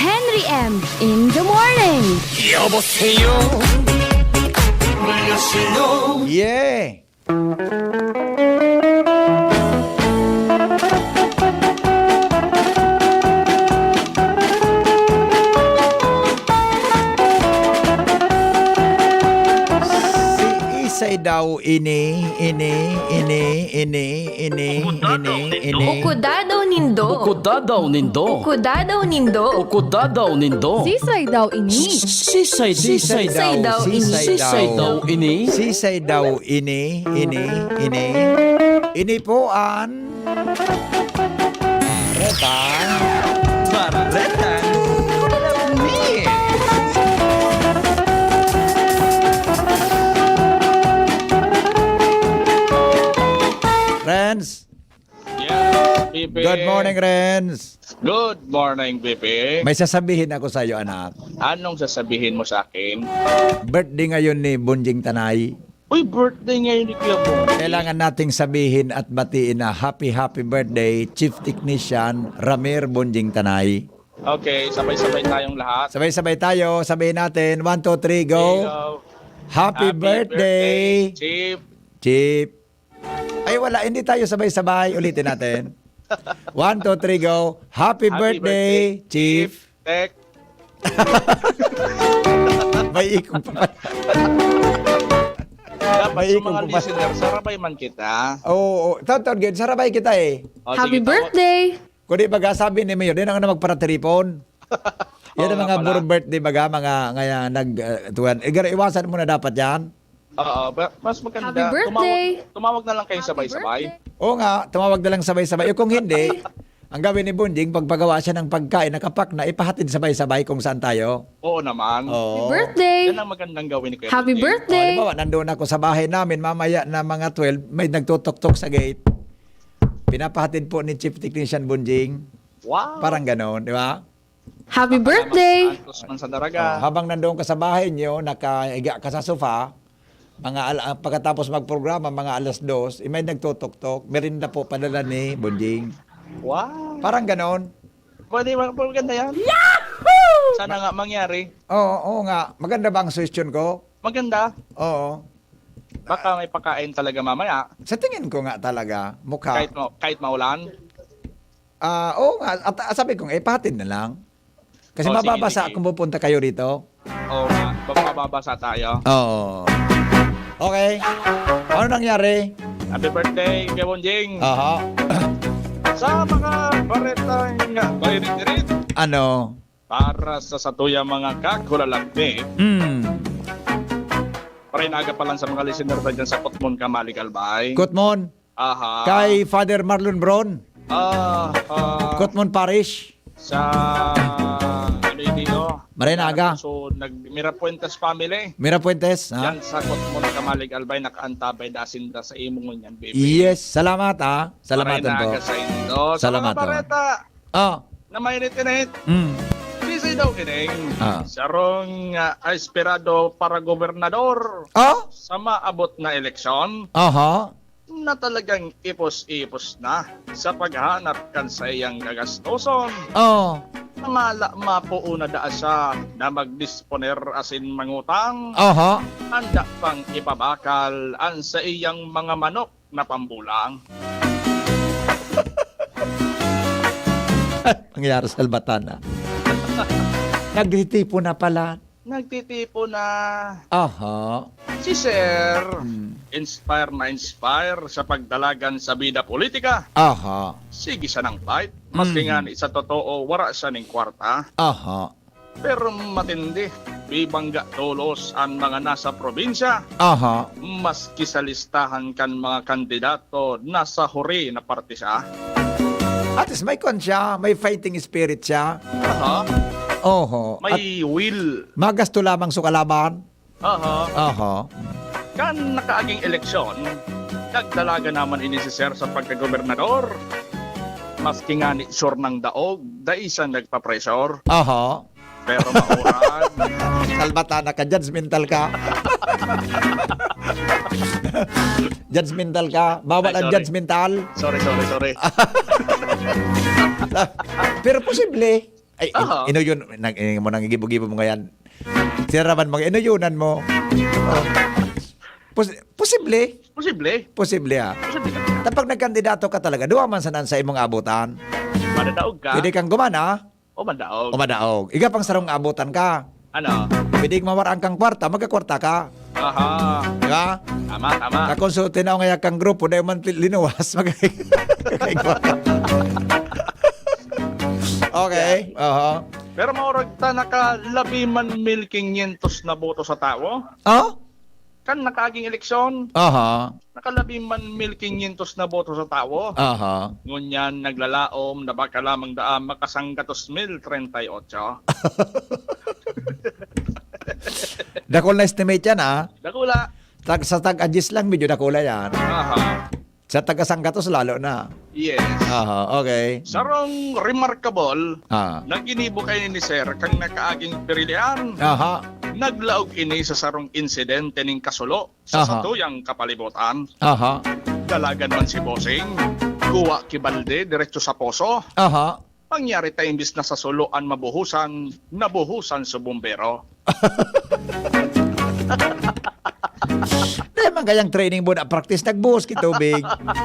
Henry M in the morning. 여보세요. Yeah. Siisay daw ini, ini, ini, ini, ini, ini, ini? Ukoda daw nindo. Ukoda daw nindo. Ukoda daw nindo. Ukoda daw nindo. Sisay daw ini? Sisay, sisay daw, sisay daw ini? Sisay daw ini, ini, ini. Ini po an Retan. Para Retan. Renz. Yes, Pipi. Good morning, Renz. Good morning, Pipi. May sasabihin ako sa'yo, anak. Anong sasabihin mo sa akin? Birthday ngayon ni Bonjing Tanay. Uy, birthday ngayon ni Kuya Bonjing. Kailangan nating sabihin at batiin na happy, happy birthday, Chief Technician Ramir Bonjing Tanay. Okay, sabay-sabay tayong lahat. Sabay-sabay tayo. Sabihin natin, one, two, three, go. Three, go. Happy birthday, Chief. Chief. Ay, wala. Hindi tayo sabay-sabay. Ulitin natin. One, two, three, go. Happy birthday, Chief. Tech. May ikog pa. Dapat sa mga listener, sarabay man kita. Oo, oo. Taon-taon, gid, sarabay kita eh. O, sige, tawa- Happy birthday! Kundi baga sabi ni Mayor, di na nga na magparatiripon. Yan ang mga birthday baga, mga, nga nag, ah, tuwan. Eh, gara-, iwasan mo na dapat yan. Oo, ba-, mas maganda. Happy birthday! Tumawag, tumawag na lang kayo sabay-sabay. Oo nga, tumawag na lang sabay-sabay. Eh, kung hindi, Ang gawin ni Bonjing, pagpagawa siya ng pagkain, nakapak na, ipahatid sabay-sabay kung saan tayo. Oo naman. Oo. Happy birthday! Yan ang magandang gawin ni Kuya Happy Bonjing. Birthday! Oh, halimbawa, nandun ako sa bahay namin, mamaya na mga twelve, may nagtutuktok sa gate. Pinapahatid po ni Chief Technician Bonjing. Wow! Parang ganon, di ba? Happy birthday! Antos man sa daraga. Oh, habang nandoon ka sa bahay niyo, nakahiga ka sa sofa, mga al-, ah, pagkatapos magprograma, mga alas dos, eh, may nagtotoktok. Merienda po, padala ni Bonjing. Wow! Parang ganon. Pwede, ma-, maganda yan. Yahoo! Sana nga mangyari. Oo, oo nga. Maganda ba ang suggestion ko? Maganda. Oo. Baka may pakain talaga mamaya. Sa tingin ko nga talaga, mukha. Kahit ma-, kahit maulan? Ah, oo nga. At, ah, sabi ko nga, ipahatid na lang. Kasi Oh, sige, mababasa sige. kung pupunta kayo rito. Oo nga, baka mababasa tayo. Oo. Okay. Ano nangyari? Happy birthday, Kuya Bonjing. Aha. Sa mga baretang, ah, bahirit-irit. Ano? Para sa satuyang mga kakulalakmi. Mm. Maray na aga pa lang sa mga listener na dyan sa Kutmon, Kamalig, Albay. Kutmon. Aha. Kay Father Marlon Bron. Ah, ah, Kutmon Parish. Sa Iloilo. Maray na aga. So, nag-, Mirafuentes family. Mirafuentes, ha? Yan sa Kutmon, Kamalig, Albay, nakaantabay da sinda sa imo ngunyan, baby. Yes, salamat, ha? Maray Salamatan na po. aga sa indo. Sa Salamat, mga oh. bareta, Ah. na mainit-init. Mm. Busy daw kining Ah. sarong, ah, aspirado para gobernador Ah? sa maabot na eleksyon Aha. na talagang ipos-ipos na sa paghanap kan saiyang gagastoson. Oh. Namala mapuuna daa siya na magdisponer asin mangutang. Aha. Handa pang ipabakal an saiyang mga manok na pambulang. Nangyari sa Albatan, ah. Nagtitipon na pala. Nagtitipon na. Aha. Si Sir, Hmm. inspire na inspire sa pagdalagan sa bida politika. Aha. Sige sanang fight. Maski Hmm. ngani sa totoo, wara siya ning kwarta. Aha. Pero matindi, bibangga tolos an mga nasa probinsya. Aha. Maski sa listahan kan mga kandidato, nasa huri na parte siya. At least may kwan siya, may fighting spirit siya. Aha. Oho. May At will. magasto lamang sa kalaban. Aha. Aha. Kan nakaaging eleksyon, nagdalaga naman ini si Sir sa pagkagobernador. Maski ngani sure nang daog, dai siya nagpa-pressure. Aha. Pero maurag. Salbatana ka, judgmental ka. Judgmental ka. Bawal Ay, ang sorry. judgmental. Sorry, sorry, sorry. Pero posible. Ay, in-, Aha. inuyon, nag-, eh, mo nang gibo-gibo mo ngayon. Sira man mga inuyonan mo. Oh. Pos-, posible. Posible. Posible, ah. Posible ka. Tapos nagkandidato ka talaga, duwa man sanan sa imong abutan. Madadaog ka. Pwede kang gumana. O madaog. O madaog. Iga pang sarong abutan ka. Ano? Pwede mawaraan kang kwarta, magkakwarta ka. Aha. Di ba? Tama, tama. Kakonsulti na ngaya kang grupo, dahil man li-, linuwas, mag-, Okay. Aha. Pero maurag ta naka labi man mil quinientos na boto sa tawo. Oh? Kan nakaaging eleksyon, Aha. naka labi man mil quinientos na boto sa tawo. Aha. Ngunyan, naglalaom na baka lamang daa makasanggatos mil treinta y ocho. Dakul na estimate yan, ah. Dakula. Tag-, sa tag-adjis lang, medyo dakula yan. Aha. Sa taga-sanggatos, lalo na. Yes. Aha, okay. Sarong remarkable Ah. na ginibo kaini ni Sir kan nakaaging pirilian. Aha. Naglaog ini sa sarong insidente ning kasulo sa Aha. satuyang kapalibutan. Aha. Dalagan man si Bossing, kuwa ki balde, diretso sa poso. Aha. Pangyari ta imbis na sa sulo an mabuhusan, nabuhusan sa bumbero. Dahil man kayang training mo na practice, nagbuhos ki tubig.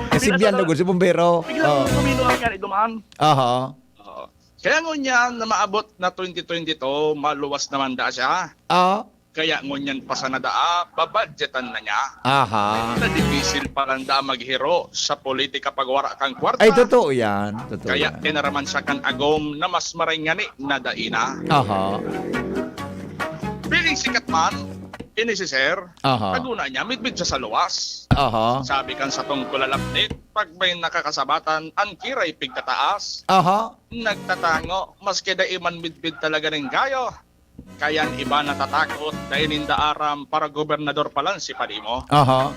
Kasi Bigla biyan sa lugod sa bumbero. Bigla Oh. sa tumino ang kani dumaan. Aha. Oo. Kaya ngunyan na maabot na twenty twenty-two, maluwas naman da siya. Ah. Kaya ngunyan pa sana daa, babadgetan na niya. Aha. Na dipisil pa lang daa maghiro sa politika pag wara kang kwarta. Ay, totoo yan. Totoo Kaya yan. tinaraman siya kan agom na mas maray ngani na dai na. Aha. Piling sikat man, Ini si Sir, Aha. Laguna niya, midbid siya sa luwas. Aha. Sabi kan satong kulalapnit, pag may nakakasabatan, an kiray pigtataas. Aha. Nagtatango, maski dai man midbid talaga ning gayo. Kaya an iba natatakot, dai ninda aram, para gobernador palan si padi mo. Aha.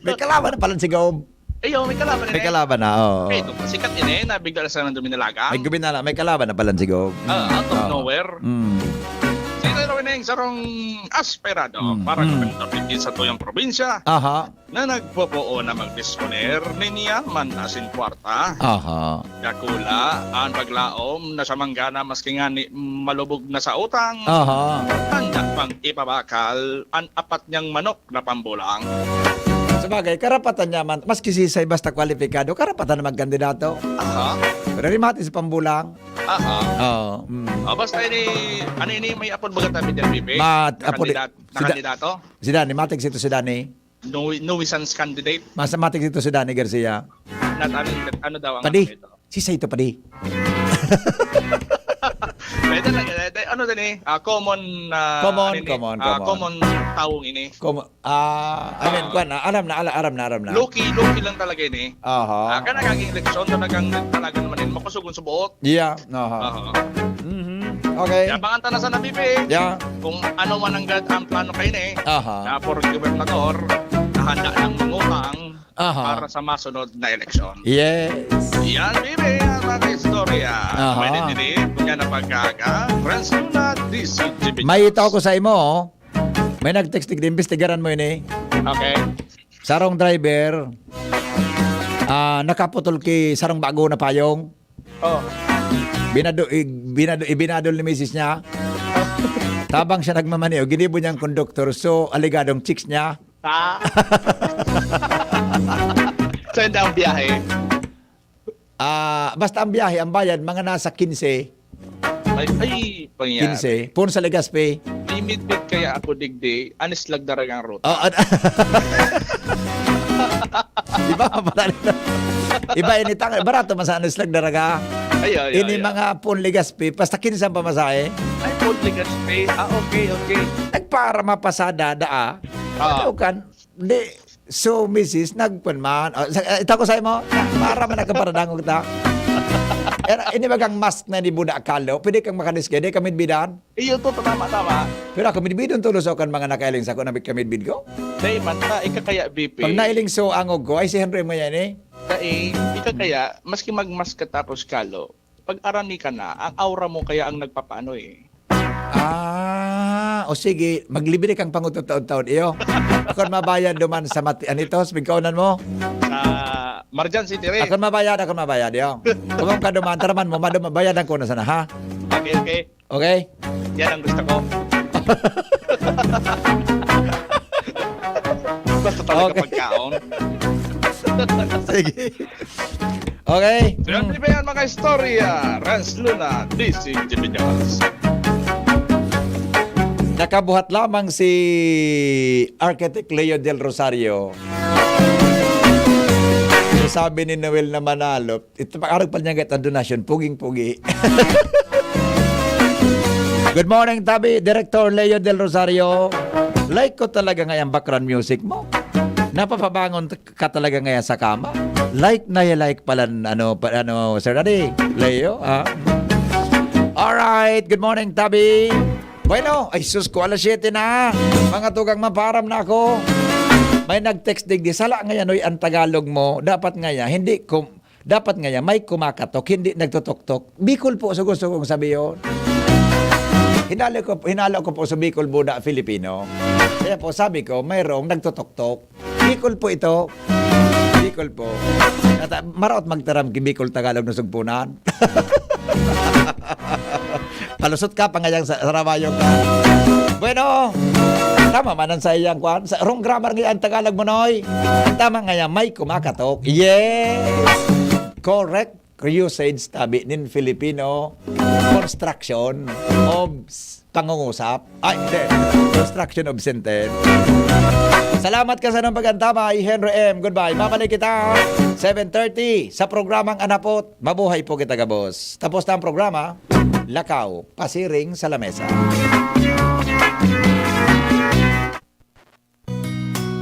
May kalaban na palan si Gob. Ayo, may kalaban na May eh. kalaban na, oo. Kaya ito, sikat ini, nabigla lang sa nang duminalaga. May gubinala, may kalaban na palan si Gob. Ah, out of Oo. nowhere. Mm. Sino raw ini ang sarong aspirado Mm, para mm. gobernador digdi sa tuyang probinsya Aha. na nagpopoon na magdisponer nin yaman asin kwarta? Aha. Dakula an paglaom na siya manggana maski ngani malubog na sa utang. Aha. Handa pang ipabakal an apat niyang manok na pambulang. Sabagay, karapatan niya man, maski sisay basta kwalipikado, karapatan na magkandidato. Aha. Pero rimati sa pambulang. Aha. Oo. Mm. Ah, basta ini, ano ini, may apod baga tabi dyan, Bibi? Ma-, apod, Nakandidat-, si Da-, nakandidato? Si Danny, matig sito si Danny. Nui-, nuisance candidate. Mas matig sito si Danny Garcia. Nat-, ano, ano daw ang Padi? ano ito? Sisay ito, padi? Pwede lang, eh, eh, ano din eh, ah, common, ah, Common, ano ini? common, Ah, common. common tawong ini. Common, ah, I mean, Ah. kwan, ah, aram na, ala-, aram na, aram na. Low-key, low-key lang talaga ini. Aha. Ah, kan nagaging eleksyon, talagang, talaga naman ini, makusog ang subuot. Yeah, aha. Aha. Mhm. Okay. Kaya abangan ta na sana, Bibi. Yeah. Kung ano man ang gad-, ang plano kayo ni, Aha. na for gobernador, na handa ng mangutang Aha. para sa masunod na eleksyon. Yes. Yan, Bibi, ang mga istorya. Aha. Pwede din eh, kung yan ang pagkaga, Franz Luna, D C G B. May ito ako sa imo, oh. May nag-text, tig-, imbestigaran mo yun eh. Okay. Sarong driver, ah, nakaputol ki sarong bago na payong. Oh. Binado-, i-, binado-, ibinadol ni misis niya. Tabang siya nagmamaniho, ginibo niyang konduktor. So, aligadong chicks niya. Ah. So, yun daw ang biyahe? Ah, basta ang biyahe, ang bayad, mga nasa kinse. Ay, ay, pangyari. Kinse. Pun sa Legazpi. Limit kaya ako digdi, anis lang daragang ruta. Oh, at Di ba, mamadali na. Iba, initang, barato man sa anis lang daraga. Ay, ay, Ini ay, ay. mga pun Legazpi, basta kinse ang pamasahe. Ay, pun Legazpi. Ah, okay, okay. Nagpara mapasada, daa. Ah. Ano kan? Di, so, misis, nagpan man. Oh, sa, eh, ito ko sa imo, na, para man nagkaparadangog ta. Era, ini bagang mask na ni Buda Kalo, pwede kang makadiske, di ka midbidan? Iyo, to, tama, tama. Pero ako, midbidon tulos ako kan mga nakailing sa ako na kamidbid ko. Dai man ta, ika kaya, B P. Pag nailing so angog ko, ay si Henry mo yan eh. Dai, ika kaya, maski magmask ka tapos kalo, pag arani ka na, ang aura mo kaya ang nagpapaano eh. Ah, o sige, maglibre kang pangutot taon-taon, iyo. Akon mabayad duman sa mati-, ano ito, sa pigkaunan mo? Sa Marjan City, re. Akon mabayad, akon mabayad, iyo. Kumang ka duman, taraman mo, madum-, bayadan ko na sana, ha? Okay, okay. Okay? Yan ang gusto ko. Basta talaga Okay. pagkaon. Sige. Okay. So, yan, Mm. yan, mga istorya. Rans Luna, D C G P News. Nakabuhat lamang si Architect Leo Del Rosario. So, sabi ni Noel na manalo, ito, pag-arog pa niya ang donasyon, puging-pugi. Good morning, tabi, Director Leo Del Rosario. Like ko talaga nga yung background music mo. Napapabangon ka talaga ngaya sa kama. Like na yung like pala, ano, pa, ano, Sir Daddy, Leo, ha? Alright, good morning, tabi. Bueno, ay sus ko, alas siyete na. Mga tugang, maparam na ako. May nag-text digdi, sala ngayon, oy, ang Tagalog mo. Dapat ngaya, hindi ko, dapat ngaya, may kumakatok, hindi nagtutoktok. Bicol po, so gusto kong sabihin. Hinalo ko, hinalo ko po sa Bicol Buda Filipino. Kaya po, sabi ko, mayroong nagtutoktok. Bicol po ito. Bicol po. At, ah, maraot magtaram ki Bicol Tagalog na sugpunan. Palusot ka, pangayang sa, sarabayo ka. Bueno, tama man ang sa iyang kwan. Sa wrong grammar nga ang Tagalog mo, Noy. Tama nga yan, may kumakatok. Yes! Correct. Crusades tabi nin Filipino construction of s-, pangungusap. Ay, hindi. Construction of sentence. Salamat ka sa nang pag-antabay, Henry M. Goodbye. Babalik kita seven thirty sa programang Anapot. Mabuhay po kita, gabos. Tapos na ang programa. Lakaw, pasiring sa lamesa.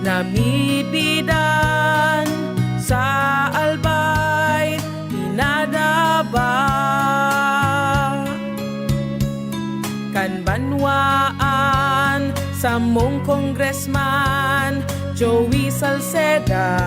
Namibidan sa Albay, pinadaba kan banwaan samong Congressman Joey Salceda.